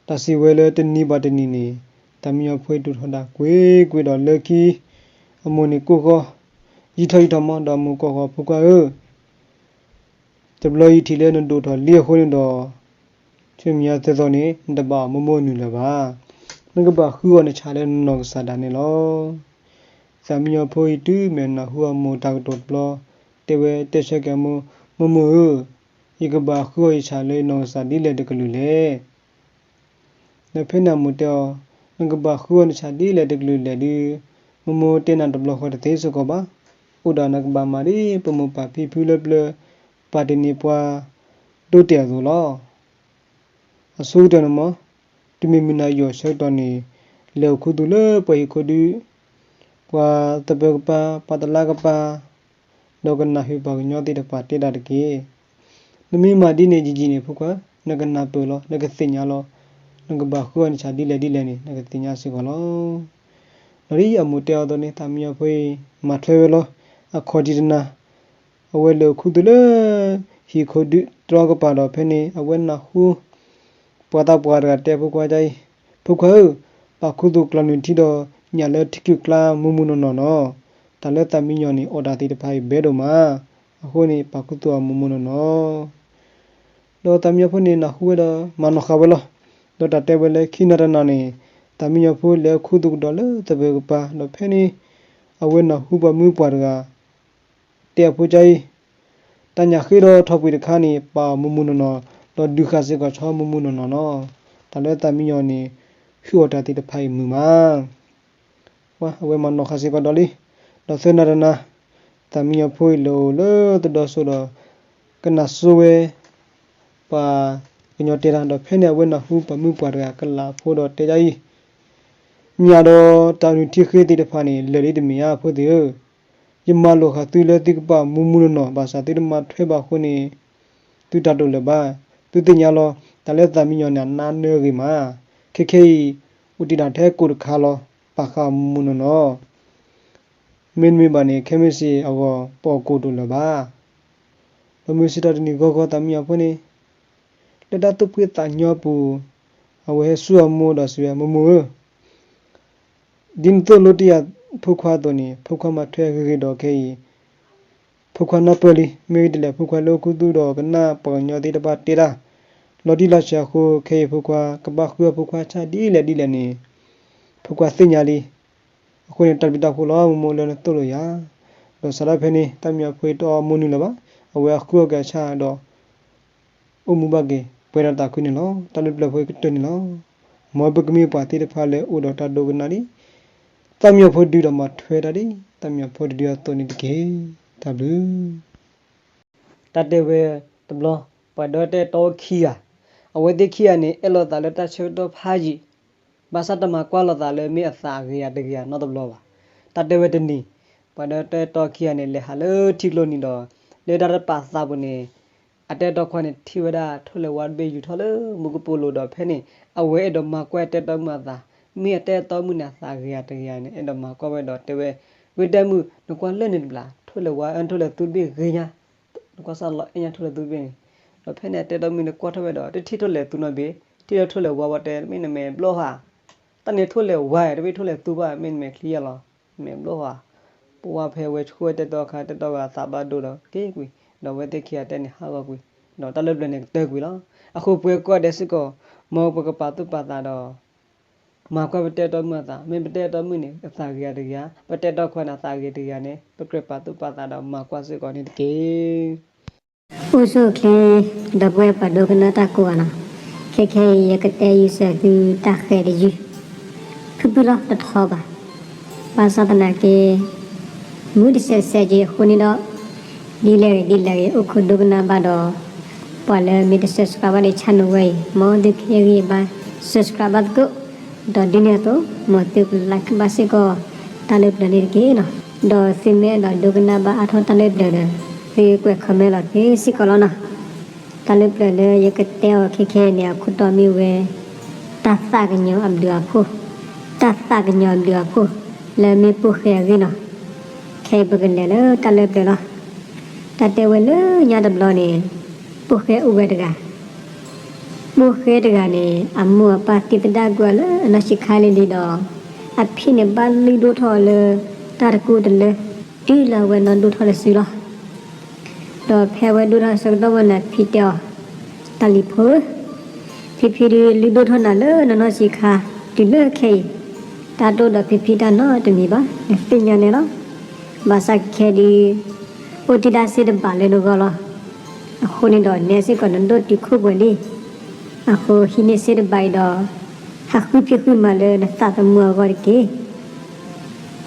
တၢ်စံးဝဲလၢတနံၤဘၣ်တနံၤန့ၣ် သၣ်မံယီၤဖိအံၤဒိၣ်ထီၣ်ဒၣ်ကွ့ၢ်ကွ့ၢ်ဒီးလၢခံ အမိၢ်န့ၣ်ကိၢ်ဃီ, ယံာ်ထီၣ်ယံာ်ထီၣ်မး ဒီးအမိၢ်ကိၢ်ဃီ ဖိခွါဧၢ, တဘျီယထံၣ်လၢနဒိၣ်ထီၣ်လံအဃိန့ၣ်ဒီး ဆူမဲာ်ညါသၢသီန့ၣ် နတဘၣ်အီၣ်မိၢ်မိၢ်အနုၢ်လၢၤဘၣ်. နကဘၣ်ဃုအီၤနဆၣ်လၢနနီၢ်ကစၢ်ဒၣ်န့ၣ်လီၤ. သၣ်မံယီၤဖိအံၤတုၤမဲာ်နၢ်ဟူအမိၢ်တၢ်ကတိၤတဘျီ, တဲဝဲတဲဆၢက့ၤအမိၢ်, မိၢ်မိၢ်ဧၢ, ယကဘၣ်ဃုအီၤယဆၣ်လၢယနီၢ်ကစၢ်ဒ်လဲၣ်တကလုာ်လဲၣ်. ဒီးဖဲန့ၣ်အမိၢ်တဲအီၤ, နကဘၣ်ဃုအီၤနဆၣ်ဒ်လဲၣ်တကလုာ်လဲၣ်ဒုး, မိၢ်မိၢ်တဲနၤတဘျီဃီတသ့စ့ၢ်ကီးဘၣ်. အိၣ်ဒီးနကဘၣ်မၤဒ်ပမိၢ်ပၢ်ဖံဖုလၢပျၢၤ ပာ်တ့ၢ်န့ၢ်ပှၤ ဒိတဲာ်အသိးလီၤ. အဆိကတၢၢ်န့ၣ်မး, တမံၤမုၢ်နၤယီၢ်ဆၢကတီၢ်န့ၣ် လဲၤအိၣ်ခူသူၣ်လၢပှၤဟံၣ်ခိၣ်ဒုး, ပှၤသပၢၤကပၤ, ပှၤတလါကပၤ, ဒီးကနၢ်ဟူပှၤကညီသ့ၣ်တဖၣ်တဲတၢ်တက့ၢ်. နမ့ၢ်မၤဒ်န့ၣ်ယံာ်ယံာ်န့ၣ် ဖိခွါ, နကနၢ်ပၢၢ်လီၤ, နကသ့ၣ်ညါလီၤ. နကဘၣ်ဃုအီၤနဆၣ်ဒ်လဲၣ်ဒ်လဲၣ်န့ၣ် နကသ့ၣ်ညါစ့ၢ်ကီးလီၤ. ဒီးဒ်အမိၢ်တဲအီၤအသိးန့ၣ် သၣ်မံယီၤဖိအံၤ မၤထွဲဝဲလီၤ. အခီၣ်ထံးတနၤ အဝဲလဲၤအိၣ်ခူသူၣ်လၢ ဟံၣ်ခိၣ်ဒုးတြီကပၤဒီး ဖဲန့ၣ် အဝဲနၢ်ဟူ ပှၤသးပှၢ်တဂၤတဲဖိခွါအံၤ, ဖိခွါဧၢ, ပာ်ခူသူၣ်ကျီၢ်နုၢ်ထံဒီး ညၣ်လၢထံကုၢ်ကျါမုၢ်မုၢ်နီၢ်နီၢ်နီၤ. တၢ်လၢသၣ်မံယီၤန့ၣ် အီၣ်တၢ်သ့ၣ်တဖၣ်အံၤဘဲဒိၣ်မး. အဃိန့ၣ် ပာ်ခူသူၣ်အီၤမိၢ်မိၢ်နီၢ်နီၢ်, ဒီးသးမံညီၤဖိန့ၣ် နၢ်ဟူဝဲဒီးမၤနီၣ်ဃာ်ဝဲလီၤ. ဒီးတၢ်တဲဝဲလၢခံနၢ်တနၢ်န့ၣ် သးမံညီၤဖိလဲၤခူသူၣ်ကဒီးလၢသပၢၤကပၤ, ဒီးဖဲန့ၣ် အဝဲနၢ်ဟူပှၤမုၣ်ပှၢ်တဂၤ တဲအဖိကအံၤ, တၢ်ညၣ်ဃ့ဒီးထီၣ်ပှ့ၤတခါန့ၣ် ပာ်အီၤမိၢ်မိၢ်နီၢ်နီၢ်, ဒီးဒုးဃာ်စ့ၢ်ကီးဆီမိၢ်မိၢ်နီၢ်နီၢ်လီၤ. တၢ်လၢသးမံညီၤန့ၣ် ဟုၣ်အီၤတၢ်သ့ၣ်တဖၣ်အံၤမုာ်မး ပှၤအဝဲမၤနီၣ်ဃာ်စ့ၢ်ကီးဒီးလံ. ဒီးသၢနၢ်တနၢ်, သးမံညီၤဖိအံၤလဲၤအိၣ်လၢသဒီစိဒီး ကနၣ်စိဝဲ ပှၤကညီတဲတၢ်, ဒီးဖဲန့ၣ်အဝဲနၢ်ဟူပှၤမုၣ်ပှၢ်တဂၤကလၤဖိဒီးတဲဒ်အံၤ, ညၣ်ဒီးတၢ်အနုၢ်ထံဃ့သ့ၣ်တဖၣ်န့ၣ် လၢာ်လံတမ့ၢ်ဧါ ဖိသ့ၣ်ဧၢ, ယမၤလိာ်ဃာ်သုလၢသုကပာ်မိၢ်မိၢ်နီၢ်နီၢ် ဘၣ်ဆၣ်သုတမၤထွဲဘၣ်အဃိန့ၣ် သုတၢ်တိာ်လၢာ်ဘၣ်. သုသ့ၣ်ညါလီၤ တၢ်လၢသးမံညီၤန့ၣ် အနါနၢဂ့ၤမး, ခဲခဲအံၤ အိၣ်တ့ၢ်ဒၣ်ထဲကိၣ်တခါလီၤ, ပာ်ဃာ်မိၢ်မိၢ်နီၢ်နီၢ် မ့တမ့ၢ်ဘၣ်န့ၣ် ခဲမုၢ်ဆ့ၣ်အဂီၢ် ပအီၣ်ကိၣ်တိာ်လၢာ်ဘၣ်. ဒီးမုၢ်ဆ့ၣ်ထီၣ်တနံၤဂီၤဂီၤ သးမံညီၤဖိန့ၣ် လၢတၢ်သူၣ်ဖှံသးညီအပူၤ အဝဲဟဲဆူအမိၢ်ဒီးစံးဝဲ, မိၢ်မိၢ်ဧၢ, ဒ်နသိၣ်လိတ့ၢ်ယၤဖိခွါအသိးန့ၣ် ဖိခွါမၤထွဲဂ့ၤဂ့ၤဒီးခဲအံၤ ဖိခွါနၢ်ပၢၢ်လံ, မ့ၢ်ဂ့ၤဒ်လဲၣ် ဖိခွါလၢအိၣ်ခူသူၣ်ဒီးကနၣ်ပှၤကညီသ့ၣ်တဖၣ်တဲတၢ် လီၤတံၢ်လီၤဆဲးအဃိ ခဲအံၤဖိခွါကဘၣ်ဃုအီၣ်ဖိခွါဆၣ်ဒ်လဲၣ်ဒ်လဲၣ်န့ၣ် ဖိခွါသ့ၣ်ညါလံ. အဃိန့ၣ် တၢ်ဘျုးတၢ်ဖှိၣ်လီၤ မိၢ်မိၢ်လၢနသိၣ်လိယၤ. ဒီးစးထီၣ်ဖဲန့ၣ် သးမံညီၤဖိတအီၣ်မိၢ်နုာ်လၢၤဘၣ်, အဝဲအဃုအီၣ်က့ၤအဆၣ်ဒီး အိၣ်မူဘၣ်က့ၤ ပှဲၤဒီးတၢ်ခုန့ၣ်လီၤ. တၢ်လၢပျၢၤဖိအံၤကတၢၢ်န့ၣ်လီၤ. မ်ပကမ့ၢ်ပှၤသ့ၣ်တဖၣ်လၢအိၣ်ဒီးတၢ်ဒိကနၣ်လံ သးမံညီၤဖိဒုဒီးမၤထွဲတၢ်ဒ် သးမံညီၤဖိတဒုအသိးန့ၣ်တက့ၢ်. တၢ်ဘျုး တၢ်တဲဝဲတဘျီ, ပှၤဒီးတၢ်အဲၣ်တီခံဂၤ, အဝဲသ့ၣ်ခံဂၤန့ၣ် အဲၣ်လိာ်သးလၢတၢ်ဆၢကတီၢ်ဖးယံာ်, ဘၣ်ဆၣ်တမၤကွၢ်လိာ်သးလၢမ့ၢ်အသးအဂ့ၤဧါတဂ့ၤဧါနီတဘျီဘၣ်. တၢ်တဲဝဲတနံၤ, ပှၤဒီးတၢ်အဲၣ်တီခံဂၤန့ၣ် လဲၤဟးလၢထံကျိနံၤဒီး လၢတၢ်တပာ်သးပူၤန့ၣ် အတၢ်အဲၣ်တီခွါန့ၣ် ထံၣ်ဝဲဒၣ်ထိၣ်လဲၤဝါတဘ့ၣ်ယူၤထီၣ်လၢမူကပိာ်လိၤဒီးဖဲန့ၣ် အဝဲအဲၣ်ဒိးမၤကွၢ်တၢ်အဲၣ်တီမုၣ်အသး, မ့ၢ်အတၢ်အဲၣ်တီမုၣ်န့ၣ် အသးဂ့ၤဧါတဂ့ၤဧါန့ၣ် အဲၣ်ဒိးမၤကွၢ်ဝဲဒီးတဲဝဲ, ဝ့ၢ်တၢ်မုၣ် နကွၢ်လၢန့ၣ်တဘျီ ထိၣ်လဲၤဝါ ထိၣ်လဲၤသူတဘ့ၣ်ဂ့ၤညါ, နကွၢ်စၢ်လီၤအဲၣ်ညါထိၣ်လဲၤသူတဘ့ၣ်န့ၣ်, ဒီးဖဲန့ၣ်အတၢ်အဲၣ်တီမုၣ်န့ၣ်ကွၢ်ထီၣ်ဝဲဒီး တထံၣ်ထိၣ်လဲၤသူနီတဘ့ၣ်, ထံၣ်လၢထိၣ်လဲၤဝါဝဲတဲ မ့ၢ်နမဲာ်ဘျီၣ်ဧါ, တၢ်န့ၣ်ထိၣ်လဲၤဝါ တမ့ၢ်ထိၣ်လဲၤသူဘၣ် မ့ၢ်နမဲာ်ချံယါလီၤ, မဲာ်ဘျီၣ်ဧါ, ပဝဲဖဲဝဲဆိဝဲတၢ်အဲၣ်တီအခါ တၢ်အဲၣ်တီဂၤသးဘၣ်ဒိဒီးက့ၤကွံာ်, ဒီးအဝဲသ့ၣ်ခံဂၤတၢ်န့ၣ်ဟးဂီၤကွံာ်, ဒီးတၢ်လၢပျၢၤန့ၣ်ကတၢၢ်ကွံာ်လီၤ. အဃိပဝဲကိးဂၤဒဲးစ့ၢ်ကီး မ်ပကပာ်သူၣ်ပာ်သးဒီး မၤကွၢ်ပတၢ်အဲၣ်တီမုၣ်အသး, မ့ၢ်ပတၢ်အဲၣ်တီမုၣ်န့ၣ် အသးဂ့ၤဧါတဂ့ၤဧါ, ပတၢ်အဲၣ်တီခွါန့ၣ် အသးဂ့ၤတဂ့ၤဧါန့ၣ် ပကြၢးပာ်သူၣ်ပာ်သးဒီးမၤကွၢ်စ့ၢ်ကီးန့ၣ်တက့ၢ်. အိၣ်ဆူၣ်အိၣ်ချ့ ဒီပုၢ်ဝဲၢ်ပှၤဒိကနၣ်တၢ်ကိးဂၤနီၤ, ခဲခဲအံၤ ယကတဲယုၢ်စၢၤသုတၢ်ဃဲၤတယုၢ်, ဖုၣ်ဖုၣ်လီၤတထီဘၣ်. ဘၣ်ဆၣ်သနာ်က့ မုၢ်တစဲးစဲးက့ၤအဃိန့ၣ်ဒီး ဒ်လဲၣ်ဂ့ၤဒ်လဲၣ်ဂ့ၤ အိၣ်ခိးဒိကနၣ်ဘၣ်ဒီး ပှၤလၢမ့ၢ်တ subscribe ဘၣ်ဒီး channel ဝဲအံၤ မ်သုကဟ့ၣ်ဂံၢ်ဘါ subscribe ဘၣ်သကိး, ဒီးဒ်န့ၣ်အသိး မ်သုက like ဘၣ်စ့ၢ်ကီး တၢ်လၢပျၢၤန့ၣ်တက့ၢ်နီၤ. ဒီးသုမ့ၢ်အဲၣ်ဒိးဒိကနၣ်ဘၣ်အါထီၣ်တၢ်လၢပျၢၤဒီး သုကွဲး comment လီၤသ့စ့ၢ်ကီးလီၤနီၤ. တၢ်လၢပျၢၤလၢယကတဲအီၤခဲခဲန့ၣ် အခိၣ်တီမ့ၢ်ဝဲ တၢ်သးကညီၤအဘျုးအဖှိၣ်, တၢ်သးကညီၤအဘျုးအဖှိၣ် လၢမ့ၢ်ပိၢ်ဃဲအဂ့ၢ်နီၤ. ခဲအံၤပကလဲၤလၢတၢ်လၢပျၢၤလီၤ. တၢ်တဲဝဲလၢညါတဘျီန့ၣ် ပိၢ်ဃဲအိၣ်ဝဲတဂၤ ပိၢ်ဃဲတဂၤန့ၣ် အမိၢ်အပၢ်သံသဒၣ်ကွံာ်အီၤလၢအနီၢ်ဆံးခါလံၤလံၤဒီး အဖံန့ၣ်ဘၣ်လုၢ်ဒိၣ်ထီၣ်အီၤလၢ တၢ်တကူတလၢ တုၤလၢအဝဲနီၢ်ဒိၣ်ထီၣ်လၢစုလီၤ. ဒီးဖဲအဝဲဒိၣ်ထီၣ်ဆၢကတီၢ်ဝဲန့ၣ် အဖံတဲအီၤ, တၢ်လံၤဖိဧၢ, ဖံဖံဒုးလုၢ်ဒိၣ်ထီၣ်နၤလၢနနီၢ်ဆံးခါ တုၤလၢခဲအံၤ, တၢ်တအိၣ်ဒီးဖံဖံတၢ်နီတမံၤဘၣ်, နသ့ၣ်ညါန့ၣ်လီၤ. ဘၣ်ဆၣ်ခဲခဲဒုး အိၣ်တ့ၢ်ဒၣ်စ့တဘးလၢနဂီၢ်လီၤ. အဃိန့ၣ်ဒီးနဲစ့ၢ်ကီးနဒိၣ်တုာ်ခိၣ်ပှဲၤလံ. အဃိဟံးန့ၢ်စ့တဘးအံၤဒီး ဟးဃုဖံးဃုမၤလၢနသးသမူအဂီၢ်တက့ၢ်.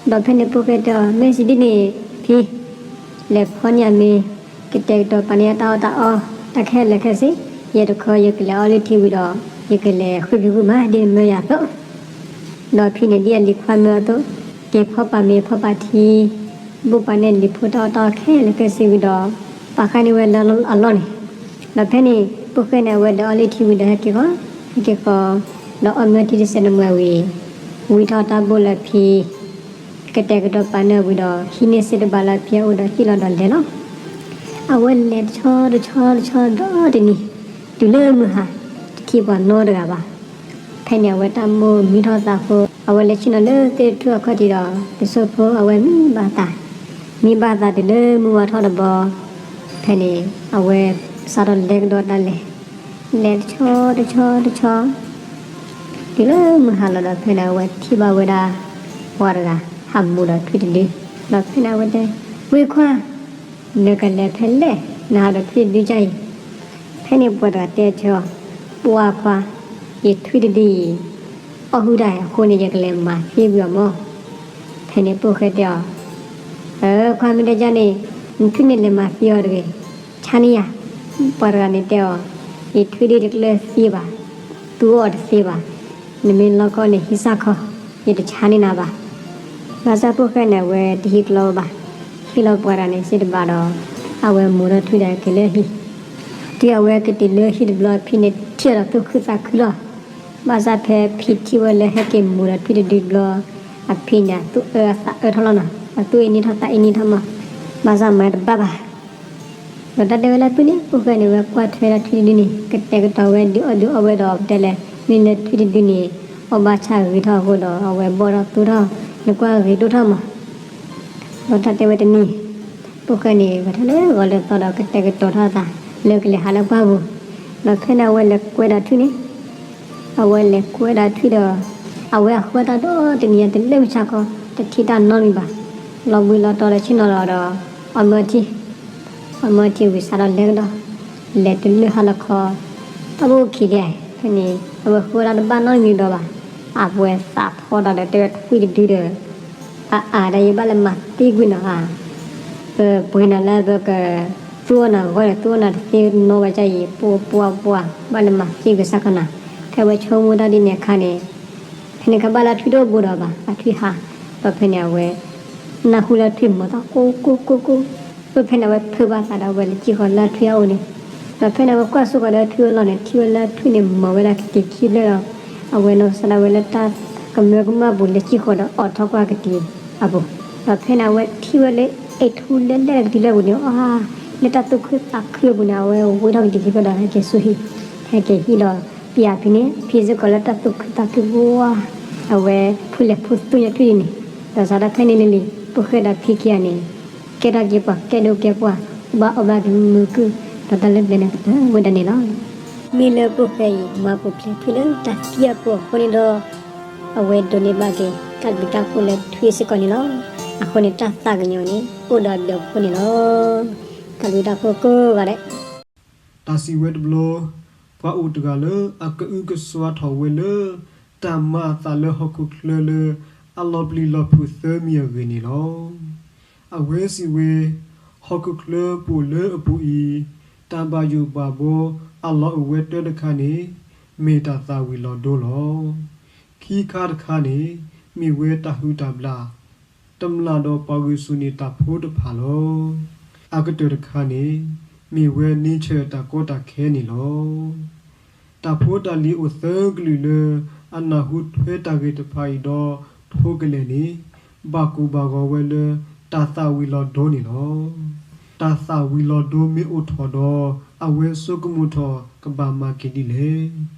ဒီးဖဲန့ၣ်ပိၢ်ဃဲတဲအီၤ မ့ၢ်စံးဒ်န့ၣ်ဖံ, လဲၤဖီန့ၢ်အမ့ၤ, ကတဲာ်ကတီၤပာ်န့ၢ်တၢ်အီၣ်တၢ်အီ တၢ်ခဲလၢာ်ခဲဆ့, ယဲတခီယကလဲၤအီၣ်လၢထံဝံၤဒီး ယကလဲၤဃုဖံးဃုမၤဒ်နမၢယၤအသိး, ဒီးဖံန့ၣ်ဒ်အလံၤခွါမၢအသိး, က့ၤဖီပာ်မ့ၤဖီပာ်ထံ, ဘိၣ်ပာ်န့ၢ်လံၤဖိတၢ်အီၣ်တၢ်အီခဲလၢာ်ခဲဆ့ဝံၤဒီး ပာ်ဃာ်န့ၢ်ဝဲလၢအလီၢ်န့ၣ်, ဒီးဖဲန့ၣ် ပိၢ်ဃဲန့ၣ် အဝဲဒီးအီၣ်လၢထံဝံၤဒီးဟဲက့ၤဃီ, ဟဲက့ၤဃီ, ဒီးအီၣ်မ့ၤထံတစဲးနမှဲဝံၤ, ဝံထီၣ်တၢ်ဘိၣ်လၢဖံ ကတဲာ်ကတီၤပာ်န့ၢ်ဝံၤဒီး ဟံးန့ၢ်စ့တဘးလၢဖံအအိၣ်ဒီးဟံၣ်လီၤဒီးလဲၤလီၤ. အဝဲလဲၤတဆီတဆီတဆီဒီတနံၤ, တုၤလၢမုၢ်ဟါ, တထံၣ်ပှၤနီတဂၤဘၣ်. ဖဲန့ၣ်အဝဲတၢ်မိၣ်မံထီၣ်သးဃိ, အဝဲလဲၤဆ့ၣ်နီၤလၢသ့ၣ်ထူၣ်အခီၣ်ထံးဒီး တစိၢ်ဖိအဝဲမံဘၣ်သး, မံဘၣ်သးတုၤလၢမုၢ်ဝါထီၣ်တဘျီ ဖဲန့ၣ် အဝဲစးထီၣ်လဲၤကဒီးတၢ်လဲၤ, လဲၤတဆီတဆီတဆီ တုၤလၢမုၢ်ဟါလီၤဒီး ဖဲန့ၣ်အဝဲထံၣ်ဘၣ်ဝဲဒၣ် ပှၤတဂၤ ဟးမူၤဒီးထွံၣ်တဒု, ဒီးဖဲန့ၣ်အဝဲတဲ, ဝ့ၢ်ခွါ, နကလဲၤဖဲလဲၣ်, နဟးဒီးထွံၣ်တဒုကအံၤ. ဖဲန့ၣ်ပှၤတဂၤတဲဆၢအီၤ, ပှၤခွါ, ယထွံၣ်တဒုအံၤ အီၣ်ဟုၣ်တၢ်အဃိန့ၣ် ယကလဲၤမၤသံကွံာ်အီၤမး. ဖဲန့ၣ်ပိာ်ဃဲတဲအီၤ, အၢ ခွါမ့ၢ်တဲဒ်န့ၣ် နထွံၣ်န့ၣ်လဲၤမၤသံအီၤတဂ့ၤ, ဆါန့ၢ်ယၤ. ပှၤတဂၤန့ၣ်တဲအီၤ, ယထွံၣ်ဒုတကျၢၤသံဘၣ်, သူအီၣ်တသ့ဘၣ်, နမ့ၢ်လီခီန့ၣ်ဟံးစၢ်ခီ, ယတဆါန့ၢ်နၤဘၣ်. ဘၣ်ဆၣ်ပိာ်ဃဲန့ၣ် အဝဲတဟံးကျီဘၣ်, ဟ့ၣ်လီၤပှၤတဂၤန့ၣ်စ့ၢ်တဘၣ်ဒီး အဝဲမူၤထီၣ်ထွံၣ်ဒီးက့ၤလၢဟံၣ်. တုၤအဝဲက့ၤတုၤလၢဟံၣ်တဘျီအဖံန့ၣ် ထံၣ်အီၤဒီးသူၣ်ခုသးခုလီၤ. ဘၣ်ဆၣ်ဖဲဖံထံၣ်ဝဲလၢဟဲက့ၤမူၤဒီးထွံၣ်တဒုတဘျီ, အဖံန့ၣ် အသူၣ်အၢအသးအၢထီၣ်လီၤနီၤ, အသူၣ်အ့န့ၢ်ထီၣ်သးအ့န့ၢ်ထီၣ်မး, ဘၣ်ဆၣ်မၤတဘၣ်ဘၣ်. ဒီးတၢ်တဲဝဲလၢဖုန့ၣ် ပိာ်ဃဲန့ၣ် ဝဲကွၢ်ထွဲဒီးထွံၣ်တဒုန့ၣ် ကတဲာ်ကတီၤဝဲဒုးအီၣ်ဒုးအီဝဲဒီး ပတဲလဲၣ် မ့ၢ်လၢထွံၣ်တဒုန့ၣ် အီၣ်ဘၣ်ဆၣ်ဂ့ၤထီၣ်အဃိဒီး အဝဲဘီၣ်ထီၣ်သိထီၣ် နကွၢ်ဂ့ၤဒိၣ်ထီၣ်မး. ဒီးတၢ်တဲဝဲတနံၤ ပိာ်ဃဲန့ၣ် ဂဲၤထီၣ်လၢဂီၤလၢသီဒီး ကတဲာ်ကတီၤထီၣ်အသး လၢကလဲၤဟးလၢပှၢ်ပူၤ, ဒီးဖဲန့ၣ်အဝဲလဲၤကွဲဒီးထွံၣ်န့ၣ် အဝဲလဲၤကွဲဒီးထွံၣ်ဒီး အဝဲအဃၢတၢ်ဒီတနံၤညါတုၤလၢမုၢ်ဆါခီ တထံၣ်တၢ်နီတမံၤဘၣ်. လီၤဘှံးလီၤတီၤဒီးဆ့ၣ်နီၤလီၤဒီး အီၣ်မၢထံ, အီၣ်မၢထံဝံၤစးထီၣ်လဲၤကဒီး, လဲၤတုၤလၢဟါလီၤခီ တၢ်ဘိခံလံ, ဖဲန့ၣ် အဝဲဃၢတၢ်တဘၣ်နီတမံၤဒီးဘၣ်. အဝဲသးဖီဒီး တဲဝဲထွံၣ်တဒုဒီး အအါ ဒီးယဘၣ်လဲၤမၤသံကွံာ်နၤဧါ, ပပှ့ၤနၤလၢပကသူၣ်အီၣ်နၤဂီၢ်န့ၣ် သူၣ်အီၣ်နၤတသ့နီဝဲဒ်အံၤ ပှၤပှၤပှၤ ဘၣ်လဲၤမၤသံကွံာ်စ့ၢ်ကီးနၤ. ဖဲအဝဲဆိကမိၣ်တၢ်ဒ်န့ၣ်အခါန့ၣ် ဖဲန့ၣ်ခါဘၣ်လၢအထွံၣ်တအိၣ်ဘူးဒီးဘၣ် အထွံၣ်ဟး, ဒီးဖဲန့ၣ်အဝဲ နၢ်ဟူလၢထွံၣ်မၤတၢ်ကိၢ်ကိၢ်ကိၢ်ကိၢ်, ဒီးဖဲန့ၣ်အဝဲဖုးဘၣ်သးဒီးအဝဲလဲၤစံၣ်ဃီၤလၢအထွံၣ်အအိၣ်န့ၣ်, ဒီးဖဲန့ၣ်အဝဲကွၢ်စိဃီၤဒီးထွံၣ်အလီၢ်န့ၣ် ထံၣ်ဝဲလၢထွံၣ်န့ၣ်မၤဝဲဒၣ်ကတံၤခံဖျၢၣ်ဒီး အဝဲနီၢ်ကစၢ်ဒၣ်ဝဲလၢတၢ်ကမၢကမၣ်ပူၤ လဲၤစံၣ်ဃီၤဒီးအိးထီၣ်ကွၢ်ကတံၤအပူၤ, ဒီးဖဲန့ၣ်အဝဲထံၣ်ဝဲလၢ အဲၣ်ထူလဲၣ်လဲၣ်ကတံၤလၢအပူၤန့ၣ် အါ လၢတၢ်သူၣ်ခုသးခုအပူၤန့ၣ် အဝဲဝံထီၣ်ကတံၤခံဖျၢၣ်ဒီး ဟဲက့ၤဆူဟံၣ်, ဟဲက့ၤဟံၣ်ဒီး ပယၤဖံန့ၣ် ဖံစ့ၢ်ကီးလၢတၢ်သူၣ်ခုသးခုဝါ, အဝဲဖုလဲၤဖုသူၣ်ညါထွံၣ်ဒုန့ၣ်, ဒီးစးထီၣ်ဖဲန့ၣ်လံၤလံၤ ပိာ်ဃဲဒီးဖံခံဂၤန့ၣ် ကဲထီၣ်က့ၤပှၤကဲဒိၣ်ကဲပှၢ် ဘၣ်အီၣ်ဘၣ်က့ၤမုာ်ကုၢ်, ဒီးတၢ်လၢပျၢၤန့ၣ်ကတၢၢ်ဝဲဒၣ်န့ၣ်လီၤ. မ့ၢ်လၢပိာ်ဃဲအံၤ မၤပူၤဖျဲးထွံၣ်လၢတၢ်သံအပူၤအဃိန့ၣ်ဒီး အဝဲဒိးန့ၢ်ဘၣ်က့ၤတၢ်ဘျုးတၢ်ဖှိၣ်လၢထွံၣ်စ့ၢ်ကီးန့ၣ်လီၤ. အဃိန့ၣ်တၢ်သးကညီၤန့ၣ် အိၣ်ဒီးအဘျုးအဖှိၣ်န့ၣ်လီၤ. တၢ်ဘျုးတၢ်ဖှိၣ်ကိးဂၤဒဲး တၢ်စံးဝဲတဘျီ, ပှၤအိၣ်တဂၤလၢအကအုကစွါထီၣ်ဝဲလၢ တၢ်မၤအသးလၢဟီၣ်ခိၣ်ချၢလၢ အလီၤပျံၤလီၤဖုးသၢမံၤအဂ့ၢ်န့ၣ်လီၤ. အဝဲစံးဝဲ, ဟီၣ်ခိၣ်ချၢပအိၣ်လၢအပူၤအံၤ, တၢ်ဘၣ်ယိၣ်ဘၣ်ဘီအလီၢ်အိၣ်ဝဲတၢတခါန့ၣ် မ့ၢ်တၢ်သၣ်ဝံၤလီၤဒိလီၤ. ခံခါတခါန့ၣ် မ့ၢ်ဝဲတၢ်ဟုၣ်တၢ်ဘျၣ် တမျၢ်ဒီးပှၤဂုာ်ဆူၣ်န့ၢ်တၢ်ဖိတဖၣ်လီၤ. အကတၢၢ်တခါန့ၣ် မ့ၢ်ဝဲ nature တၢ်ကီတၢ်ခဲန့ၣ်လီၤ. တၢ်ဖိတၢ်လံၤအိၣ်သၢကလုာ်လၢ အနၢ်ဟူထွဲတၢ်ဂ့ၢ်တဖၣ်အံၤဒီး ထိကလဲာ်န့ၣ် ဘၣ်ကိၢ်ဘၣ်ဂီၤဝဲလၢ တၢ်သၣ်ဝံၤလီၤဒိန့ၣ်လီၤ. တၢ်သၣ်ဝံၤလီၤဒိမ့ၢ်အိၣ်ထီၣ်ဒီး အဝဲဆိကမိၣ်ထီၣ်ကဘၣ်မၤက့ၤဒ်လဲၣ်,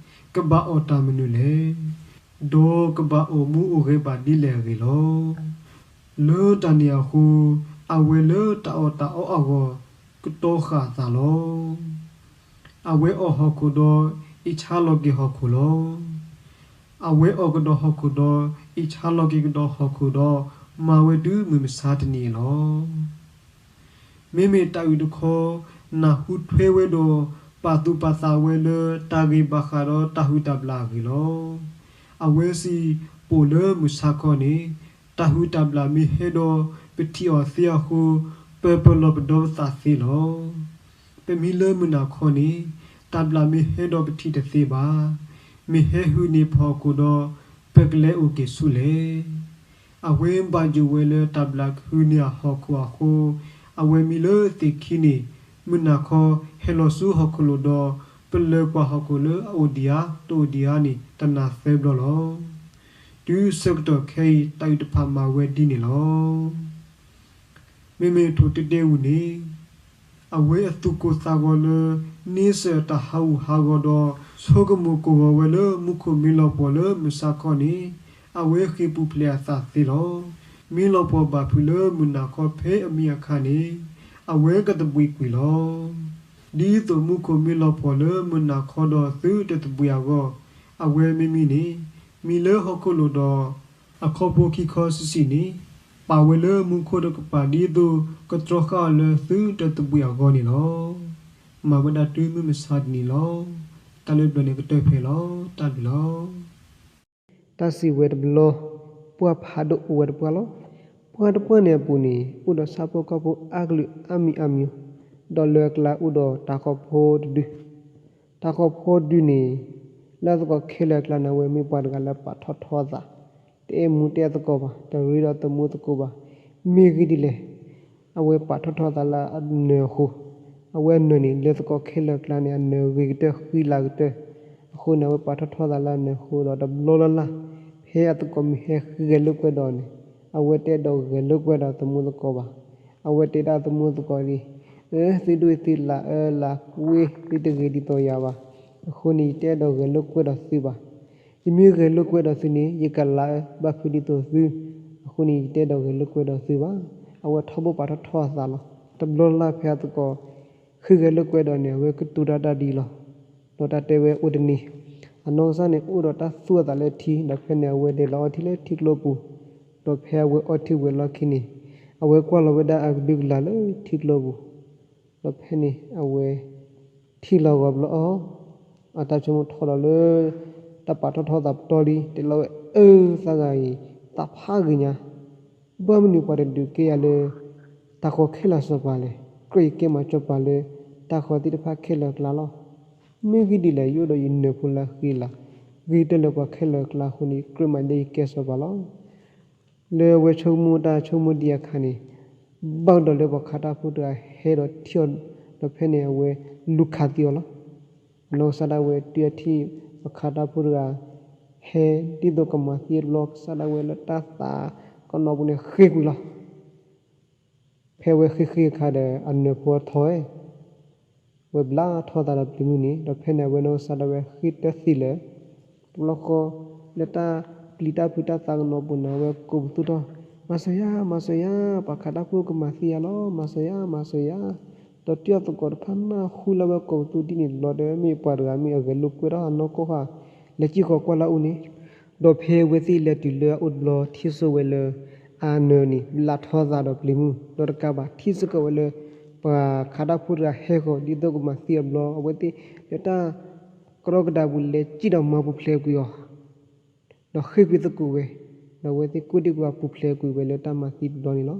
ကဘၣ်အီၣ်တၢ်မနုၤလဲၣ် ဒီးကဘၣ်အိၣ်မူအိၣ်ဂဲၤဘၣ်ဒ်လဲၣ်အဂ့ၢ်လီၤ. လၢတၢ်န့ၣ်အဃိ, အဝဲလၢတၢ်အီၣ်တၢ်အီအဂီၢ် ကတီဃာ်အသးလီၤ. အဝဲအီၣ်ဟီၣ်ခိၣ်ဒီး အံးဆါလီၤက့ၤဟီၣ်ခိၣ်လီၤ. အဝဲအီၣ်ကဒီးဟီၣ်ခိၣ်ဒီး အံးဆါလီၤက့ၤကဒီးဟီၣ်ခိၣ်ဒီး မၤဝဲတုၤမုၢ်မဆါတနံၤအံၤလီၤ. မ့မ့ၢ်တၢ်အုၣ်တခီ နၢ်ဟူထွဲဝဲဒီး ပာ်သူၣ်ပာ်သးဝဲလၢ တၢ်ဂ့ၢ်ဘၣ်ဃးဒီးတၢ်ဟုၣ်တၢ်ဘျၣ်အဂ့ၢ်လီၤ. အဝဲစံး, ပအိၣ်လၢမုၢ်ဆါခီန့ၣ် တၢ်ဟုၣ်တၢ်ဘျၣ်မ့ၢ်ဟဲဒီး ပထံၣ်အီၤသ့အဃိ, ပပလီၢ်ပဒီပသးသ့လီၤ. ပမ့ၢ်လၢမုၢ်နၤခီန့ၣ် တၢ်ဘျၣ်မ့ၢ်ဟဲဒီးပထံၣ်တသ့ဘၣ်. မ့ၢ်ဟဲဟုၣ်န့ၢ်ပဟီၣ်ခိၣ်ဒီး ပကလဲၤအိၣ်က့ၤဆူလဲၣ်. အဝဲဘၣ်ယိၣ်ဝဲလၢတၢ်ဘျၣ်ကဟုၣ်န့ၢ်အဟီၣ်ခိၣ်အဃိ, အဝဲမံလၢသ့ၣ်ခံန့ၣ် မုၢ်နၤခီဟဲလီၤဆူဟီၣ်ခိၣ်လိၤဒီး ပလၢကွၢ်ဟီၣ်ခိၣ်လၢအအိၣ်ဒံးဧါ တအိၣ်ဒံးဧါန့ၣ် တနၤသၢဘျီလီၤ. တုၤဆၢကတီၢ်ခဲအံၤ တၢ်အုၣ်တဖၣ်မၤဝဲဒ်န့ၣ်လီၤ. မ့မ့ၢ်ထိၣ်တဲာ်တဲာ်ဝူၤန့ၣ် အဝဲအသူၣ်ကိၢ်သးဂီၤလၢ န့ဆၢၣ်အတၢ်ဟးဂူာ်ဟးဂီၤဒီး ဆိကမိၣ်ကိၢ်ဂီၤဝဲလၢမူခိၣ်မ့ၢ်လီၤပှီၢ်လၢမုၢ်ဆါခီန့ၣ် အဝဲဃ့ၢ်ပူၤဖျဲးအသးသ့လီၤ. မ့ၢ်လီၤပှီၢ်ဘၣ်ဖုးလၢမုၢ်နၤခီဖဲအမံအခါန့ၣ် အဝဲကသဘှံးကွံာ်လီၤ. ဒ်သိးမူခိၣ်မ့ၢ်လီၤဖှီၣ်လၢမုၢ်နၤခီဒီးသုတသဘှံးအဂီၢ်, အဝဲမ့မ့ၢ်န့ၣ် မံလၢဟီၣ်ခိၣ်လိၤဒီး အခီၣ်ဖိခံခီဆံးဆံးန့ၣ် ပာ်ဝဲလၢမူခိၣ်တကပၤ ဒ်သိးကတြီဃာ်အီၤလၢသုတသဘှံးအဂီၢ်န့ၣ်လီၤ. မၤဝဲဒၣ်တုၤမုၢ်မဆါတနံၤလီၤ. တၢ်လၢပျၢၤန့ၣ်ကတၢၢ်ဖဲလီၤ. တၢ်ဘျုးလီၤ. တၢ်စံးဝဲတဘျီ, ပှၢ်ဖးဒိၣ်အိၣ်ဝဲတပှၢ်လီၤ. ပှၢ်တပှၢ်န့ၣ်အပူၤန့ၣ် အိၣ်ဒီးဆၣ်ဖိကီၢ်ဖိအါကလုာ်အါမံၤအါမံၤ, ဒီးလၢအကျါအိၣ်ဒီးတၤဃီၤဖိတဒု. တၤဃီၤဖိတဒုန့ၣ် လၢအသကိးခဲလၢာ်အကျါန့ၣ် အဝဲမ့ၢ်ပှၤတဂၤလၢပာ်ထီၣ်ထီအသး, တအဲၣ်မူတအဲၣ်သကိးဘၣ်, တရ့ဒီးသမူသကိးဘၣ်. မ့ၢ်ဂ့ၢ်ဒ်လဲၣ် အဝဲပာ်ထီၣ်ထီအသးလၢအနၢၤအဃိ, အဝဲအနၢၤန့ၣ် လၢသကိးခဲလၢာ်အကျါန့ၣ် အနၢၤဂ့ၤကတၢၢ်ဃံလၤကတၢၢ်. အဃိန့ၣ် အဝဲပာ်ထီၣ်ထီသးလၢအနၢၤအဃိဒီး တဘျီလၢ်လၢ် ဖဲအသကိးမ့ၢ်ဟဲဂဲၤလိာ်ကွဲဒီးန့ၣ် အဝဲတအဲၣ်ဒိးဂဲၤလိာ်ကွဲဒီးသမူသကိးဘၣ်. အဝဲတဲဒၣ်သမူသကိးဒ်, အၢ သုဒိၣ်သုလၤအၢလၤကွံ သုတဂ့ၤဒ်သိးယၤဘၣ်. အဃိန့ၣ် ယတအဲၣ်ဒိးဂဲၤလိာ်ကွဲဒီးသုဘၣ်. ယမ့ၢ်ဂဲၤလိာ်ကွဲဒီးသုန့ၣ် ယကလၤအၢဘၣ်ဖုးဒ်သိးသု, အဃိန့ၣ် ယတအဲၣ်ဒိးဂဲၤလိာ်ကွဲဒီးသုဘၣ်. အဝဲထီဘိပာ်ထီၣ်ထီအသးလီၤ. တဘျီလၢ်လၢ်ဖဲအသကိး ဃ့ဂဲၤလိာ်ကွဲဒီးန့ၣ် အဝဲကတိၤတၢ်ဒ်အံၤလီၤ. ဒီးတၢ်တဲဝဲအိၣ်တနံၤ, အနီၢ်ကစၢ်န့ၣ် အိၣ်ဒီးတၢ်သူၣ်အသးလၢထံ, ဒီးဖဲန့ၣ် အဝဲလဲၤလီၤအီထံလၢထံကျိပူၤ, ဒီးဖဲအဝဲအီထံဝဲၤလီၢ်ခံန့ၣ်, အဝဲကွၢ်လီၤဝဲဒၣ်အကဒုကလၤလၢထံကျိပူၤ, ဒီးဖဲန့ၣ် အဝဲ ထံၣ်လီၤဂီၤဘျီအီၤ, အတၢ်ဆိကမိၣ်ထီၣ်ဒီးလၢ တၢ်ပာ်ထီၣ်ထီသးပတီၢ်လံ, တဲလီၤဝဲ အၢ သးဂၤအံၤ သးဖးဂ့ၤညါ, ဘၣ်မနုၤပှၤတဒုးကဲယၤလၢ တၤဃီၤခဲလၢာ်စီၤပၤလဲၣ်, ကြၢးယကဲမၤစီၤပၤလၢ တၤဃီၤသ့ၣ်တဖၣ်ခဲလၢာ်အကျါလီၤ. မ့ၢ်ဂ့ၢ်ဒ်လဲၣ် ယအိၣ်ဒီးယနၢၤဖိလၢအဃံလၤ, ဂ့ၤကတၢၢ်လၢပှၤခဲလၢာ်အကျါအဃိန့ၣ် ကြၢးမၤဒ်ယကဲစီၤပၤလီၤ. လၢအဝဲဆိကမိၣ်တၢ်ဆိကမိၣ်ဒံးအခါန့ၣ်, ဘၣ်ဒီးလၢပှၤခးတၢ်ဖိတဂၤဟဲဒီးထံၣ်အီၤ, ဒီးဖဲန့ၣ်အဝဲလူၤခးသံအီၤလီၤ. အနီၢ်ကစၢ်ဒၣ်ဝဲတုၤအထံၣ်ပှၤခးတၢ်ဖိတဂၤ ဟဲဒ်သိးကမၤသံအဘျီ ကစၢ်ဒၣ်ဝဲလၢတၢ်သးကနီၢ်ပူၤန့ၣ်ဃ့ၢ်ကွံာ်လီၤ. ဖဲအဝဲဃ့ၢ်ဃ့ၢ်အခါဒီး အနၢၤဖိထီၣ်ဝဲ ဝဲဘျါထီၣ်သးဒီးပျံၤမုၢ်န့ၣ်, ဒီးဖဲန့ၣ်အဝဲနီၢ်ကစၢ်ဒၣ်ဝဲဃ့ၢ်တသံလၢၤ, တဘျီဃီ လၢတၢ်ပျံၤတၢ်ဖုးတၢ်သးကနီၢ်ပူၤန့ၣ် အဝဲကိးပသူထီၣ်, မၤစၢၤယၤ, မၤစၢၤယၤ, ပှၤခးတၢ်ဖိကမၤသံယၤလီၤ, မၤစၢၤယၤ, မၤစၢၤယၤ. ဒီးတုၤအသကိးတဖၣ်နၢ်ဟူလၢအဝဲကိးပသူဒ်န့ၣ်တဘျီဒီး မ့ၢ်ပှၤတဂၤမ့ၢ်အဂဲၤလိာ်ကွဲဒီးအနီၢ်ကီၢ်ဃာ် လဲၤစံၣ်ဃီၤကွၢ်လၢအအိၣ်န့ၣ်, ဒီးဖဲအဝဲသ့ၣ်လဲၤတုၤလၢအအိၣ်တဘျီ ထံၣ်ဆိဝဲလၢ အနၢၤန့ၣ် ဘျါထီၣ်သးဒီးပျံၤမုၢ်, ဒီးတကးဘၣ် ထံၣ်စ့ၢ်ကီးဝဲလၢ ပှၤခးတၢ်ဖိတဂၤဟဲဃီၤ ဒ်သိးကမၤသံအဘျီ အဝဲသ့ၣ်လၢတၢ်ကရီကဒါပူၤလဲၤစံၣ်ဒီးမၤပူၤဖျဲးကွံာ်အီၤ, ဒီးဃ့ၢ်ကွံာ်သကိးဝဲ, ဒီးအဝဲသ့ၣ်ကိးဒံကွၢ်ပူၤဖျဲးကွံာ်ဝဲလၢတၢ်မၤသံတဘျီန့ၣ်လီၤ.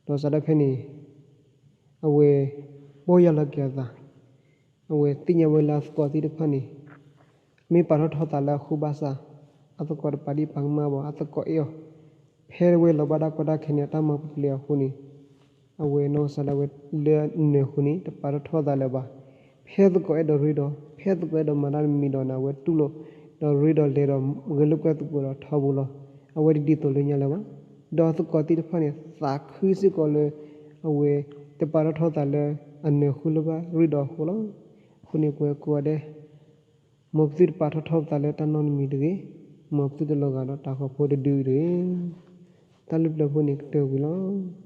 ဒီးစးဒၣ်ဖဲန့ၣ် အဝဲ ပီၢ်ယၢ်လီၤက့ၤအသး, အဝဲသ့ၣ်ညါဝဲလၢအသကိးသ့ၣ်တဖၣ်န့ၣ် မ့ၢ်ပာ်ထီၣ်ထီသးလၢအဃိဘၣ်ဆၣ်, အသကိးတပာ်ဒံးပာ်ကမၣ်ဘၣ်, အသကိးအဲၣ်အီၤ, ဖဲအဝဲလီၤဘၣ်တၢ်ကီတၢ်ခဲန့ၣ် အတၢ်မၤပူၤဖျဲးအဃိန့ၣ်, အဝဲနီၢ်ကစၢ်ဒၣ်ဝဲလၢအနၢၤအဃိန့ၣ် တပာ်ထီၣ်ထီသးလၢၤဘၣ်. ဖဲသကိးအဲၣ်ဒိးရ့ဒီး ဖဲသကိးအဲၣ်ဒိးမၤတၢ်တမံၤဒီးန့ၣ် အဝဲတူၢ်လိာ် ဒီးရ့ဒီးလဲၤဒီးဂဲၤလိာ်ကွဲသကိးဒီးထီဘိလီၤ. အဝဲတဒ်သိးလၢညါလၢၤဘၣ်. ဒီးသကိးသ့ၣ်တဖၣ်န့ၣ် သးခုစ့ၢ်ကီးလၢ အဝဲတပာ်ထီၣ်ထီသးလၢအနၢၤအဃိလၢၤဘၣ် ရ့ဒီးအဃိလီၤ. အဃိန့ၣ်ပဝဲကိးဂၤဒဲး မ်ပသုတပာ်ထီၣ်ထီပသးလၢတၢ်နီတမံၤတဂ့ၤ, မ်ပသုတလီၤဂာ်ဒီးတၤဃီၤဖိတဒုတဂ့ၤ. တၢ်လၢပျၢၤဖိန့ၣ်ကတၢၢ်ဝံၤလီၤ.